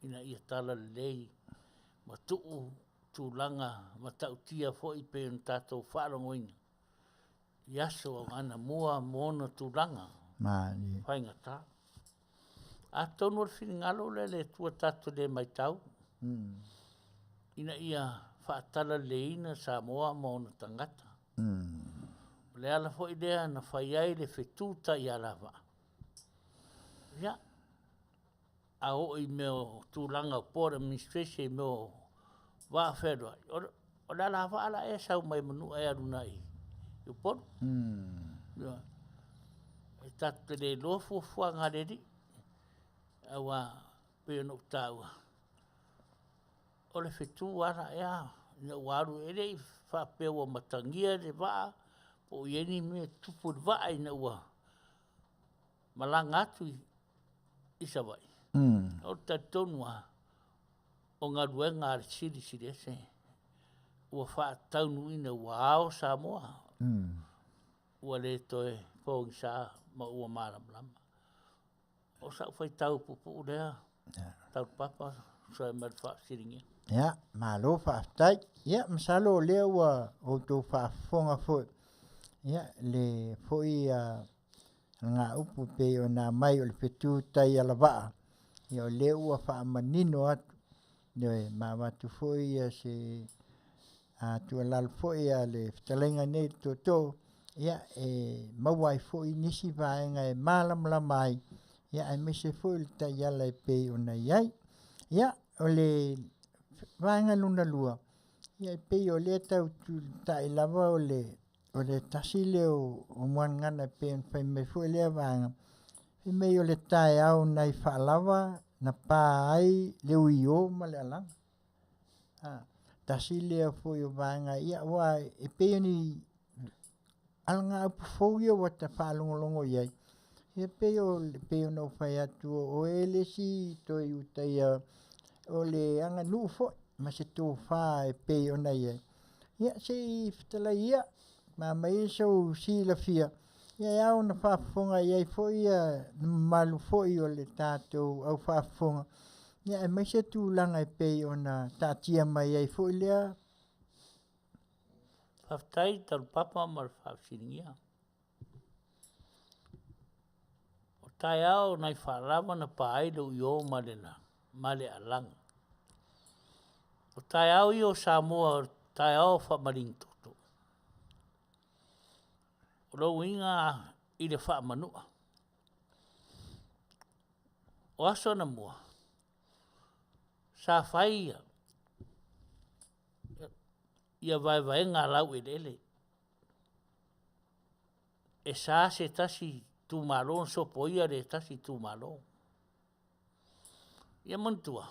ina ia talalelei ma tuu tulaga matautia foi pei ona tatou faalogoina i aso anamua ma ona tulaga faigata. Atonu o le finagalo lea o le Atua tatou te le matau ina ia faatalaleleiina Samoa ma ona tagata. O le ala foi lea na fai ai le fetu taialavaa. Ia, a oo i mea o tulaga o Port Administration i mea o vaa fealuai, o le alavaa la ea e sau mai Manua e alu agai i Upolu. Ioe. E tatou te le iloa fuafuaga a le Alii, aua pei ona ou taua, o le fetu lava la ea ina ua alu, e le i faapea ua matagia le vaa po o i ai ni mea e tupu i le vaa ina ua malaga atu i Savaii. Ou te talitonu lava, o galuega a le Silisili Ese ua faataunuuina, ua ao Samoa, ua le toe pogisa ma ua malamalama. O sau faitau puupuu lea, Taulapapa, tusa ai ma le faafesiligia. Ia, malo faafetai. Ia, masalo o lea ua outou faafofoga foi, ia, le foi a gaupu pei ona aumai o le fetu taialavaa, ia o lea ua faamanino atu, ioe, ma avatu foi ia se a tuualalo foi a le fetalaiga nei le tootoo, ia e maua ai foi nisi vaega e malamalama ai, ia aemaise foi o le taiala e pei ona i ai. Ia, o le vaega lona lua, ia e pei o lea e tau tulitai lava o le o le tasi lea o muagagana e pei ona fai mai foi lea vaega, fai mai o le taeao nai Faalava na pa ai le uio ma le alaga. A, tasi lea foi o vaega ia aua e pei o ni alagaupu fou ia ua ta faalogologo i ai, ia pei o pei ona ou fai atu o oe le isi toe utaia o le aganuu foi ma se tofa e pei ona i ai. Ia se i fetalai ia ma aumai sou silafia, ia e ao ona faafofoga i ai foi ia le mamalu foi o le tatou au faafofoga, ia aemaise tulaga e pei ona taatia mai ai foi lea. Faafetai Taulapapa ma le faafesiligia. O taeao nai Faalava na pa ai le uio ma le alaga. O taeao ia o Samoa o taeao faamaligi toto. O lou uiga i le faamanua. O aso anamua, sa fai ia vaevaega a laueleele. E sa se tasi itumalo ona sopoia le tasi itumalo. Ia manatua,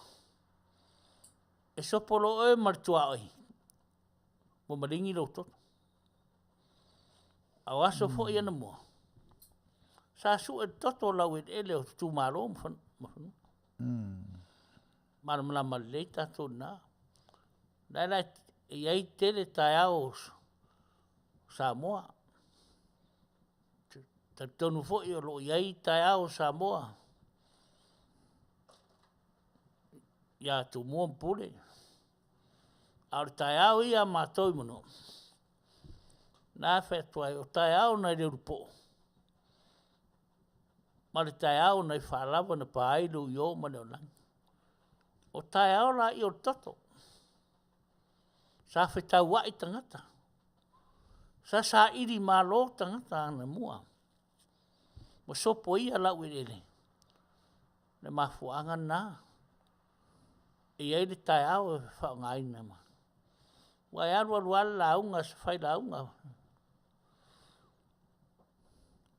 e sopo loa oe ma le tuaoi, ua maligi lou toto. A o aso foi anamua, sa sue le toto o laueleele o itumalo ma fanua. Malamalama lelei tatou i lena. O lea la e i ai tele taeao o Samoa. Talitonu foi o lo o i ai taeao o Samoa ia Tumua ma Pule, a o le taeao ia a matou i Manua, na e fai atu ai, o taeao nai le Ulupo ma le taeao nai Faalava na pa ai le uio ma le aolagi. O taeao laia o le toto, sa fetauai tagata, sa saili malo tagata anamua, ua sopoia laueleele, le mafuaaga lena e i ai le taeao e faaaogaina. Aua e alu alu lava le lauga a se failauga,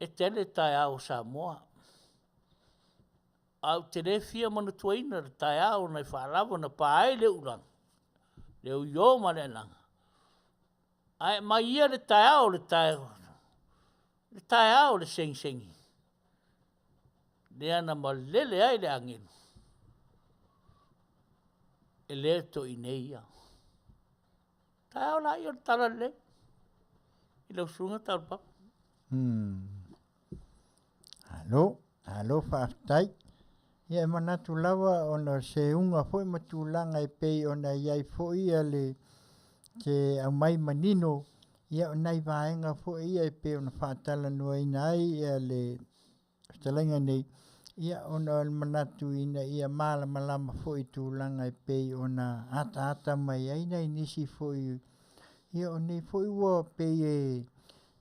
e tele taeao o Samoa, ae ou te le fia manatuaina le taeao nai Faalava na pa ai le ulaga, le uio ma le alaga, ae aumai ia le taeao o le taeao, le taeao o le segisegi, lea na malele ai le agelu, e le toe i inei ia. Taeao laia o le talalelei i lau susuga Taulapapa. Malo, malo faafetai. Ia e manatu lava ona o seuga foi ma tulaga e pei ona i ai foi ia le se aumai manino ia o nai vaega foi ia e pei ona faatalanoaina ai ia le fetalaiga nei, ia ona o le manatu ina ia malamalama foi i tulaga e pei ona ataata mai ai nai nisi foi ia o nei foi ua pei e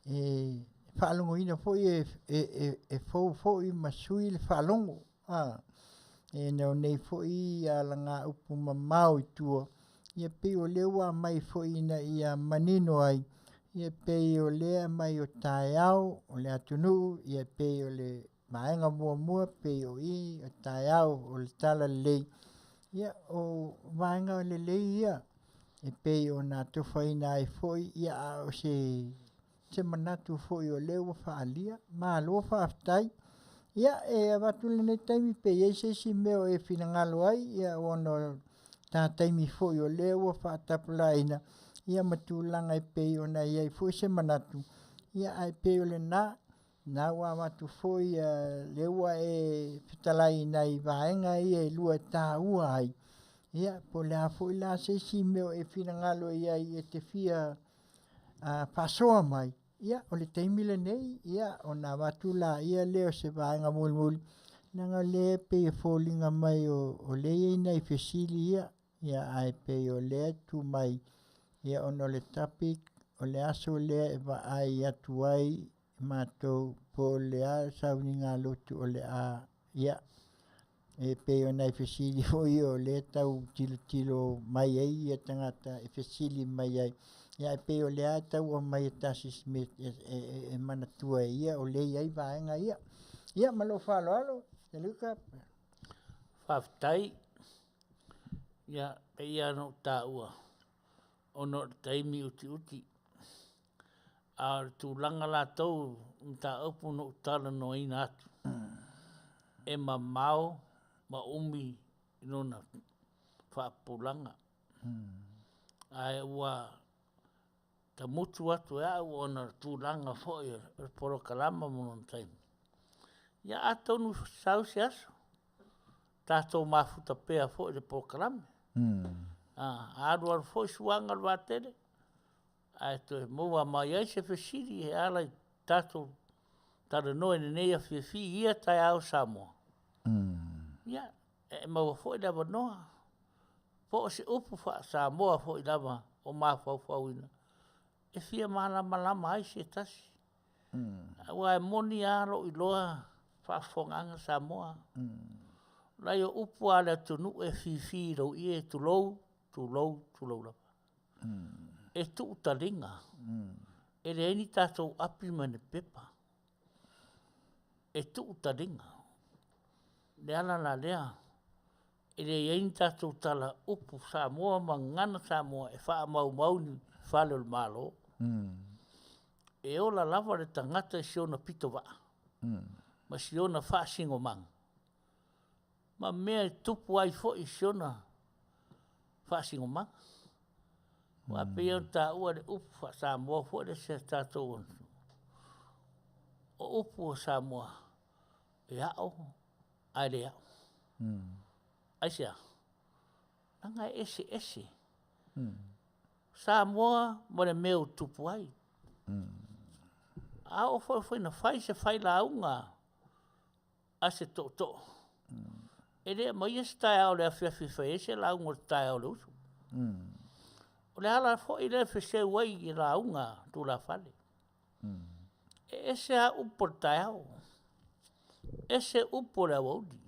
e faalogoina foi e e fou foi ma sui le faalogo a e o nei foi alagaupu mamao i tua ia pei o lea ua aumai foi ina ia manino ai ia pei o lea aumai o taeao o le atunuu ia pei o le vaega muamua pei o i o taeao o le talalelei ia o vaega lelei ia e pei ona atofaina ai foi ia a o se se manatu foi o lea ua faaalia. Malo faafetai. Ia, e avatu lenei taimi pe i ai se isi mea o e finagalo ai, ia ona o ta taimi foi o lea ua faatapulaaina, ia ma tulaga e pei ona i ai foi se manatu, ia ae pei o lena, lena ua avatu foi lea ua e fetalai i nai vaega ia e lua e taua ai, ia po o le a foi la se isi mea o e finagalo i ai e te fia faasoa mai, ia o le taimi lenei, ia ona avatu laia lea o se vaega mulimuli, leaga o lea e pei e foliga mai o lea e i ai nai fesili ia, ia ae pei o lea e tuu mai, ia ona o le topic, o le aso lea e vaai atu ai matou po o le a le sauniga lotu o le a, ia, e pei o nai fesili foi ia o lea e tau tilotilo mai ai ia tagata e fesili mai ai, ia ae pei o lea e tau aumai e Tasi Smith e manatua e ia o lea e i ai vaega ia. Ia ma lou faaaloalo, Luka. Faafetai. Ia, pei lava ona ou taua, ona o le taimi utiuti, a o le tulaga latou i mataupu na ou talanoaina atu, e mamao ma umi lona faapupulaga. Ae ua tamutu atu e au ona o le tulaga foi o le polokalama ma lona taimi. Ia atonu sau se aso, tatou mafuta pea foi i le polokalame. A alualu foi suaga o le vaatele, ae toe maua mai ai se fesili e ala i tatou talanoa i lenei afiafi i ia taeao Samoa, ia, e maua foi le avanoa. Po o se upu faa-Samoa foi lava o mafaufauina e fia malamalama ai se tasi. Aua e moni lava lou iloa faafofogaaga Samoa, leai o upu lava a le atunuu e fifi i lou ie, tulou, tulou, tulou lava. E tuu taliga, e leai ni tatou api ma ni pepa, e tuu taliga. O le ala la lea e leai ai ni tatou tala upu Samoa ma gagana Samoa e faamaumau i ni fale o le Malo. E ola lava le tagata i si ona pitovaa ma si ona faasinomaga ma mea e tupu ai foi i si ona faasinomaga. Aua e pei ona taua le upu faa-Samoa foi lea si a tatou o upu a Samoa, e ao ae le ao. Aisea? Leaga e eseese Samoa ma le mea ua tupu ai. A oo foi ina fai se failauga a se tootoo, e le aumaia se taeao i le afiafi e fai ai se lauga o le taeao o le uso. O le ala foi lea e feseu ai i lauga a tulafale. E ese lava upu o le taeao, ese upu o le aoauli,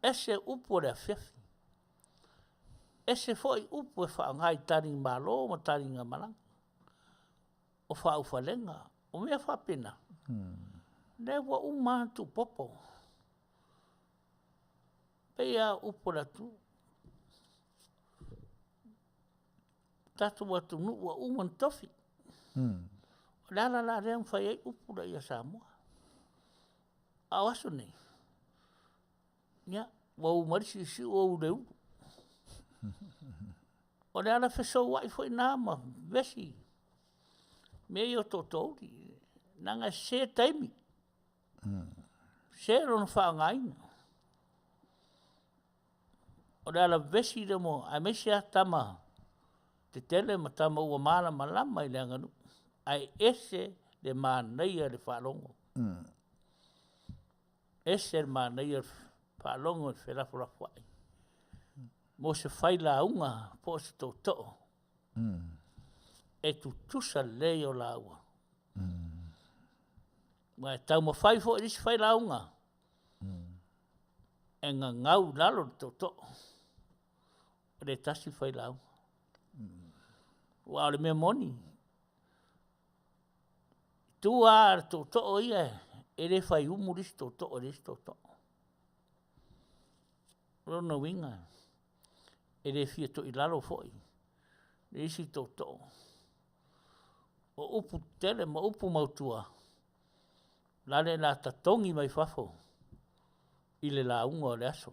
ese upu o le afiafi, ese foi upu e faaaoga i talimalo ma taligamalaga, o faaufalega, o mea faapena, lea ua uma lava ona tuupopo. E pei lava o upu a le atunuu, tatou atunuu ua uma ona tofi. O le ala la lea na fai ai upu ia a Samoa. A o aso nei, ia, ua u mai le siusiu ua u i le ulu. O le ala fesouai foi lena ma vevesi mea ia o tootoouli, leaga e sese taimi, sese lona faaaogaina. O le ala vevesi lea mo, aemaise lava tama tetele ma tama ua malamalama i le aganuu, ae ese le manaia i le faalogo. Ese le manaia o le faalogo i le felafolafoai mo se failauga po o se tootoo e tutusa lelei o laua. Aua e taumafai foi le isi failauga e gagau i lalo le tootoo o le tasi failauga. Aua o le mea moni, i tua lava o le tootoo ia, e le fai umu le isi tootoo i le isi tootoo. O lona uiga, e le fia toilalo foi le isi tootoo. O upu tetele ma upu mautua, lale la tatogi mai fafo i le lauga o le aso.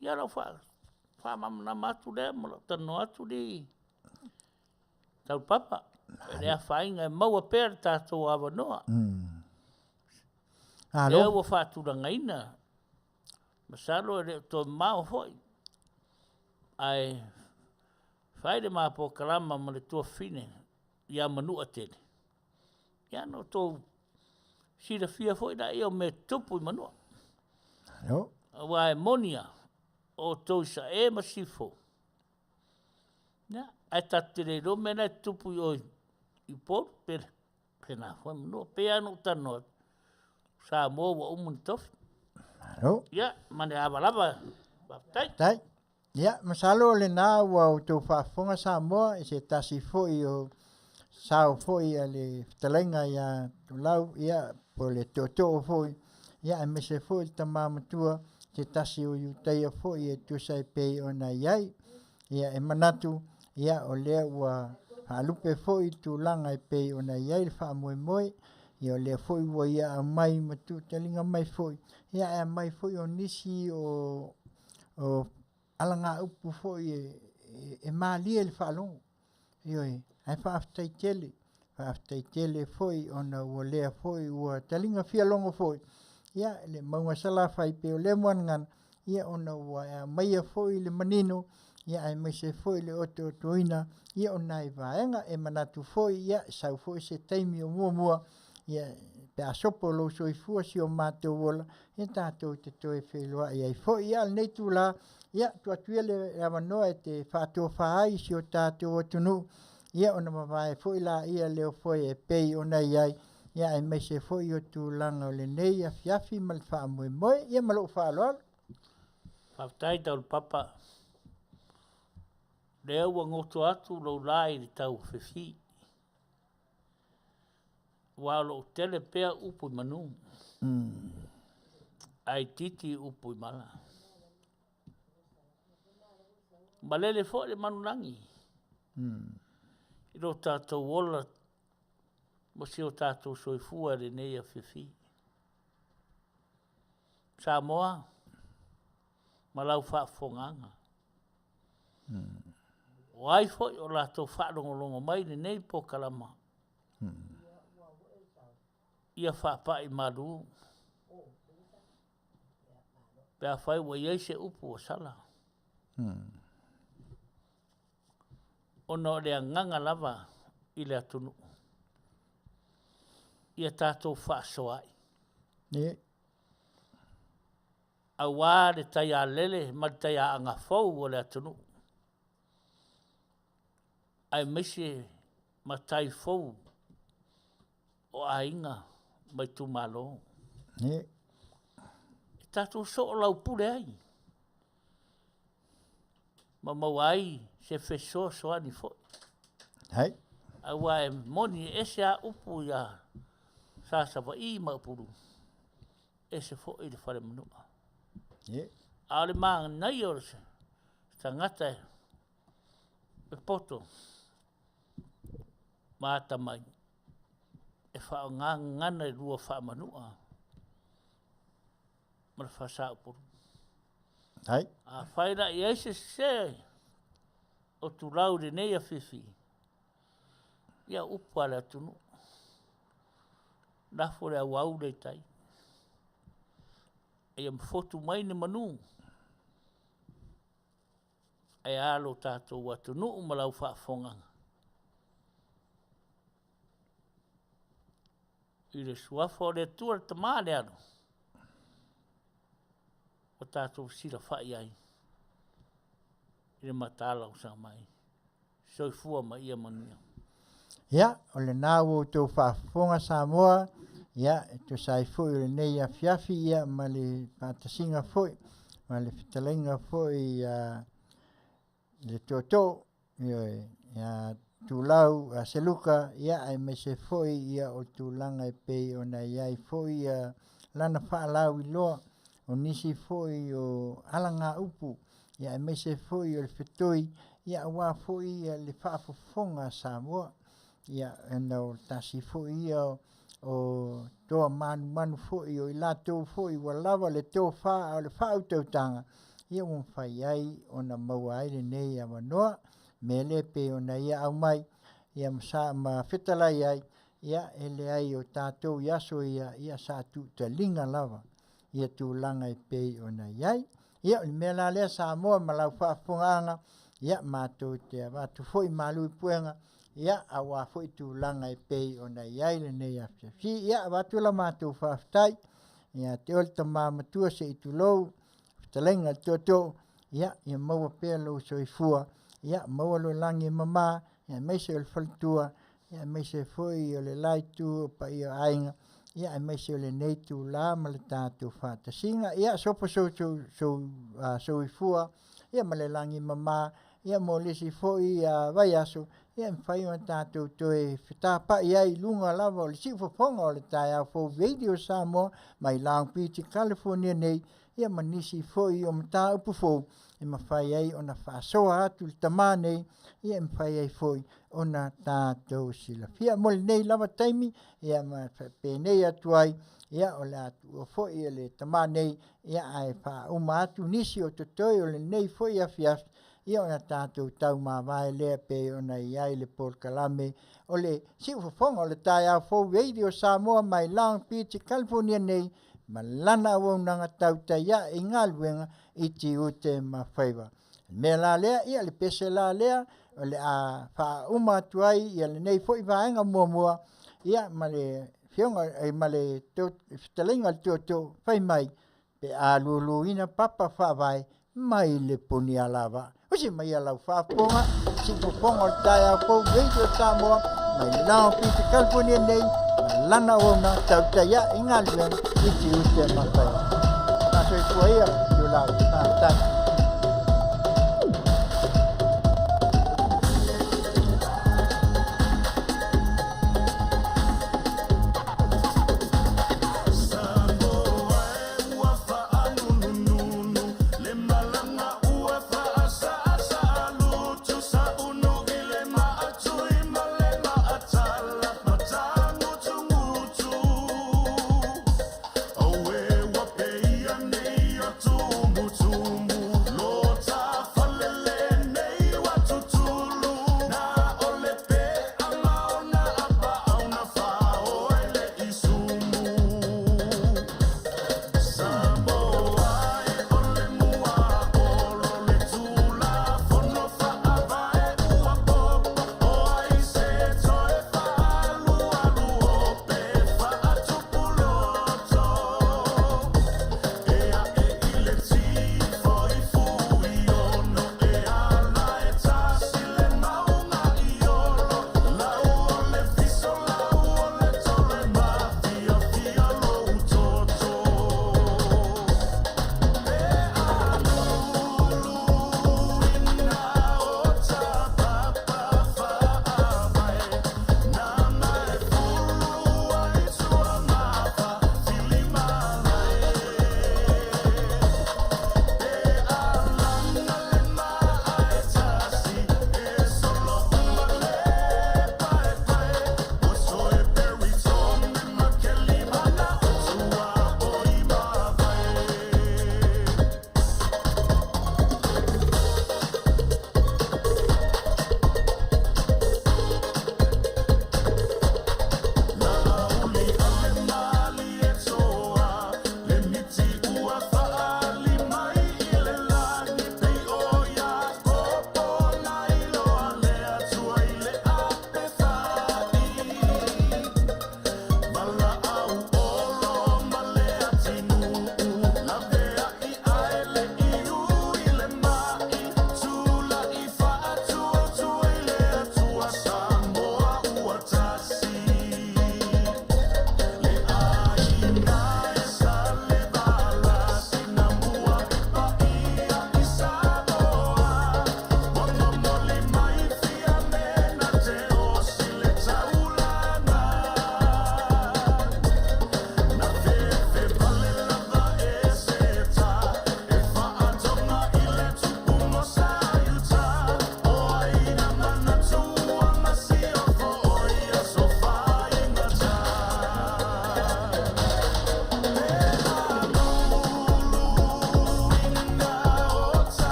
Ia lau faamalamalama atu lea ma lau talanoa atu lea Taulapapa, e le afaina e maua pea le tatou avanoa. Lea ua faatulagaina, masalo e le o toe mamao foi, ae fai le ma polokalama ma le tuafafine ia Manuatele, ia ona outou silafia foi lea o mea e tutupu i Manua. Aua e moni lava, o outou i Sae ma Sisifo, ia, ae tatou te le iloa mea la e tutupu i o i Upolu, pe faapena foi Manua. E pei lava ona ou talanoa atu, o Samoa ua uma ona tofi. Malo. Ia, ma le ava lava, faafetai. Faafetai. Ia, masalo o lena ua outou faafofoga Samoa i se tasi foi o sao foi a le fetalaiga ia Tulau, ia, po o le tootoo foi, ia aemaise foi le tama matua, se tasi o Iutaia foi e tusa e pei ona i ai. Ia, e manatu, ia, o lea ua faalupe foi le tulaga e pei ona i ai le faamoemoe, ia o lea foi ua ia aumai ma tuutaliga mai foi, ia ae aumai foi o nisi o o alagaupu foi e, e malie i le faalogo. Ioe, ae faafetai tele, faafetai tele foi ona ua lea foi ua taliga fialogo foi, ia le mauga Salafai pei o lea muagagana, ia ona ua e aumaia foi le manino, ia aemaise foi le otootoina, ia o nai vaega. E manatu foi, ia, sau foi se taimi o muamua, ia. pe a sopo lou soifua si o matou ola, ia tatou te toe feiloai ai foi. Ia, a o lenei itula, ia, tuu atu ia le avanoa e te faatofa ai i si o tatou atunuu, ia ona vavae foi laia lea foi e pei ona i ai, ia aemaise foi o tulaga o lenei afiafi ma le faamoemoe. Ia ma lou faaaloalo. Faafetai Taulapapa, lea ua goto atu lou la i le tauafiafi, aua o lo o tele pea upu i manu, ae itiiti upu i mala. Malele foi le manulagi i lo tatou ola ma si o tatou soifua i lenei afiafi. Samoa ma lau faafofogaaga. O ai foi o latou faalogologo mai i lenei polokalama, ia faapai malu pe afai ua i ai se upu ua sala, ona o le agaga lava i le atunuu, ia tatou faasoaai. Aua le taialele ma le taiaaga fou o le atunuu, aemaise matai fou o aiga ma itumalo. E tatou soolaupule ai ma maua ai se fesoasoani foi. Aua e moni e ese lava upu ia Sa Savaii ma Upolu, ese foi le fale manua. A o le manaia o se tagata e poto ma atamai e faaaoga gagana e lua faamanua ma le faa-Sa-Upolu. Afai la e i ai se sese o Tulau i lenei afiafi, ia upu a le atunuu, lafo le auaule i tai, a ia mofotu mai ni manu, ae a lo tatou atunuu ma lau faafofogaaga i le Suafa o le Atua le Tama le Alo, ua tatou fesilafai ai i le mataala o Samai. Soifua ma ia manuia. Ia, o lena ua outou faafofoga Samoa, ia, e tusa ai foi o lenei afiafi, ia, ma le faatasiga foi, ma le fetalaiga foi ia le tootoo, ioe, ia Tulau Seluka, ia, aemaise foi ia o tulaga e pei ona i ai foi ia lana faalauiloa o nisi foi o alagaupu, ia aemaise foi o le fetoi, ia aua foi ia le faafofoga a Samoa. Ia, ona o tasi foi ia o toa manumanu foi o i latou foi ua lava le tofa a o le faautautaga, ia ua mafai ai ona maua ai lenei avanoa. O le mea lea e pei ona ia aumai, ia ma sa ma fetalai ai, ia e leai o tatou i aso ia, ia sa tuutaliga lava ia tulaga e pei ona i ai. Ia o le mea la lea Samoa ma lau faafofogaaga, ia matou te avatu foi malu i puega, ia aua foi tulaga e pei ona i ai lenei afiafi. Ia avatu la matou faafetai ia te oe le tama matua se i tulou, fetalaiga i le tootoo, ia ia maua pea lou soifua, ia maua lou lagi e mama, aemaise o le faletua, aemaise foi o le la itu o paia o aiga, ia aemaise o lenei itula ma le tatou faatasiga. Ia sopo soifua ia ma le lagi e mama, ia mo le isi foi vaiaso, ia e mafai ona tatou toe fetapai ai i luga lava o le siufofoga o le Taeao Fou Radio Samoa mai Long Beach i Kalifonia nei, ia ma nisi foi o mataupu fou e mafai ai ona faasoa atu le tama nei, ia e mafai ai foi ona tatou silafia. Mo lenei lava taimi, ia ma faapenei atu ai, ia o le a tuua foi le tama nei, ia ae faauma atu nisi o totoe o lenei foi afiafi, ia ona tatou taumavae lea pei ona i ai le polokalame o le siufofoga o le Taeao Fou Radio Samoa mai Long Beach, California nei, ma lana auaunaga tautai ae i galuega i tiute ma faiva. O le mea la lea, ia le pese la lea, o le a faauma atu ai ia lenei foi vaega muamua, ia ma le Afioga ma le Fetalaiga a le Tootoo fai mai, pe a luluina papa faavae mai le Punialavaa. Usi mai a lau faafofoga, siufofoga o le taeao fou Radio Samoa mai Long Beach, California nei, ma lana auauna tautai ae i galuega i tiute ma faiva. Faasoifua ia, Tulau. Faafetai.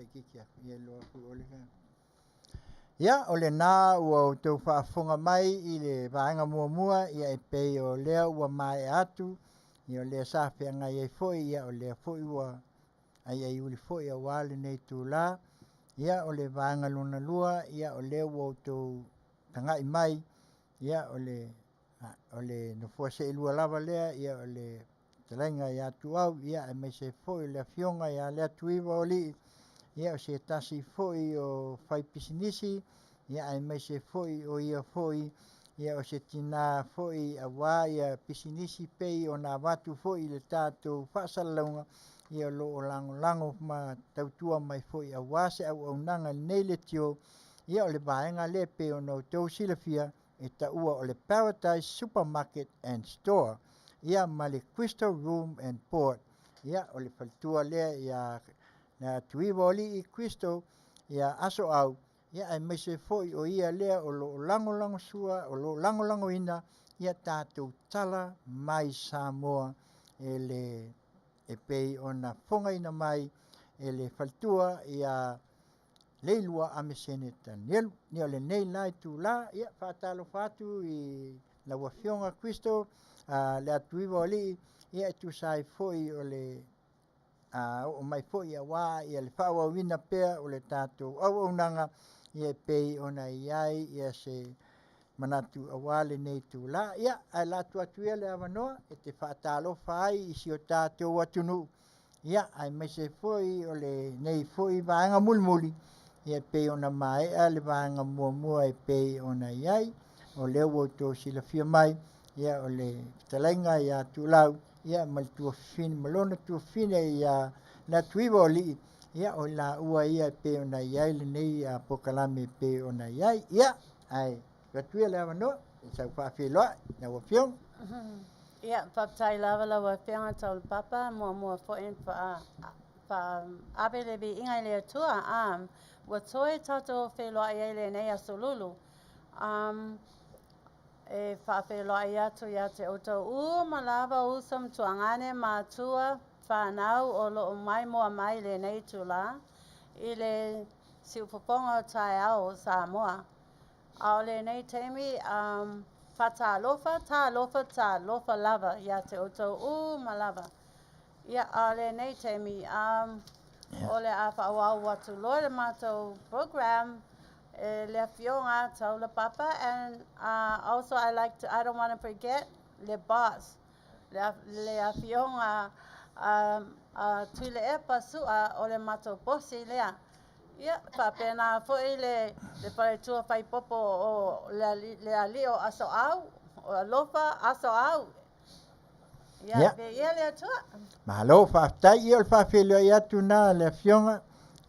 faalaitiiti atu, ia iloa atu o le Ia, o lena ua outou faafofoga mai i le vaega muamua, ia e pei o lea ua maea atu, ia o lea sa feagai ai foi, ia o lea foi ua aiaiuli foi aua lenei itula. Ia o le vaega lona lua, ia o lea ua outou tagai mai, ia o le o le nofoa seelua lava lea, ia o le fetalaiga ia Tuau, ia aemaise ai foi le afioga ia Leatuiva o Alii, ia o se tasi foi o faipisinisi, ia aemaise foi o ia foi ia o se tina foi aua ia pisinisi pei ona avatu foi i le tatou faasalalauga, ia o lo o lagolago ma tautua mai foi aua se auaunaga i lenei leitio. Ia o le vaega lea e pei ona outou silafia e taua o le Paradise Supermarket and Store, ia ma le Crystal Room and Board. Ia o le faletua lea ia Tuiva o Alii Crystal ia Asoau, ia aemaise foi o ia lea o lo o lagolagosua, o lo o lagolagoina ia tatou tala mai Samoa e le e pei ona fogaina mai e le faletua ia Leilua Amesene Tanielu. Ia o lenei la itula, ia faatalofa atu i lau afioga Crystal, Leatuiva o Alii, ia e tusa ai foi o le oo mai foi aua ia le faaauauina pea o le tatou auaunaga, ia e pei ona i ai ia se manatu aua lenei itula. Ia ae latu atu ia le avanoa e te faatalofa ai i si o tatou atunuu, ia aemaise foi o lenei foi vaega mulimuli, ia e pei ona maea le vaega muamua e pei ona i ai. O lea ua outou silafia mai, ia o le fetalaiga ia Tuulau, ia ma le tuafafine ma lona tuafafine ia Leatuiva o Alii, ia o i laua ia e pei ona i ai lenei polokalame e pei ona i ai. Ia ae tuu atu ia le avanoa i sau faafeiloai lau afioga. Ia, faafetai lava lau Afioga Taulapapa, muamua foi ave le viiga i le Atua. Ua toe tatou feiloai ai lenei aso lulu. E faafeiloai atu ia te outou uma lava uso ma tuagane matua whanau o loo mai moa mai lenei itulā i le siufofoga o taeao o Samoa. A o lenei taimi, faatalofa, talofa, talofa lava ia te outou uma lava. Ia, a o lenei taimi, o le a faaauau atu loa le matou program e le afioga Taulapapa, and also I like to, I don't want to forget le boss, le afioga Tuilaepa Sua o le matou bosi lea. Ia, faapena foi le faletua faipopo o le alii o Asoau, o Alofa Asoau. Ia, viia le Atua. Malo faafetai. Ia o le faafeiloai atu na le afioga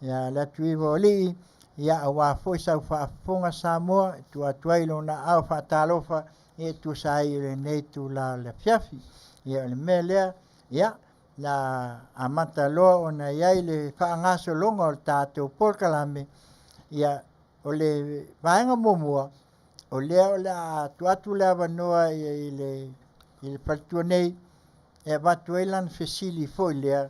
ia Leatuiva o Alii, ia aua foi sau faafofoga Samoa e tua atu ai lona aao faatalofa e tusa ai o lenei itula o le afiafi. Ia o le mea lea, ia la amata loa ona i ai le faagasologa o le tatou polokalame. Ia o le vaega muamua, o lea o le a tuu atu le avanoa i le faletua nei e avatu ai lana fesili foi lea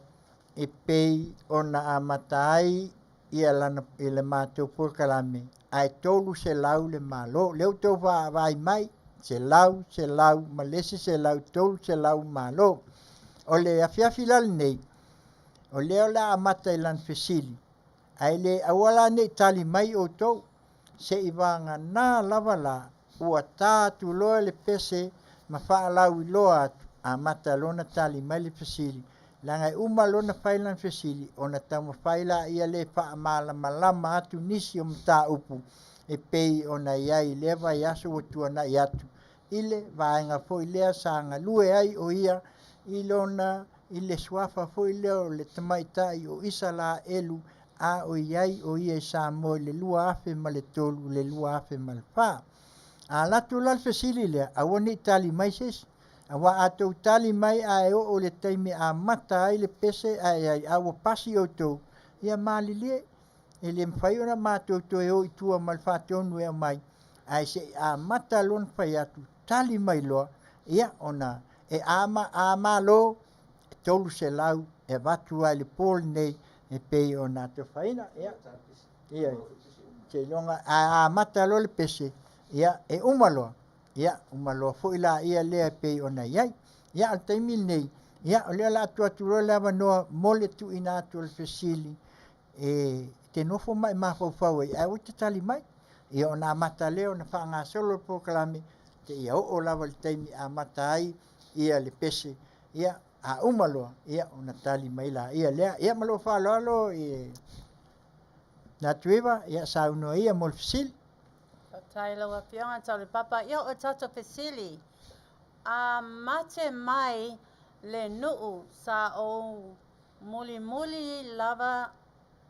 e pei ona amata ai ia lana i le matou polokalame, ae 300 le malo. Lea ua outou vaavaai mai, 100, 100 ma le isi 100, 300 malo. O le afiafi la lenei, o lea o le a amata i lana fesili, ae le aua la ne i tali mai outou, se'i vagana lava la ua ta atu loa le pese ma faalauiloa atu, amata lona tali mai le fesili, leaga e uma lona fai lana fesili ona taumafai laia lea e faamalamalama atu nisi o mataupu e pei ona i ai i lea vaiaso ua tuanai atu i le vaega foi lea sa galue ai o ia i lona i le suafa foi lea o le tamaitai o Isalaelu a o i ai o ia i Samoa i le 2003 i le 2004. A alu atu la le fesili lea, aua ne i tali mai se isi, aua a tou tali mai ae oo i le taimi e amata ai le pese ae ai a ua pasi outou, ia malilie, e le mafai ona matou toe o i tua ma le faatonu e aumai, ae se i amata lona fai atu, tali mai loa, ia ona e a, a malo, e 300 e avatu ai le po lenei. e pei ona atofaina. Ia, ia, seiloga a amata loa le pese, ia, e uma loa, ia, uma loa foi laia lea e pei ona i ai. Ia, a o le taimi lenei, ia, o lea o le a tuu atu loa le avanoa mo le tuuina atu o le fesili e te nofo ma e mafaufau ai ae aua e te tali mai. Ia ona amata lea ona faagasolo le polokalame seia oo lava i le taimi e amata ai ia le pese, ia a uma loa, ia ona tali mai laia lea. Ia ma lou faaaloalo i Natuiva, ia saunoa ia mo le fesili. Faafetai i lau Afioga Taulipapa. Ia, o tatou fesili, a mate mai le nuu sa ou mulimuli lava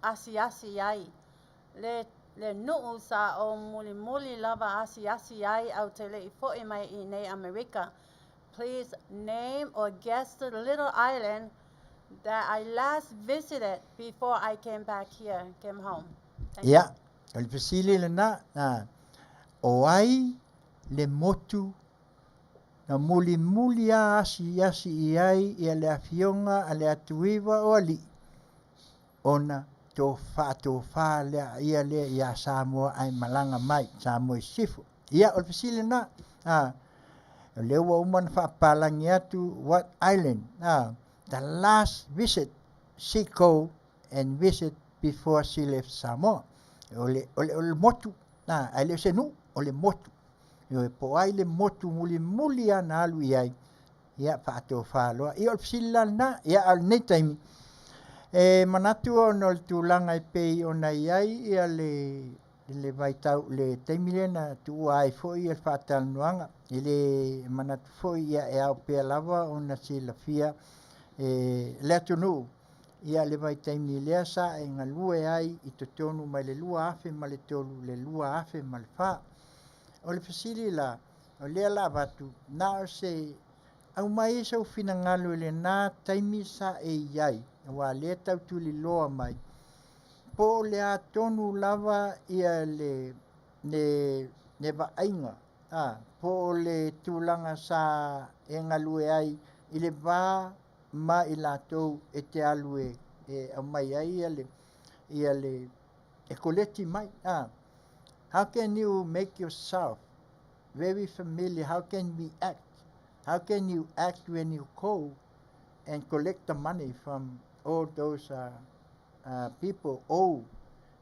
asiasi ai. Le, le nuu sa ou mulimuli lava asiasi ai ae ou te le i foi mai i inei Amerika. Please name or guess the little island that I last visited before I came back here, came home. Thank you. Ia, o le fesili lena, a, o ai le motu na mulimuli a asiasi i ai ia le Afioga a le Atuiva o Alii ona to faatofa lea ia lea iā Samoa ae malaga mai Samoa i Sisifo. Ia, o le fesili lena, a, o lea ua uma ona faapapalagi atu what island, a, the last visit she go and visit before she left Samoa. O le, o le, o le motu, a, ae le o se nuu, o le motu. Ioe, po o ai le motu mulimuli lava na alu i ai, ia, faatofa loa. Ia, o le fesili la lena, ia, a o lenei taimi, e manatu ona o le tulaga e pei ona i ai ia le, le vaitau, le taimi lea na tuua ai foi ia le faatalanoaga, e le manatu foi ia e ao pea lava ona silafia e le atunuu ia le vaitaimi lea sa e galue ai i totonu mai le 2003 i le 2004. O le fesili la, o lea la avatu, na o se aumai ai sou finagalo i lena taimi sa e i ai, aua o lea e tau tuliloa mai, po o le a tonu lava ia le, le, le vaaiga, a, po o le tulaga sa e galue ai i le va ma i latou e te alu e, e aumai ai ia le, ia le, e koleti mai, a. How can you make yourself very familiar? How can we act? How can you act when you go and collect the money from all those uh, uh, people owe?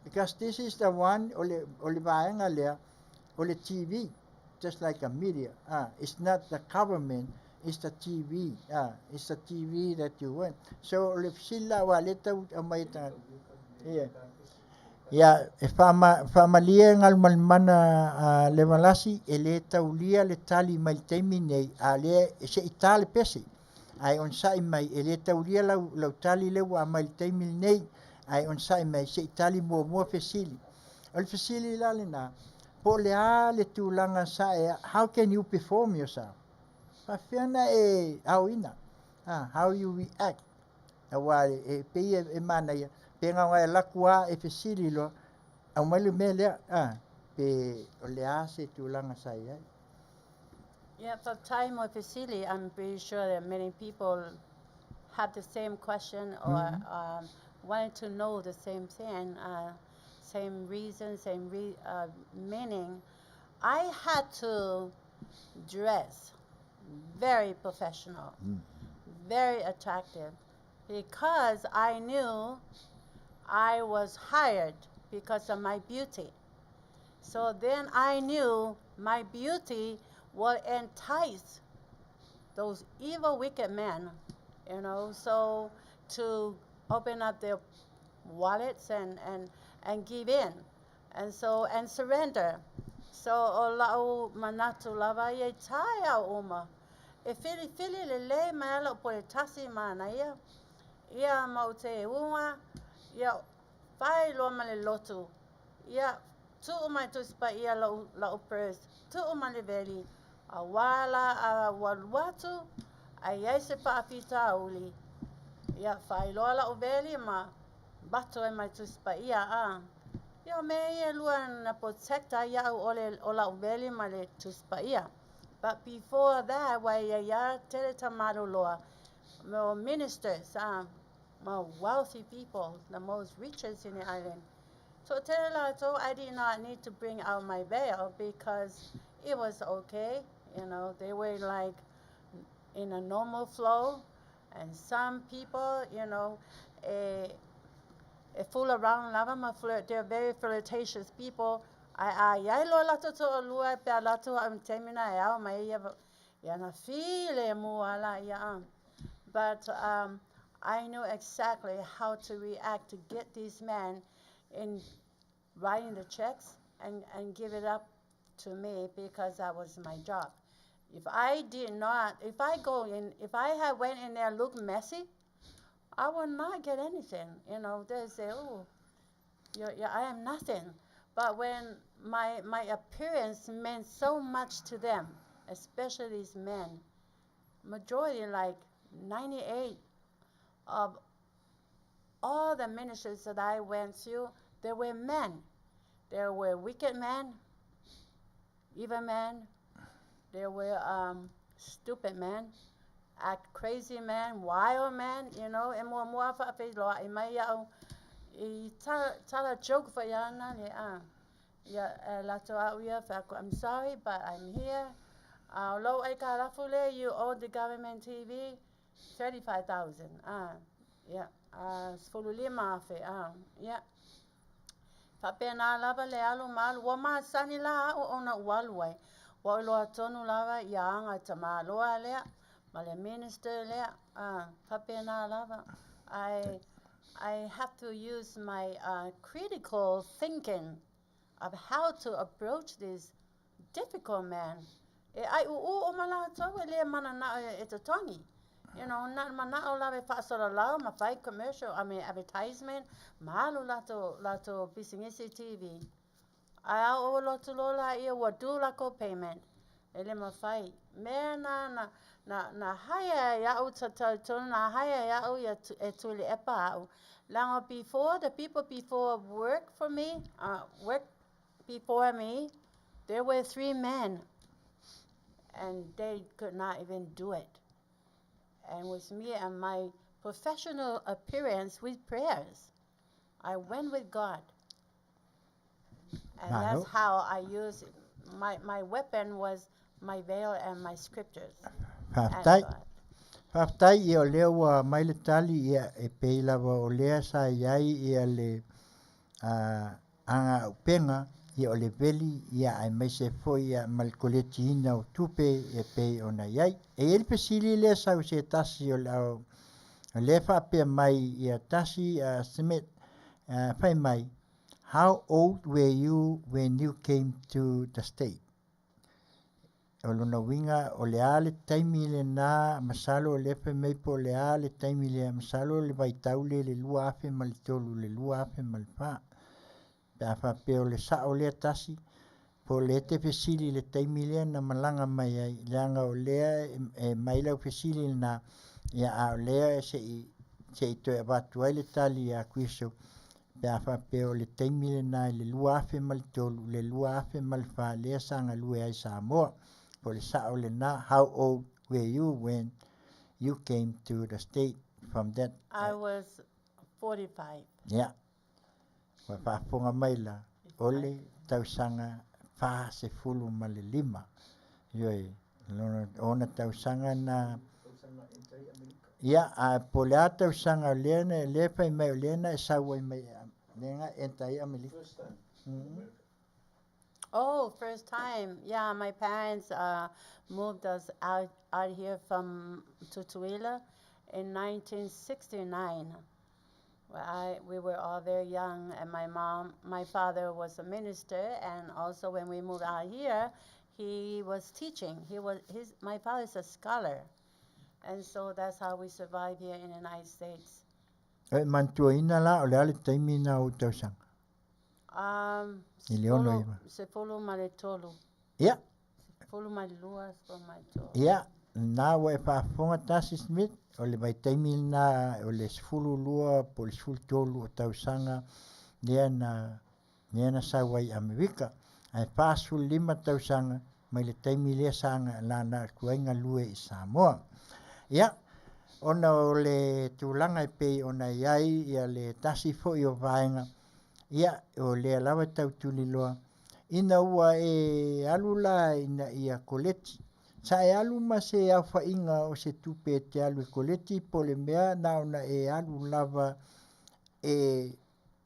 Because this is the one, o le, o le vaega lea, o le TV, just like a media. Ah, it's not the government, it's the TV. Ah, it's the TV that you want. So, o le fesili la, aua lea tau aumai e tagata. Yeah. Ia, e faamalie Galumalemana a Levalasi e le taulia le tali mai le taimi nei, a lea se i ta le pese. Ae onosai mai, e le taulia lau, lau tali lea ua aumai le taimi lenei, ae onosai mai se i tali muamua fesili. O le fesili la lena, po o le a le tulaga sa e, how can you perform yourself? Faafefea ona e aoina? Ah, how you react? Aua e pei e manaia, pe gaugae laku a e fesili loa, aumai le mea lea, a, pe o le a se tulaga sa i ai. Yeah, faafetai mo fesili. I'm pretty sure that many people have the same question or mm -hmm. um, wanted to know the same thing, uh, same reason, same re uh, meaning. I had to dress very professional, mm. very attractive, because I knew I was hired because of my beauty. So then I knew my beauty will entice those evil, wicked men, you know, so to open up their wallets and, and, and give in. And so, and surrender. So, o la'u manatu lava ia i taeao uma, e filifili lelei mai ai la'u puletasi manaia, ia ma ou teuga, ia fai loa ma le lotu, ia tuu mai Tusi Paia la'u, la'u purse, tuu ma le veli, auā la a ua alu atu, a i ai se faafitauli, ia fai loa la'u veli ma avatu ai ma le Tusi Paia, a. Ia o mea ia e lua na protect ai iaʻu o le o la'u veli ma le Tusi Paia. But before that, ua i ai a tele tamaluloa, mo ministers, a. Ma wealthy people, the most richest in the island. Toʻatele latou, I did not need to bring out my veil because it was okay. You know, they were like in a normal flow. And some people, you know, e, e fool around lava ma flirt. They're very flirtatious people. Ae a iai loa latou toalua pe a latou au i taimi na e ao mai ia ia na filemu a la ia a. But um, I knew exactly how to react to get these men in writing the checks and, and give it up to me because that was my job. If I did not, if I go in, if I had went in there look messy, I would not get anything. You know, they say, oh, you're, you're, I am nothing. But when my, my appearance meant so much to them, especially these men, majority, like 98 of all the ministries that I went to, there were men. There were wicked men, evil men. There were um, stupid men, act crazy men, wild men, you know. E muamua faafeiloai mai iaʻu i tala joke foi ana le a. Ia e latou a'u ia fai atu, I'm sorry but I'm here. A o lou aikalafu lea, you owe the government TV 35,000. A, ia, a 15,000, a, ia. Faapena lava le alu ma alu. Ua masani la a'u ona ua alu ai. Ua ou iloa tonu lava ia aga tamāloa lea ma le minister lea. A, faapena lava. I, I have to use my uh, critical thinking of how to approach this difficult man. E ʻaiʻuʻu uma lātou e lē mananaʻo e totogi. You know, na manaʻo lava e faasalalau ma fai commercial, I mean advertisement, ma alu lātou, lātou pisinisi TV. Ae a o lotu loa lāia ua due lākou payment. E le mafai. Mea na, na, na, na haia ai aʻu tatau tonu, na haia ai aʻu ia e Tuilaepa aʻu. Leaga before, the people before work for me, uh, work before me, there were three men and they could not even do it. And with me and my professional appearance with prayers, I went with God. And that's how I used my, my weapon was my veil and my scriptures. Faafetai. Faafetai ia o lea ua mai le tali ia e pei lava o lea sa i ai ia le uh, agaaupega ia o le veli ia aemaise foi ia ma le koletiina o tupe e pei ona i ai. E i ai le fesili lea sau se tasi o le au lea faapea mai ia tasi uh, Smith uh, fai mai How old were you when you came to the state? O lona uiga, o le a le taimi lena, masalo o lea fai mai po o le a le taimi lea, masalo o le vaitau lea i le 2003 i le 2004. Pe a faapea o le sao lea tasi, po o lea e te fesili i le taimi lea na malaga mai ai, leaga o lea e mai lau fesili lena, ia a o lea se i se i toe avatu ai le tali ia Kriso, pe a faapea o le taimi lena i le 2003 i le 2004 lea sa galue ai Samoa. Po o le sao lena, how old were you when you came to the state from that? I was 45. Yeah. Ua faafofoga mai la, o le tausaga 45. Ioe, lona, ona tausaga na... Ia, a po o le a tausaga o lea na, lea fai mai o lea na e sau ai mai, lea na enter ai Amerika. Mm. Oh, first time. Yeah, my parents uh, moved us out, out here from Tutuila in 1969. Well, I, we were all very young, and my mom, my father was a minister, and also when we moved out here, he was teaching. He was his. My father is a scholar, and so that's how we survived here in the United States. E mantuaina la o le a le taimi na o tausaga? Um, I le ono iwa. Sefulu ma le tolu. Ia. Sefulu ma le lua, sefulu ma le tolu. Ia, na ua e faafofoga Tasi Smith, o le vaitaimi lena o le 12 po o le 13 o tausaga lea na, lea na sau ai i Amerika. Ae 45 tausaga mai le taimi lea sa lana atu ai galue i Samoa. Ia, Ona o le tulaga e pei ona i ai ia le tasi foi o vaega, ia o lea lava e tau tuliloa, ina ua e alu la ina ia koleti, sa e alu ma se aofaiga o se tupe e te alu e koleti po o le mea na ona e alu lava e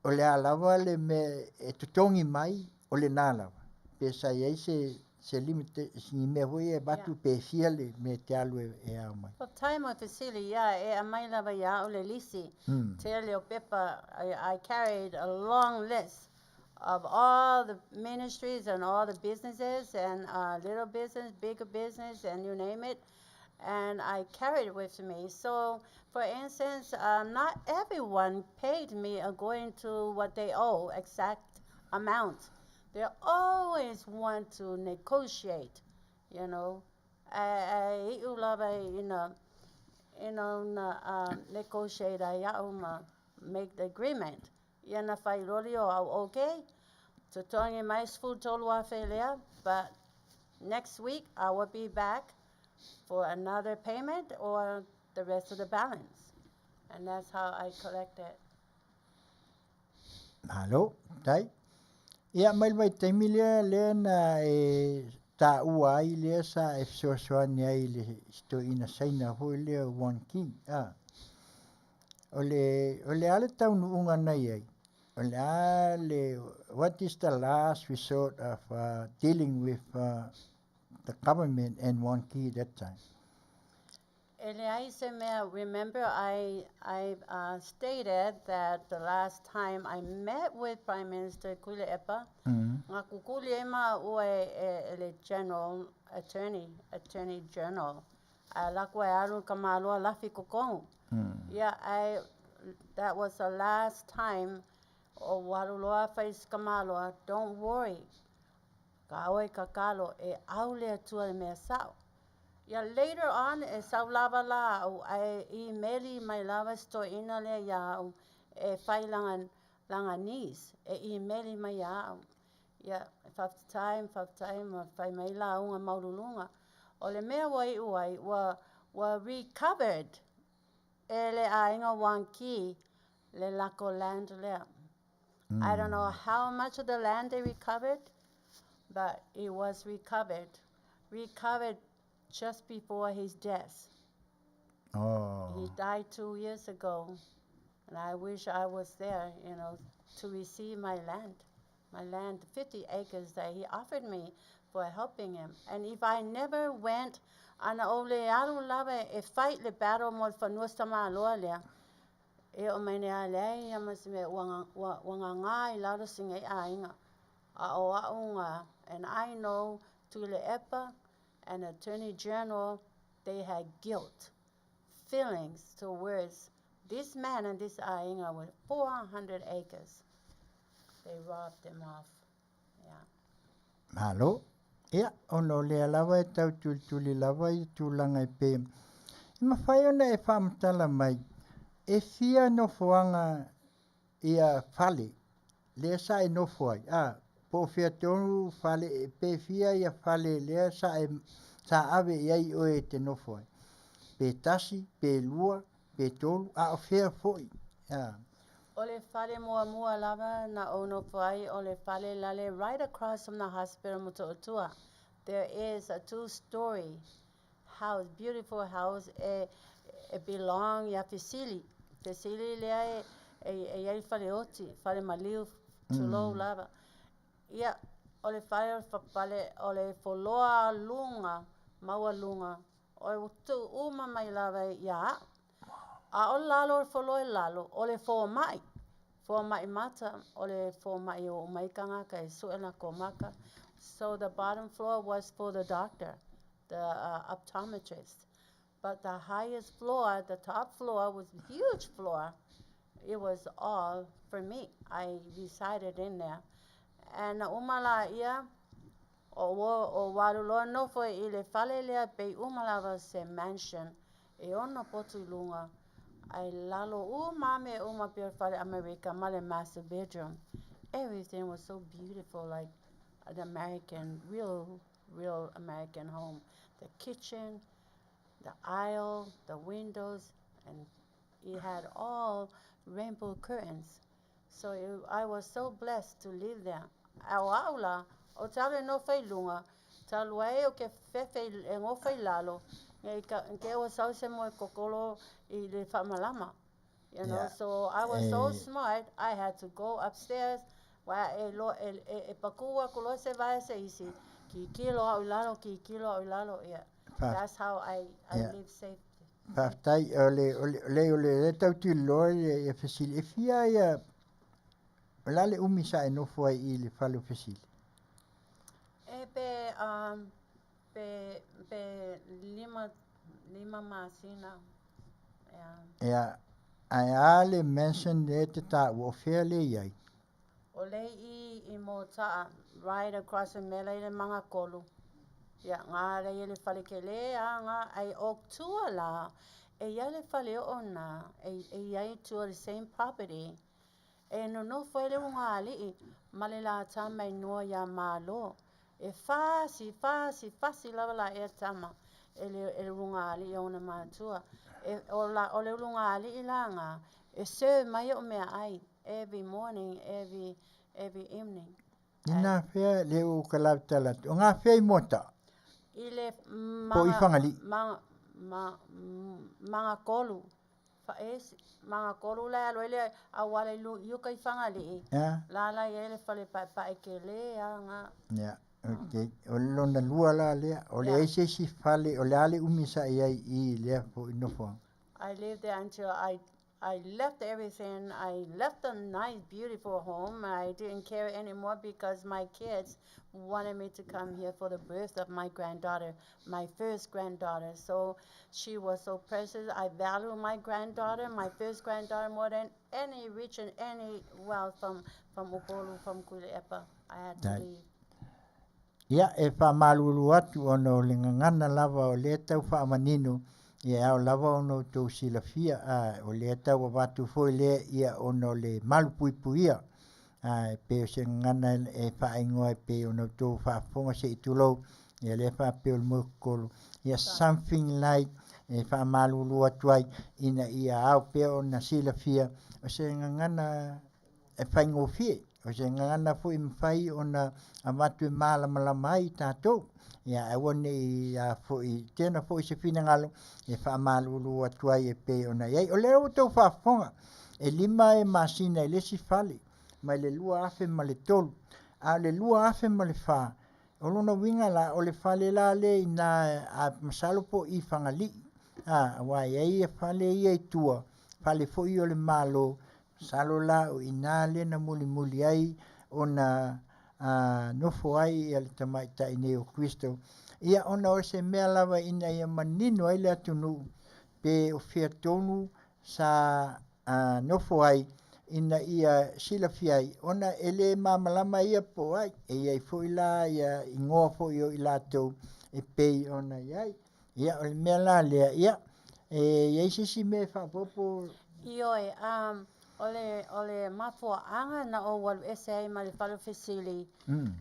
o le a lava le mea e totogi mai o lena lava, pe sa i ai se limit, ni mea foi ia e avatu pe fia le mea e te alu e ao mai. Faafetai mo le fesili, ia e aumai lava ia au le lisi, tele o pepa. I carried a long list of all the ministries and all the businesses and little business, bigger business, and you name it. And I carried it with me. So, for instance, not everyone paid me according to what they owe, exact amount. They always want to negotiate. Ai iu lava ina negotiate ai au ma make the agreement. Ia na fai loa lea o au, okay, totogi mai 13,000 lea, but next week I will be back for another payment or the rest of the balance. And that's how I collect it. Malo, tai. Ia mai le vaitaimi lea lea na e taua ai lea sa e fesoasoani ai i le si toeaina Saina foi lea Wang Ki. A. O le a le taunuuga na i ai? O le a le, what is the last resort of dealing with the government and Wang Ki that time? E leai se mea, remember I stated that the last time I met with Prime Minister Tuilaepa, nga kukuli e ma ua e, e le General Attorney, Attorney General. A laku e alu ka maloa lafi kokongu. Yeah, that was the last time o walu loa fai ka maloa, don't worry. Ka oe ka kalo e au le atua le mea sao. Yeah, later on, e sau lava la au, ai i meli mai lava ina lea ia au, e fai langa niece, e i meli mai ia au. Ia, faafetai, faafetai ma fai mai lauga maululuga. O le mea ua iu ai, ua recovered e le aiga Wang Ki le lako land lea. I don't know how much of the land they recovered, but it was recovered. Recovered just before his death. He died 2 years ago, and I wish I was there to receive my land. My land, 50 acres that he offered me for helping him. And if I never went, ana o le alu lava e fight le battle mo le fanua Samaloa lea, e o mai nea lea ia ma se mea ua ngā i lalo singa i aiga. A o au ngā, and I know Tuilaepa and Attorney General, they had guilt feelings towards this man and this aiga with 400 acres. They robbed him off. Yeah. Malo. Ia, ona o lea lava e tau tulituli lava i tulaga e pe. E mafai ona e faamatala mai, e fia nofoaga ia fale, lea sa e nofo ai, a, po o fea tonu fale, pe fia ia fale lea sa e sa ave i ai oe e te nofo ai. Pe tasi, pe lua, pe tolu, a o fea foi. A. O le fale muamua lava na o nofo ai o le fale lale right across from the hospital Motootua. There is a two-story house, beautiful house, e belong ia Fesili. Fesili lea e iai fale oti, fale maliu tulou lava. Ia, o le fale o le fale o le foloa luga, maualuga, o tu uma mai lava ia au. A o lalo o le foloa i lalo, o le fomai. Fomai mata, o le fomai o mai kangaka e sue la maka. So the bottom floor was for the doctor, the optometrist. But the highest floor, the top floor was a huge floor. It was all for me. I resided in there. And uma la ia, o walu loa nofo i le fale lea pe uma lava se mansion. E ono potu i luga. Ai lalo uma me uma pe fale Amerika ma le master bedroom. Everything was so beautiful, like an American, real, real American home. The kitchen, the aisle, the windows, And it had all rainbow curtains. So it, I was so blessed to live there. A o au la, o te alu e nofo i luga, talu ai o ke fefe e gofo i lalo, nge i ka, ke ua sau se moe kokolo i le faamalama. You know, so I was so smart, I had to go upstairs, wa e lo, e, e, e pakū aku loa se vae se isi, kikilo au i lalo, kikilo au i lalo, yeah. That's how I, I live safe. Faafetai, o le, o le, le, o le, le tau tuliloa le, ia fesili. E fia ia, o le a le umi sa e nofo ai i le fale o fesili? E pe, um, pe, pe lima, lima masina, yeah. Ia, ae a le mansion lea e te taua, o fea lea e i ai? O lea i i Mota'a, right across from mea la i le Mangakolu. Ia, ngā lea i le fale kele a ngā, ai o tua la, e i ai le fale o'o nā, e, e i ai tua the same property. E nonofo ai le ugāli'i ma le lā tama i noa iā Malo. E fasi, fasi, fasi lava la ea tama e le, e le ulugalii o ona matua. E, o, la, o le ulugalii la ngā, e serve mai o'o meaai every morning, every, every evening. I nā fea le o ka lawe tala atu? O ngā fea i Moata'a? I le Po i manga, Whangalii? manga, ma, manga kolu. Fa, e, manga kolu la e alu ai le auala i, lu, i uka i Fagalii. La la i ai le fale paepae kele a ngā. Ia, okay. O le lona lua la lea, o le ai se isi fale, o le a le umi sa i ai i lea foi nofoaga? I lived there until I I left everything. I left a nice, beautiful home. I didn't care anymore because my kids wanted me to come here for the birth of my granddaughter, my first granddaughter. So she was so precious. I value my granddaughter, my first granddaughter, more than any rich and any wealth from, from Upolu, from Kuilaepa. I had to leave. Ia, e faamalulu atu ona o le gagana lava o lea tau faamanino, ia e ao lava ona outou silafia, a o lea tau avatu foi lea ia ona o le malupuipuia, a e pei o se gagana e faaigoa e pei ona outou faafofoga se i tulou, ia lea faapea o le moekokolo, ia something like e faamalulu atu ai ina ia ao pea ona silafia o se gagana e faigofie. O se gagana foi e mafai ona avatu e malamalama ai tatou. Ia aua ne i a foi tena foi se finagalo e faamalulu atu ai e pei ona i ai. O lea ua outou faafofoga, e 5 e masina i le isi fale mai le 2003, a o le 2004, o lona uiga la, o le fale la lea i ina a masalo po o i Fagalii, a, aua e i ai fale ia i tua, fale foi o le Malo. Masalo la o i ina lea na mulimuli ai ona nofo ai ia le tamaitai nei o Kristo, ia ona o se mea lava ina ia manino ai le atunuu pe o fea tonu sa nofo ai ina ia silafia ai ona e le malamalama ia po o ai. E i ai foi la ia igoa foi o i latou e pei ona i ai. Ia, o le mea la lea, ia, e i ai se isi mea e faaopoopo? Ioe, um, o le, o le mafuaaga na ou alu ese ai ma le fale o fesili,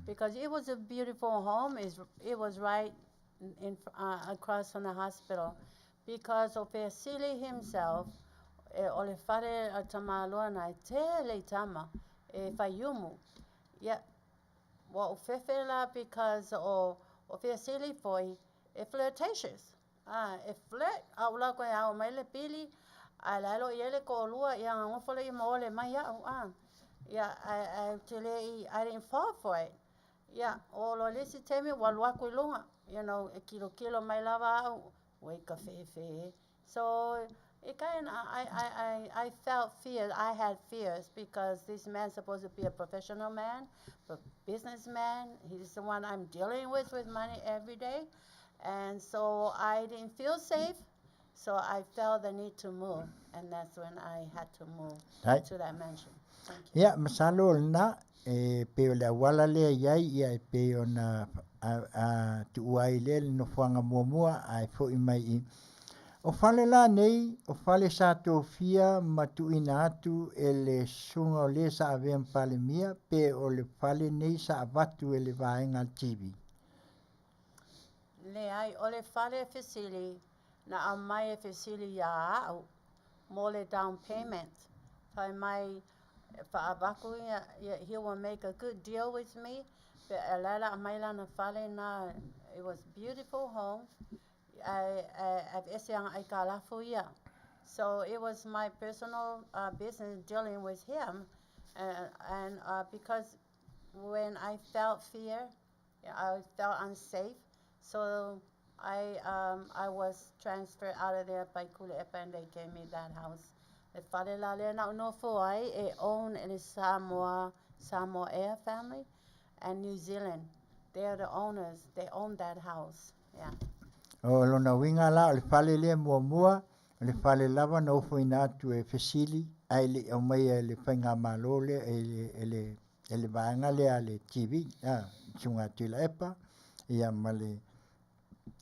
because it was a beautiful home, is, it was right in, across from the hospital, because o Fesili himself, e, o le fale a tamāloa na e tele i tama, e whaiumu. Ia, Ua ou fefe la because o o Fesili foi e flirtatious. Ah, e flirt, a ula aku e ao mai le pili, ae la e lo'o i ai le to'alua, ia gagofo lea ma ole mai iaʻu, ah. Ia, ae, ae ou te le i, I didn't fall for it. Ia, oo loa i le isi taimi ua alu aku i luga, you know, e kilokilo mai lava au, ua i ka fefe e. So it kind of, I, I, I, I felt fear. I had fears because this man's supposed to be a professional man, but businessman. He's the one I'm dealing with with money every day. And so I didn't feel safe. So I felt the need to move. And that's when I had to move Right. to that mansion. Thank you. Ia, masalo o lena, e pei o le auala lea i ai, ia e pei ona a, tuua ai lea le nofoaga muamua ae foi mai i. O fale la nei, o fale sa tofia ma tuuina atu e le susuga o le sa avea ma Palemia pe o le fale nei sa avatu e le vaega a le TV? Leai, o le fale fesili na aumai e fesili iā a'u. mo le down payment. Fai mai fa'avaku ia, ia he will make a good deal with me pe a laila aumai lana fale na. It was beautiful home ae ae aveese aga aikalafu ia. So it was my personal uh, business dealing with him and, and uh, because when I felt fear, I felt unsafe. So I, um, I was transferred out of there by Kulepa and they gave me that house. Le fale la lea na ou nofo ai e own e le Samoa, Samoa Air family and New Zealand. They are the owners. They own that house. Yeah. O lona uiga la o le fale lea muamua, o le fale lava na ofoina atu e fesili ae le i aumaia e le faigamalo lea e le, e le, e le vaega lea a le TV, a, Susuga Tuilaepa, ia ma le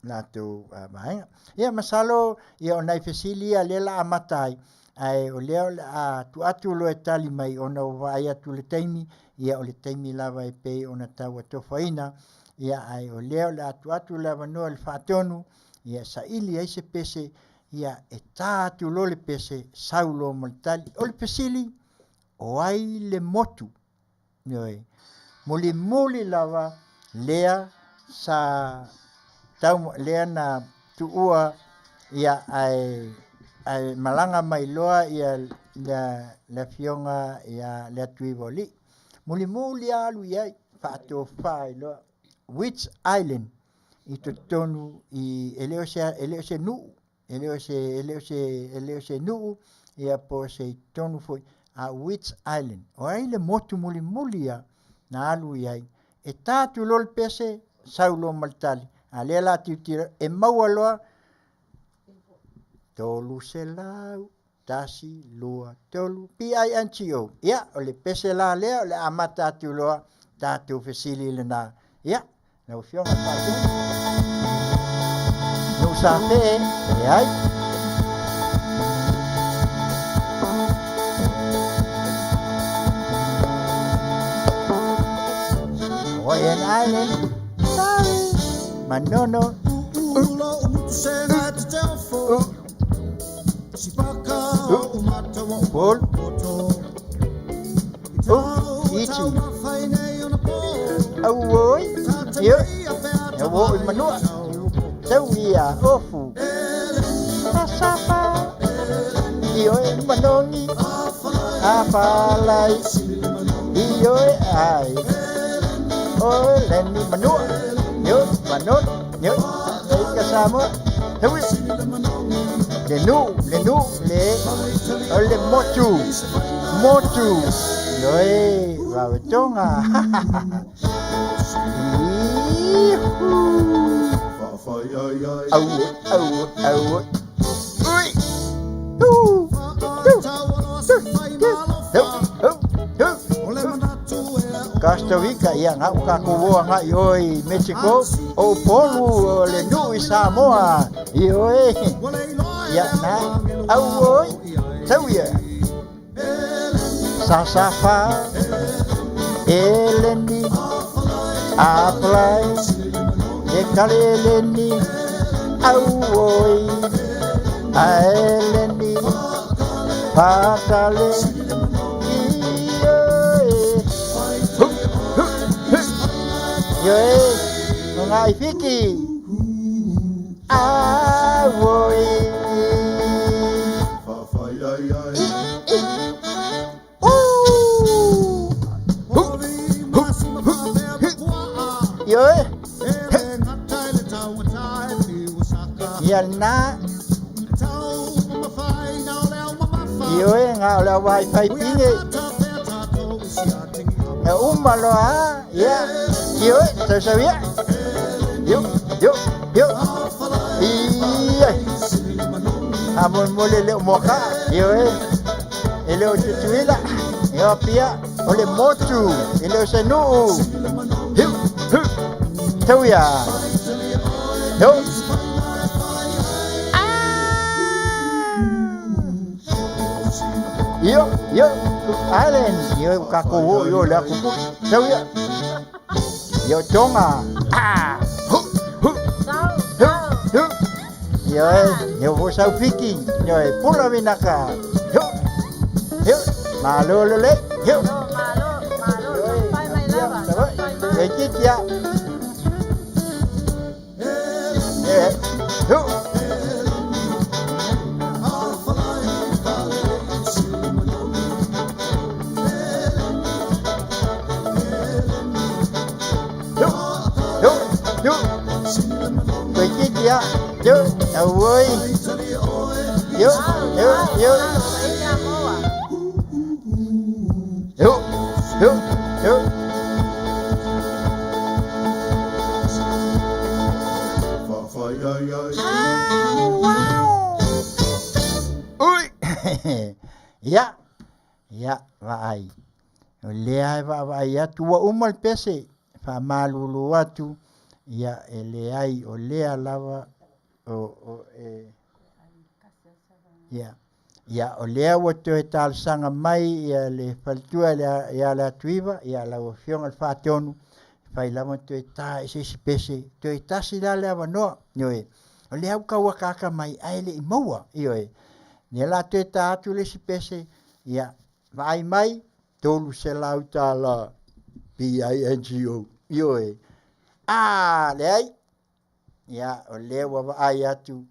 latou vaega. Ia masalo ia o nai fesili ia lea la amata ai, ae o lea o le a tuu atu loa e tali mai ona ua vaai atu le taimi, ia o le taimi lava e pei ona tau atofaina, ia ae o lea o le a tuu atu le avanoa i le faatonu, ia saili ai se pese, ia e ta atu loa le pese, sau loa ma le tali. O le fesili, o ai le motu? Ioe. Mulimuli lava lea sa tau lea na tuua ia ae ae malaga mai loa ia le le afioga ia Leatuiva-o-Alii. Mulimuli alu i ai faatofa ai loa Witch Island i totonu i e le o se e le o se nuu e le o se e le o se e le o se nuu ia po o se i totonu foi a Witch Island. O ai le motu mulimuli ia na alu i ai e ta atu loa le pese sau loa ma le tali. A lea la tilotilo e maua loa 300 1, 2, 3, P-I-N-G-O. Ia, o le pese la lea o le amata atu loa tatou fesili lena. Ia, lau Afioga i le Faatonu. Nuu Safee, leai. Hawaiian Island. Sorry. Manono. Paul. Iti. Auoi. Ia. Ia wo i manua. Tau ia ofu. Pasapa. Ioe manongi. Apalai. Ioe ai. Oe leni manua. Io manon. Io. Ei ka Samoa. Tau Le nuu, le nuu, le o le motu, motu. Ioe, Rarotonga. Ihu. Au, au, au. Ui. Tu. Tu. Tu. Tu. Tu. Tu. Costa Rica, ia ngau ka ko nga i oi Mexico, o Upolu o le nuu i Samoa, i oi. Ia na, au oi, tau ia. Sasafa, Eleni, Apply, e kale Eleni, au oi, a Eleni, Patale, Ioe, o ngā i whiki. Auoi. I, i, u. Hu, hu, hu, hu. Ioe. Ia nā. Ioe, ngā o le au whai pinge. E uma loa a, ia, ioe, tausau ia. Io, io, io. Ia. A molemole le o moaka, ioe. E le o Tutuila, e o Apia, o le motu, e le o se nuu. Hiu, hu, tau ia. Io. Io, io, Island, io ka ko wo io le aku ku. Tau ia. Io Tonga. Ah, hu, hu. Sau, Hu, sau. hu. Ioe, lea ua foi saufiki. Ioe, pula vinaka. Io, io, malo lelei. Io. Malo, malo, taumafai mai lava, taumafai mai. Toeitiiti lava. Ioe, io. Io, io, io. Toeitiiti lava. Io, auoi. Io, io, io. Io, io, io. Ui! Ia, ia, vaai. O lea e vaavaai atu, ua uma le pese, faamalulu atu, ia, e leai, o lea lava, o, o, e, ia, ia, o lea ua toe talosaga mai ia le faletua ia le Atuiva, ia lau Afioga i le Faatonu, e fai lava toe ta i se isi pese, toe tasi la le avanoa, ioe, o lea ua tau akaaka mai ae le i maua, ioe, lea la toe ta atu le isi pese, ia, vaai mai, $300, BINGO, ioe, a, leai, ia, o lea ua vaai atu,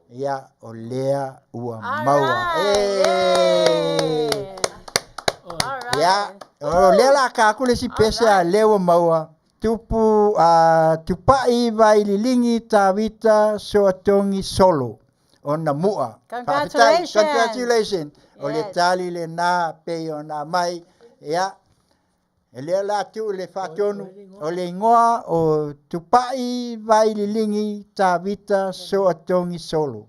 ia, o lea ua maua. Alright! E! Ia, o lea la ka aku le isi pese a lea ua maua. Tupu, a, Tupai Vaililigi Tavita Soatogi Solo, ona Mu'a. Faafetai, Congratulations! congratulations. O le Yes. tali lena pei ona aumai. Ia, e lea la tuu le faatonu, o le igoa o Tupai Vaililigi Tavita Soatogi Solo.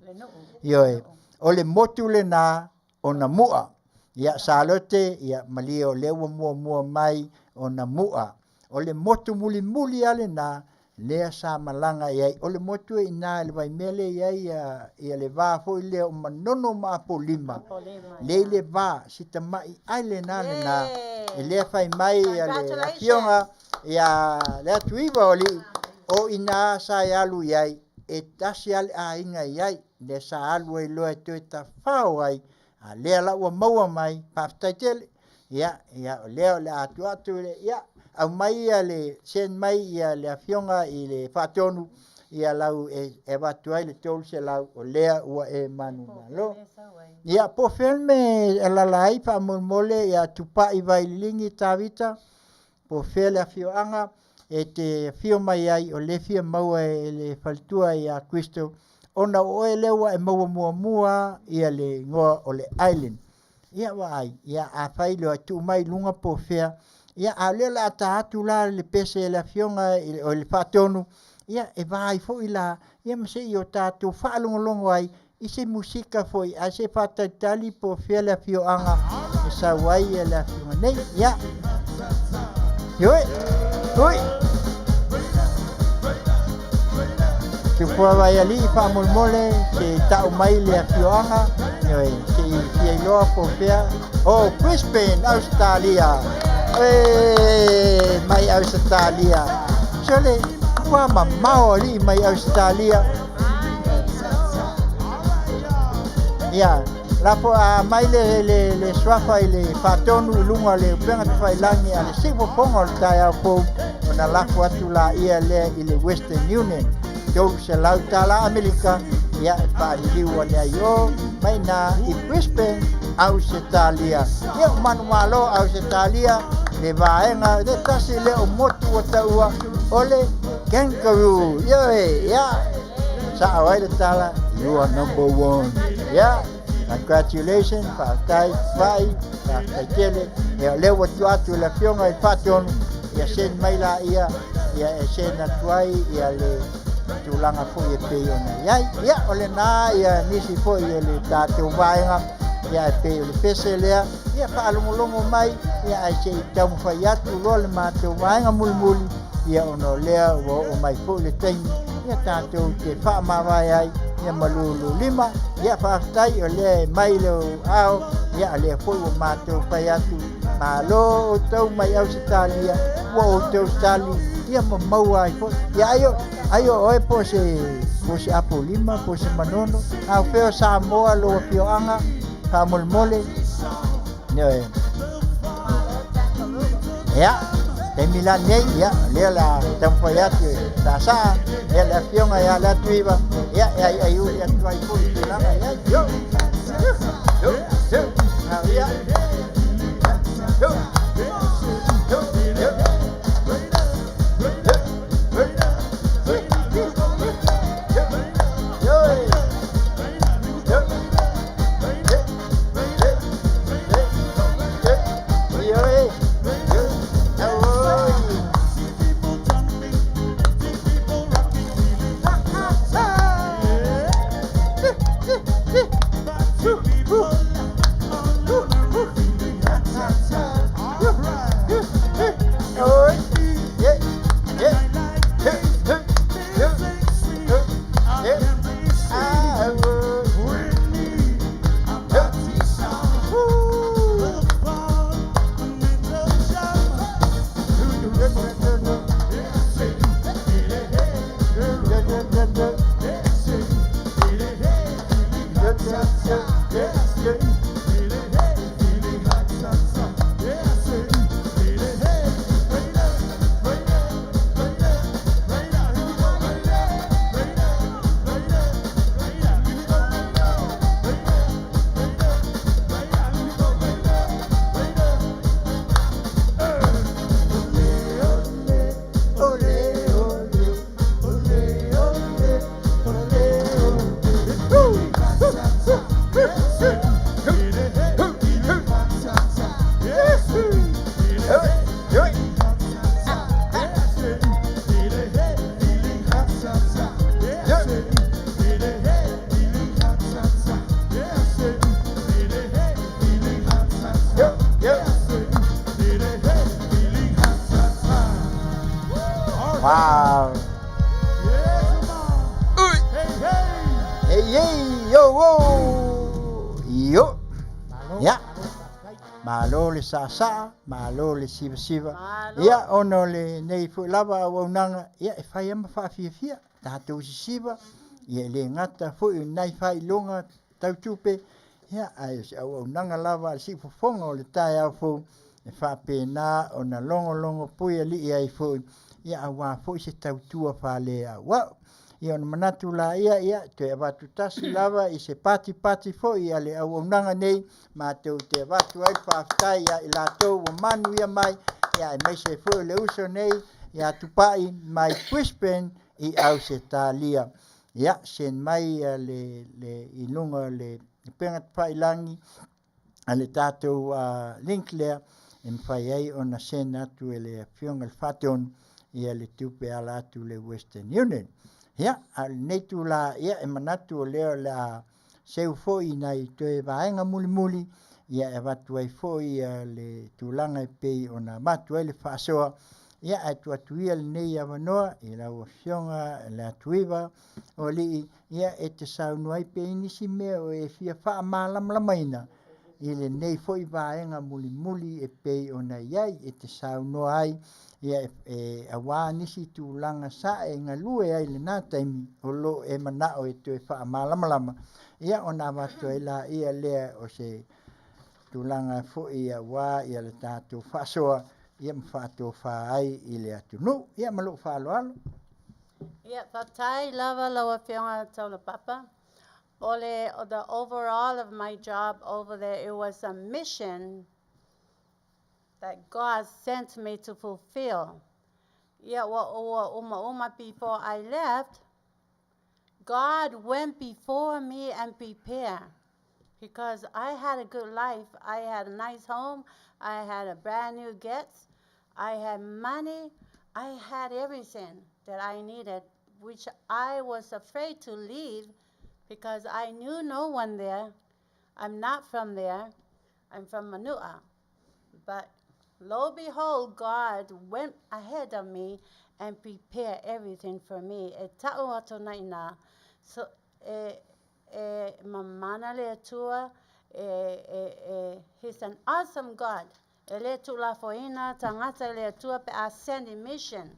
Ioe, o le motu lena ona Mu'a. Ia, Salote, ia, malie o lea ua muamua mai ona Mu'a. O le motu mulimuli lava lena, lea sa malaga i ai. O le motu e i ina i le vaimea lea e i ai ia, ia le va foi lea o Manono ma Apolima. Lea i le va, si tamai island lava lena, e lea fai mai ia le afioga ia le Atuiva o alii, o i ina sa e alu i ai, e tasi lava le aiga e i ai, lea sa alu ai loa e toe tafao ai, a lea la ua maua mai, faafetai tele. Ia, ia, o lea o le a tuu atu le, ia, aumai ia le, send mai ia le afioga i le Faatonu, ia lau e, e avatu ai le 300, o lea ua e manumalo. Ia, po o fea le mea e alaala ai faamolemole ia Tupai Vaililigi Tavita, po o fea le afioaga e te afio mai ai, o lea e fia maua e le faletua ia Crystal, ona o oe lea ua e maua muamua ia le igoa o le island. Ia vaai, ia afai loa e tuu mai i luga po o fea, ia a o lea o le a ta atu la le pese a le afioga i le, o le Faatonu, ia e va ai foi la, ia ma se i o tatou faalogologo ai i se musika foi, ae se i faatalitali po o fea le afioaga e sau ai le afioga nei. Ia, ioe, ui. Tupua Vaialii faamolemole se i tau mai le afioaga, ioe, se i fia iloa po o fea. O Brisbane, Ausetalia. E, mai Ausetalia. Sole, ua mamao alii mai Ausetalia. Ia, lafo a mai le, le, le suafa i le faatonu i luga o le upega tafailagi a le siufofoga o le taeao fou, ona lafo atu laia lea i le Western Union. $300 Amerika, ia e faaliliu ane ai o mai na i Brisbane, Ausetalia. Ia, o manumalo Ausetalia, le vaega, le tasi lea o motu ua taua, o le kangaroo. Ioe, ia, sao ai le tala, you are number one. Ia, congratulations, faafetai, fai, faafetai tele. Ia, o lea ua tuu atu i le afioga i le Faatonu, ia send mai laia, ia e send atu ai ia le tulaga foi e pei ona i ai. Ia, o lena ia nisi foi o le tatou vaega, ia e pei o le pese lea, ia faalogologo mai, ia ae se i taumafai atu loa le matou vaega mulimuli, ia ona o lea ua oo mai foi le taimi, ia tatou te faamavae ai, ia malulu lima, ia faafetai o lea e mai lou ao, ia o lea foi ua matou fai atu. Malo outou mai Ausetalia, ua outou sali, ia ma maua ai foi. Ia ai o, ai o oe po o se, po o se Apolima, po o se Manono, a o fea o Samoa lou afioaga, faamolemole. Ioe. Ia, taimi la nei, ia, lea la taumafai atu e saasaa, ia le afioga ia Leatuiva, ia, e aiaiuli atu ai foi i tulaga i ai. Yo! Yo! Yo! Yo! Ia. Yo! Yo! Yo! Wow. Hey, hey, yo, wo. Yo. Ya. Malo le saasaa, malo le sivasiva. Ia, ona o lenei foi lava auaunaga, ia, e fai lava ma faafiafia tatou sisiva, ia e le gata foi o nai faailoga tau tupe, ia, ae o se auaunaga lava a le siufofoga o le taeao fou, e faapena ona logologo puialii ai foi, ia auā foi se tautua faaleauau. Ia ona manatu laia, ia, toe avatu tasi lava i se patipati foi a le auaunaga nei, matou te avatu ai le faafetai ia i latou ua manuia mai, ia aemaise ai foi o le uso nei ia Tupai mai Brisbane i Ausetalia. Ia, send mai le, le, i luga o le upega tafailagi a le tatou link lea e mafai ai ona send atu e le Afioga i le Faatonu ia le tupe e ala atu i le Western Union. Ia, a o lenei tula, ia e manatu o lea o le a seu foi i nai toe vaega mulimuli, ia e avatu ai foi le tulaga e pei ona avatu ai le faasoa, ia ae tuu atu ia lenei avanoa i lau Afioga Leatuiva o Alii, ia e te saunoa ai pe i ai nisi mea o e fia faamalamalamaina i lenei foi vaega mulimuli e pei ona i ai e te saunoa ai, ia e auā nisi tulaga sa e galue ai i lena taimi o lo o e manao e toe faamalamalama, ia ona avatu ai laia lea o se tulaga foi auā ia le tatou faasoa ia ma faatofa ai i le atunuu. Ia ma lou faaaloalo. Ia, faafetai lava lau Afioga Taulapapa. O le, the overall of my job over there, it was a mission that God sent me to fulfill. Ia, ua, ua uma uma before I left, God went before me and prepared because I had a good life. I had a nice home. I had a brand new gets. I had money. I had everything that I needed, which I was afraid to leave because I knew no one there. I'm not from there. I'm from Manua. But lo behold, God went ahead of me and prepared everything for me. E ta'u atu nei nā. So, e, e mamana le Atua, e, e, e, he's an awesome God. E lē tuulafoina tagata i le Atua pe a send i mission.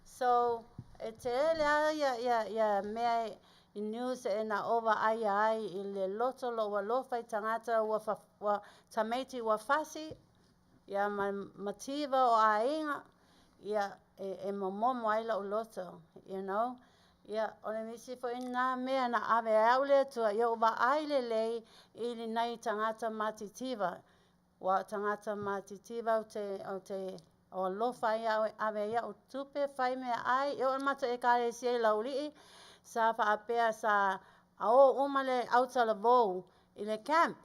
So, e tele lava ia, ia, ia mea i news e na ou vaaia ai i le loto lou alofa i tagata ua, fa, ua tamaiti ua fasi, ia ma mativa o aiga, ia e, e momomo ai lou loto, you know. Ia, o le nisi foi na mea na ave ai au le Atua, ia ou vaai lelei i nai tagata matitiva. Ua o tagata matitiva ou te, ou te o alofa ai au e ave ai au tupe fai meaai. E oo i le matou ekalesia i Laulii, sa faapea sa o uma le autalavou i le camp.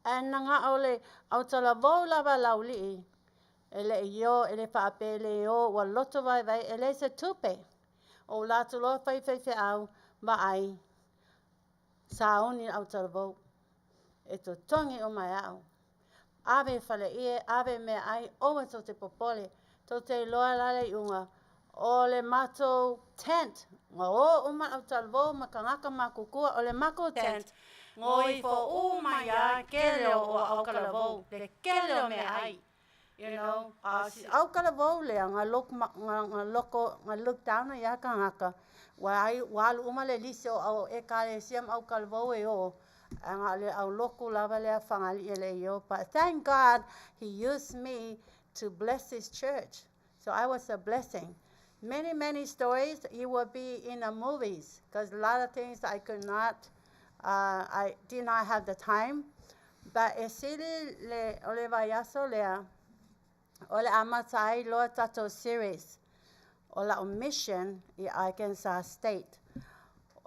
Ae na gao le autalavou lava a Laulii e le i o, e le faapea e le o, ua loto vaivai, e leai se tupe. O ou latou loa fai faifeau, vaai, sauni le autalavou. E totogi uma e au. Ave i faleie, ave i meaai, aua tou te popole. Tou te iloa la le iuga o le matou tent, ua o uma le autalavou ma tagata matutua, o le matou tent, goifo uma ia kele o autalavou, le kele o meaai. You know, a si autalavou lea nga look, nga, nga loko, nga look down ia tagata, ua ai, ua alu uma le lisi o au ekalesia ma autalavou e o, ae na o le aulotu lava lea Fagalii e le i o. But thank God he used me to bless his church. So I was a blessing. Many, many stories, you will be in the movies because a lot of things I could not, I did not have the time. But e sili le, o le vaiaso lea, o le amata ai loa tatou series o la'u mission i Arkansas State.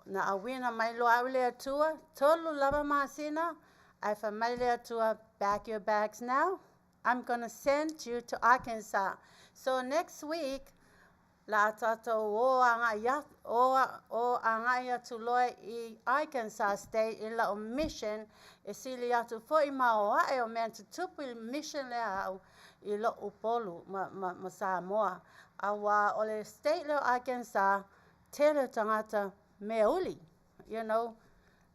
Na auina mai loa au le Atua, tolu lava masina, ae fai mai le Atua, pack your bags now, I'm gonna send you to Arkansas. So next week, la a tatou o agai, o, o agai atu loa i Arkansas State i la'u mission e sili atu foi ma o a'e o mea tutupu i mission lea au i lo'u Upolu ma, ma, ma Samoa. Auā o le state lea o Arkansas, tele o tagata mea uli, you know.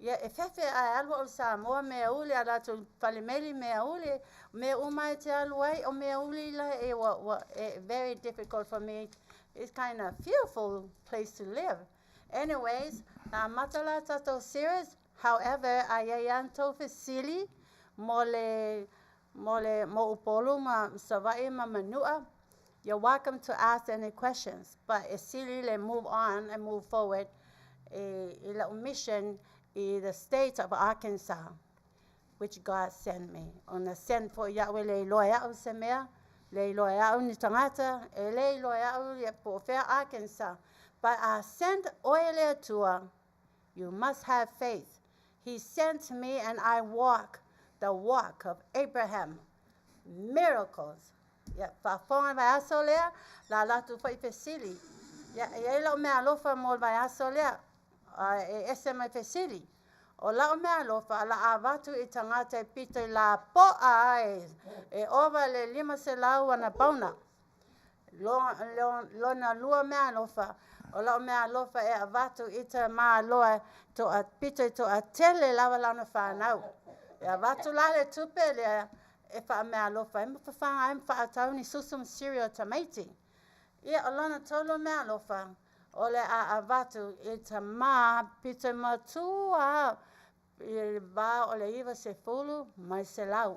Ia, e fefe ae alu au i Samoa mea uli, a latou falemeli mea uli, mea uma e te alu ai, o mea uli la e ua, ua, e very difficult for me. It's kind of fearful place to live. Anyways, na amata la tatou series, however, a iai lava tou fesili mo le, mo le, mo Upolu ma Savaii ma Manua, you're welcome to ask any questions. But e sili le move on and move forward e, i la'u mission i the state of Arkansas, which God sent me. Ona send foi ia'u e le iloa e a'u se mea, le iloa e a'u ni tagata, e le iloa e a'u ia po o fea Arkansas. But a send oe le Atua, you must have faith. He sent me and I walk the walk of Abraham. Miracles. Ia, faafofoga le vaiaso lea, la latou foi fesili. Ia, e i ai la'u meaalofa mo le vaiaso lea, a e ese mai fesili. O la'u meaalofa, o le a avatu i tagata e pito i lapo'a ai, e ova le 500 ana pauna. Lona lua meaalofa, o la'u meaalofa e avatu i tamāloa to'a, pito i to'atele lava lana fanau. E avatu la le tupe lea e faameaalofa ai ma fafaga ai ma faatau ni susu ma cereal tamaiti. Ia, o lona tolu meaalofa, o le a avatu i tamā pito i matua i le va o le 90 ma le 100.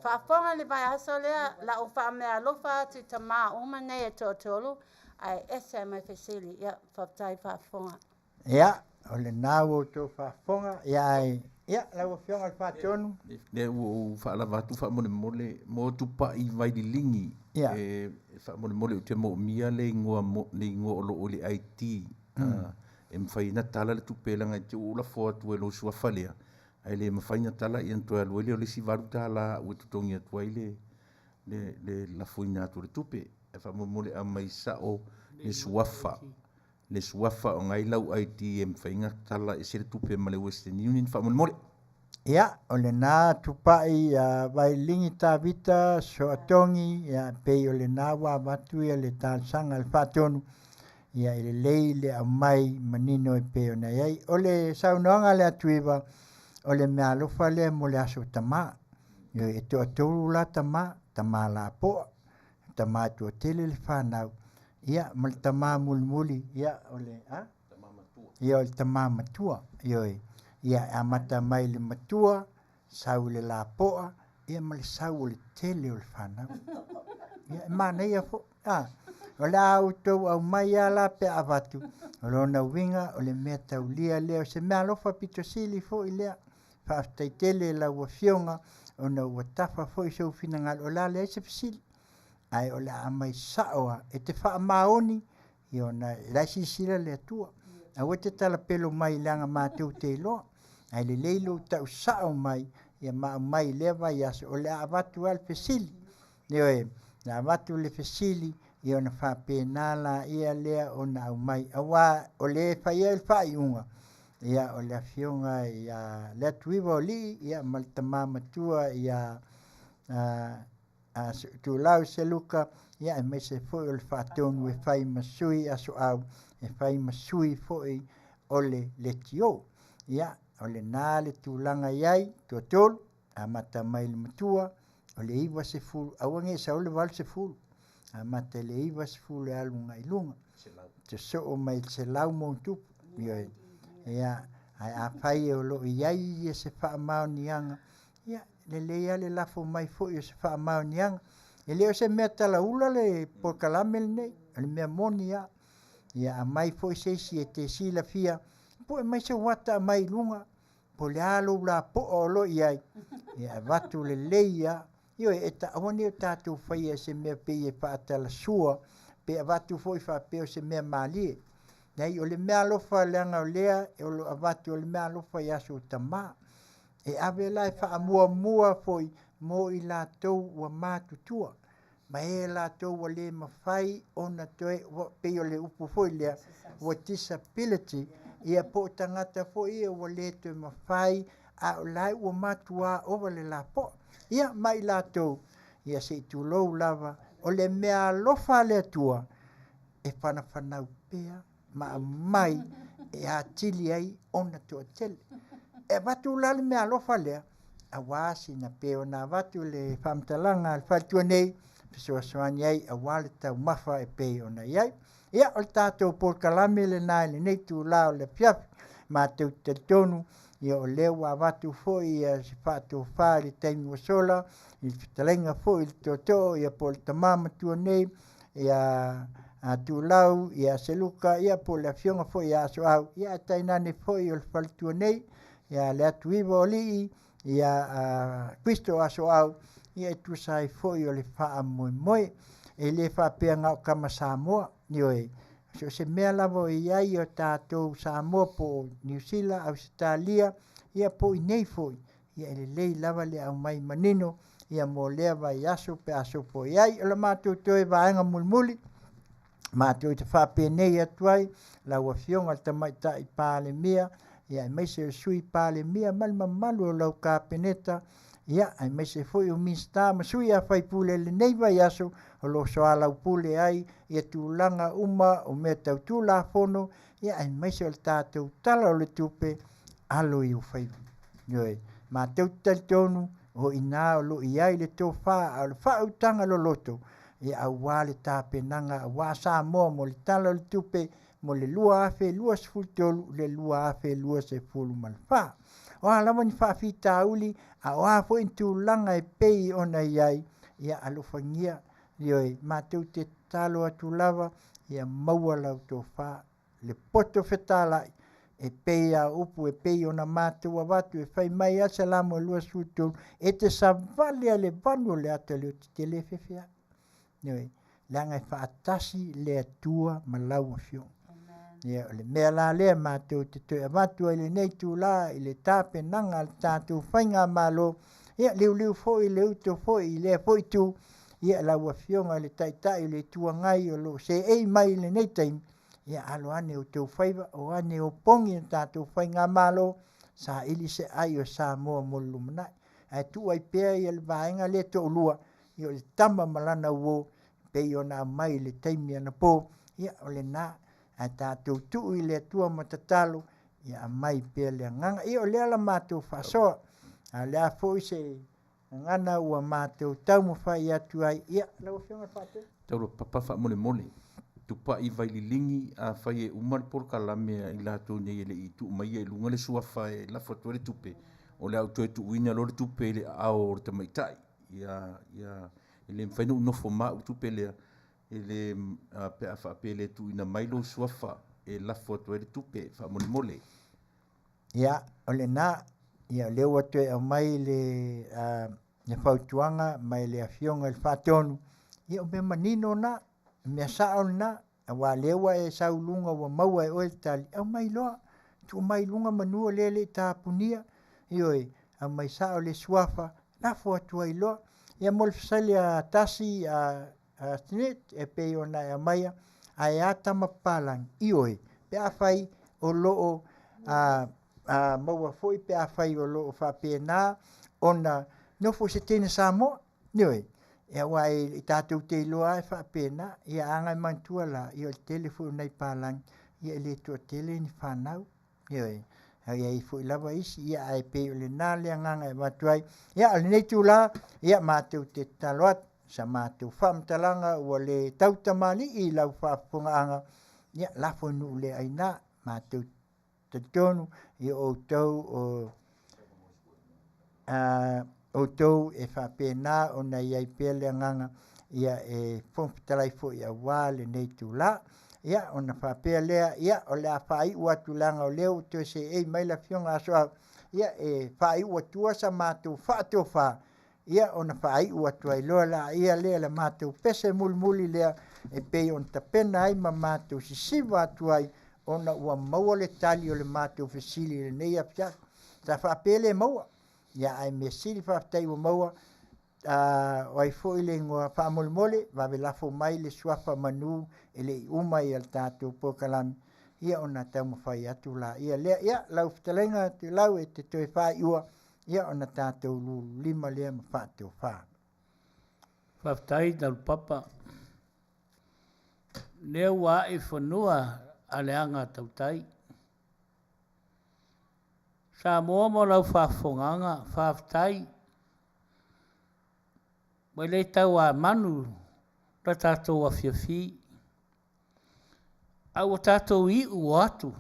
Faafofoga le vaiaso lea, la'u faameaalofa atu i tamā uma nei e toatolu, ae ese ai mai fesili. Ia, faafetai faafofoga. Ia, o lena ua outou faafofoga, ia ae, ia, lau Afioga i le Faatonu. Lea ua ou faalava atu faamolemole mo Tupai Vaililigi. Ia. E faamolemole ou te moomia le igoa le igoa o loo i le ID. E mafai ai ona tala le tupe leaga e te ua ou lafo atu ai lou suafa lea, ae le mafai ona tala ia ona toe alu ai lea o le isi $8 a'u e totogi atu ai le le le lafoina atu o le tupe. Ae faamolemole aumai sao le suafa, le suafa o na i lau ID e mafai ona tala ese le tupe ma le Western Union faamolemole. Ia, o lena Tupai ia Vaililigi Tavita Soatogi, ia pei o lena ua avatu ia le talosaga a le Faatonu, ia e lelei le aumai manino e pei ona i ai. O le saunoaga a le Atuiva, o le meaalofa lea mo le Aso Tama. Ioe, e toatolu la tama, tama lapoa, tama e toatele le fanau, ia ma le tama mulimuli, ia o le a? Ia o le tama matua, ioe. Ia e amata mai i le matua, sau i le lapoa, ia ma le sau o le tele o le fanau. Ia e manaia foi, a? O le a outou aumai lava la pe a avatu, o lona uiga o le mea taulia lea, o se meaalofa pito sili foi lea. Faafetai tele i lau Afioga ona ua tafa foi sou finagalo, o le a leai se fesili, ae o le a aumai sao lava. E te faamaoni, ia ona o la e silasila le Atua. Aua e te talapelo mai leaga matou te iloa, ae lelei lou tau sao mai, ia ma aumai i lea vaiaso, o le a avatu lava le fesili. Ioe, o le a avatu le fesili, ia ona faapena laia lea ona aumai, aua o le e fai ai le faaiuga, ia o le Afioga ia Leatuiva o Alii, ia ma le Tama Matua ia Tuulau Seluka, ia aemaise foi o le faatonu e fai ma sui asoau, e fai ma sui foi o le leitio. Ia, o lena le tulaga i ai, toatolu, amata mai i le matua, o le 90, aua ne i sau le 80, amata i le 90 e alu agai i luga, sosoo mai i le 100 ma ona tupu. Ioe. Ia, ae afai o lo o i ai se faamaoniaga, ia, lelei lava le lafo mai foi o se faamaoniaga. E le o se mea talaula le polokalame lenei, o le mea moni lava. Ia aumai foi se isi e te silafia, pue mai sou ata aumai i luga, po o le a lou lapoa o lo o i ai, ia avatu lelei lava. Ioe, e ta, aua ne i o tatou faia se mea pei e faatalasua, pe avatu foi faapea o se mea malie. Leai, o le meaalofa leaga o lea o lo o avatu o le meaalofa i aso o tama. E ave la e faamuamua foi mo i latou ua matutua, ma e latou ua le mafai ona toe, ua, pei o le upu foi lea, ua disability, ia po o tagata foi ia ua le toe mafai, a o la e ua matuā ova le lapoa. Ia, ma i latou, ia se i tulou lava, o le meaalofa a le Atua, e fanafanau pea ma aumai e atili ai ona toatele. E avatu la le meaalofa lea, aua sina pei ona avatu le faamatalaga a le faletua nei, fesoasoani ai aua le taumafa e pei ona i ai. Ia, o le tatou polokalame lena i lenei itula o le afiafi. Matou te talitonu, ia o lea ua avatu foi ia se faatofa i le taimi ua sola, i le fetalaiga foi i le tootoo, ia po o le tama matua nei, ia a Tuulau, ia Seluka, ia po o le afioga foi ia Asoau, ia ae tainane foi o le faletua nei, ia Leatuiva o Alii, ia a Kristo Asoau, ia e tusa ai foi o le faamoemoe. E le faapea na o tama Samoa, ioe, so o se mea lava o i ai o tatou Samoa po o Niu Sila, Ausetalia, ia po o i inei foi, ia e lelei lava le aumai manino ia mo lea vaiaso pe a sopo i ai. O le matou toe vaega mulimuli, matou te faapenei atu ai lau Afioga i le Tamaitai Palemia, ia aemaise o le Sui Palemia ma le mamalu o lau Kapeneta, ia aemaise foi o Minisita ma sui usufono i lenei vaiaso o lo o soalaupule ai ia tulaga uma o mea tau Tulafono, ia aemaise o le tatou Tala o le Tupe, alo i ou faiva. Ioe, matou te talitonu o i ina o lo o i ai le tofa a o le faautaga loloto, ia aua le tapenaga aua Samoa mo le Tala o le Tupe mo le 2023 le 2024. O a lava ni faafitauli, a o a foi ni tulaga e pei ona i ai, ia alofagia, ioe, matou te tatalo atu lava, ia maua lau tofa, le poto fetalai, e pei a upu e pei ona matou avatu e fai mai a Salamo 23, e te savali a le vanu o le ata o le oti te le fefe ai. Ioe, leaga e faatasi le Atua ma lau Afioga. Ia, o le mea la lea matou te toe avatu ai lenei itula i le tapenaga a le tatou faigamalo, ia liuliu foi le uto foi i lea foi itu, ia lau Afioga i le Taitai o le Itu Agai o lo o seei mai i lenei taimi, ia alo ane outou faiva, o ane opogi le tatou faigamalo, saili se ai o Samoa mo le lumanai. Ae tuu ai pea ia le vaega lea toalua, ia o le tama ma lana uo, pei ona aumai i le taimi anapo, ia o lena, ae tatou tuu i le Atua ma tatalo, ia aumai pea le agaga. Ia o lea la matou faasoa, a o le a foi se gagana ua matou taumafai atu ai. Ia, lau Afioga i le Faatonu. Taula papa faamolemole, tupai Vaililigi afai e uma le polokalame a i latou nei e le i tuu maia i luga le suafa e lafo atu ai le tupe, o le a ou toe tuuina loa le tupe i le aao o le tamaitai. Ia, ia, e le mafai ona ou nofo ma au le tupe lea, e le, pe a faapea e le tuuina mai lou suafa e lafo atu ai le tupe faamolemole. Ia, o lena, ia o lea ua toe aumai le, le fautuaga mai le Afioga i le Faatonu, ia o mea manino na, o mea sao lena, aua o lea ua e sau i luga ua maua e oe le tali, aumai loa, tuu mai i luga manu o lea e le i tapunia. Ioe, aumai sao le suafa, lafo atu ai loa. Ia mo le fesali a Tasi, a a Smith e pei ona e aumaia, ae a tama papalagi? Ioe, pe afai o lo o a, a maua foi pe afai o lo o faapena ona nofo i se teine Samoa. Ioe, e aua e tatou te iloa lava e faapena. Ia a na e manatua la, ia o le tele foi o nai palagi, ia e le toatele ni fanau. Ioe, e i ai foi lava isi, ia ae pei o lena le agaga e avatu ai. Ia, o lenei itula, ia matou te tatalo atu, sa matou faamatalaga ua le tautamalii i lau faafofogaaga, ia lafo i nuu le aina, matou talitonu ia outou o a outou e faapena ona i ai pea le agaga ia e Fofoga Fetalai foi aua lenei itula. Ia ona faapea lea, ia o le a faaiu atu leaga o lea ua toe seei mai le Afioga Asoau, ia e faaiu atua sa matou faatofa, ia ona faaiu atu ai loa laia lea le matou pese mulimuli lea e pei ona tapena ai ma matou sisiva atu ai ona ua maua le tali o le matou fesili i lenei afiafi. Sa faapea le maua, ia ae mea sili faafetai ua maua. O ai foi le igoa faamolemole, vave lafo mai le suafa manu e le i uma ia le tatou polokalame, ia ona taumafai atu laia lea. Ia, lau fetalaiga Tuilau e te toe faaiua, ia ona tatou lululima lea ma faatofa. Faafetai Taulapapa. Lea ua ae i fanua a le aga tautai. Samoa ma lau faafofogaaga, faafetai. Ua le tauamanu la tatou afiafi, a ua tatou iu atu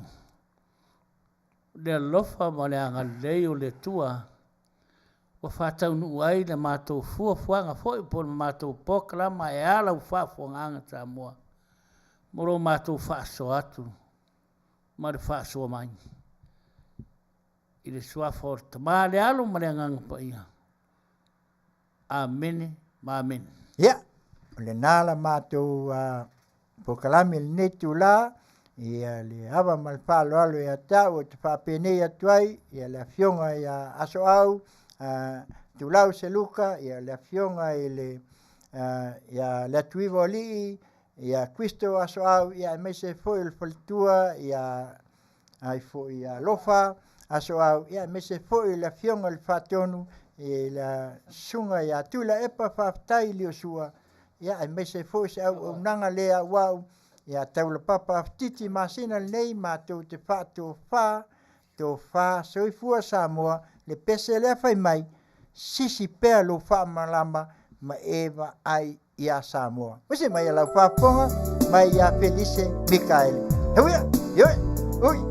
le alofa ma le agalelei o le Atua ua faataunuu ai le matou fuafuaga foi po o le matou polokalama e ala lau faafofogaaga Samoa mo lo matou faasoa atu ma le faasoa mai. I le suafa o le Tama, le Alo ma le Agaga Paia. Amene ma amene. Ia, o lena la matou polokalame i lenei itula, ia le ava ma le faaaloalo ia te au ou te faapenei atu ai, ia le afioga ia Asoau Tulau Seluka, ia le afioga i le ia Leatuiva-o-Alii, ia Kristo Asoau, ia aemaise foi o le faletua ia ai foi ia Alofa Asoau, ia aemaise foi le afioga i le Faatonu i le susuga ia Tuilaepa, faafetai Liosua, ia aemaise foi se auaunaga le auau ia Taulapapa Afetiti masina lenei matou te faatofa tofa soifua Samoa le pese lea fai mai sisi pea lou faamalama ma e vaai iā Samoa. Usi mai a lau faafofoga mai iā Felise Mikaele. Heuia, ioe, ui.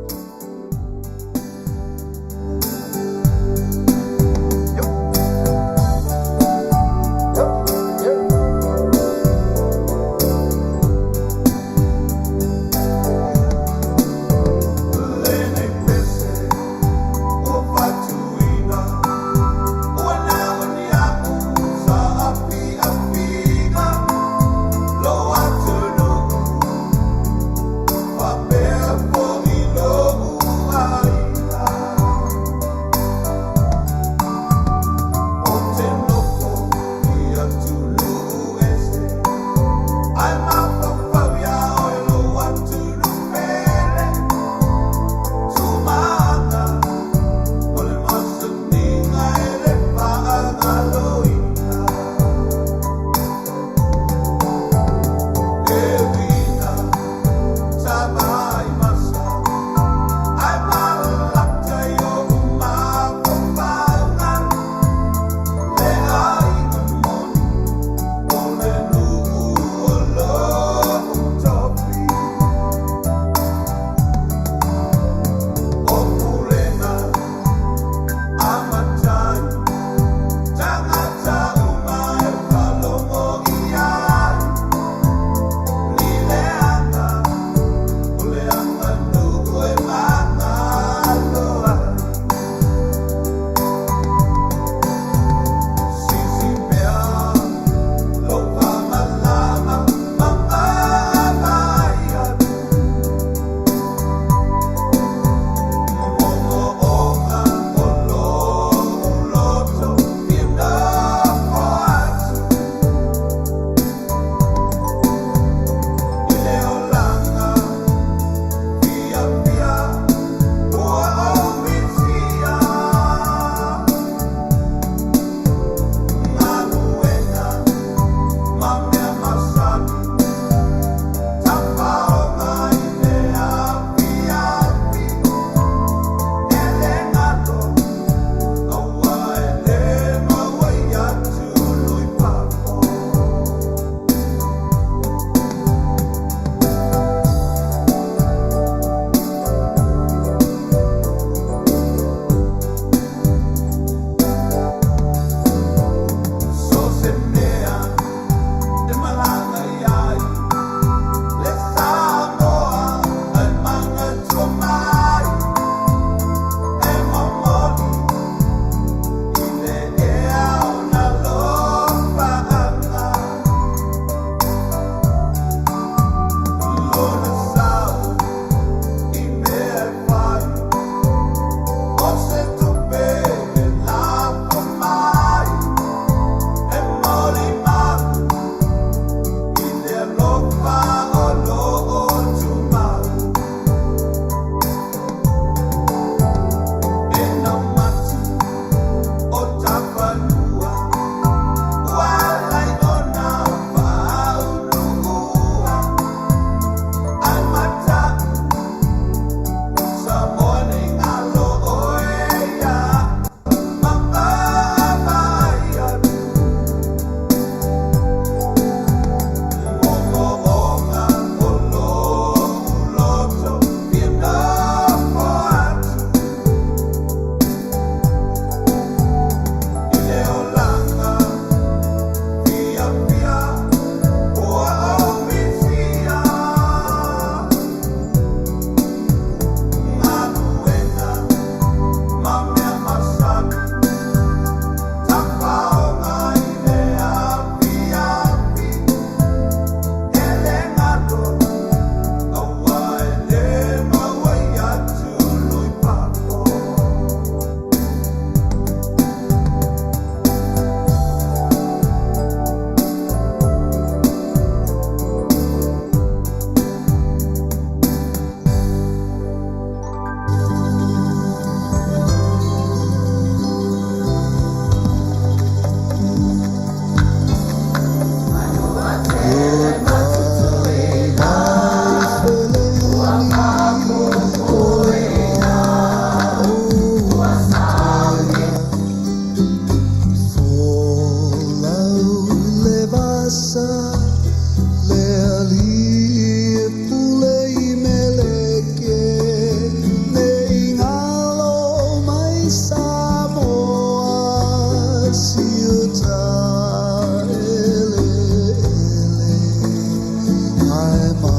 Mai.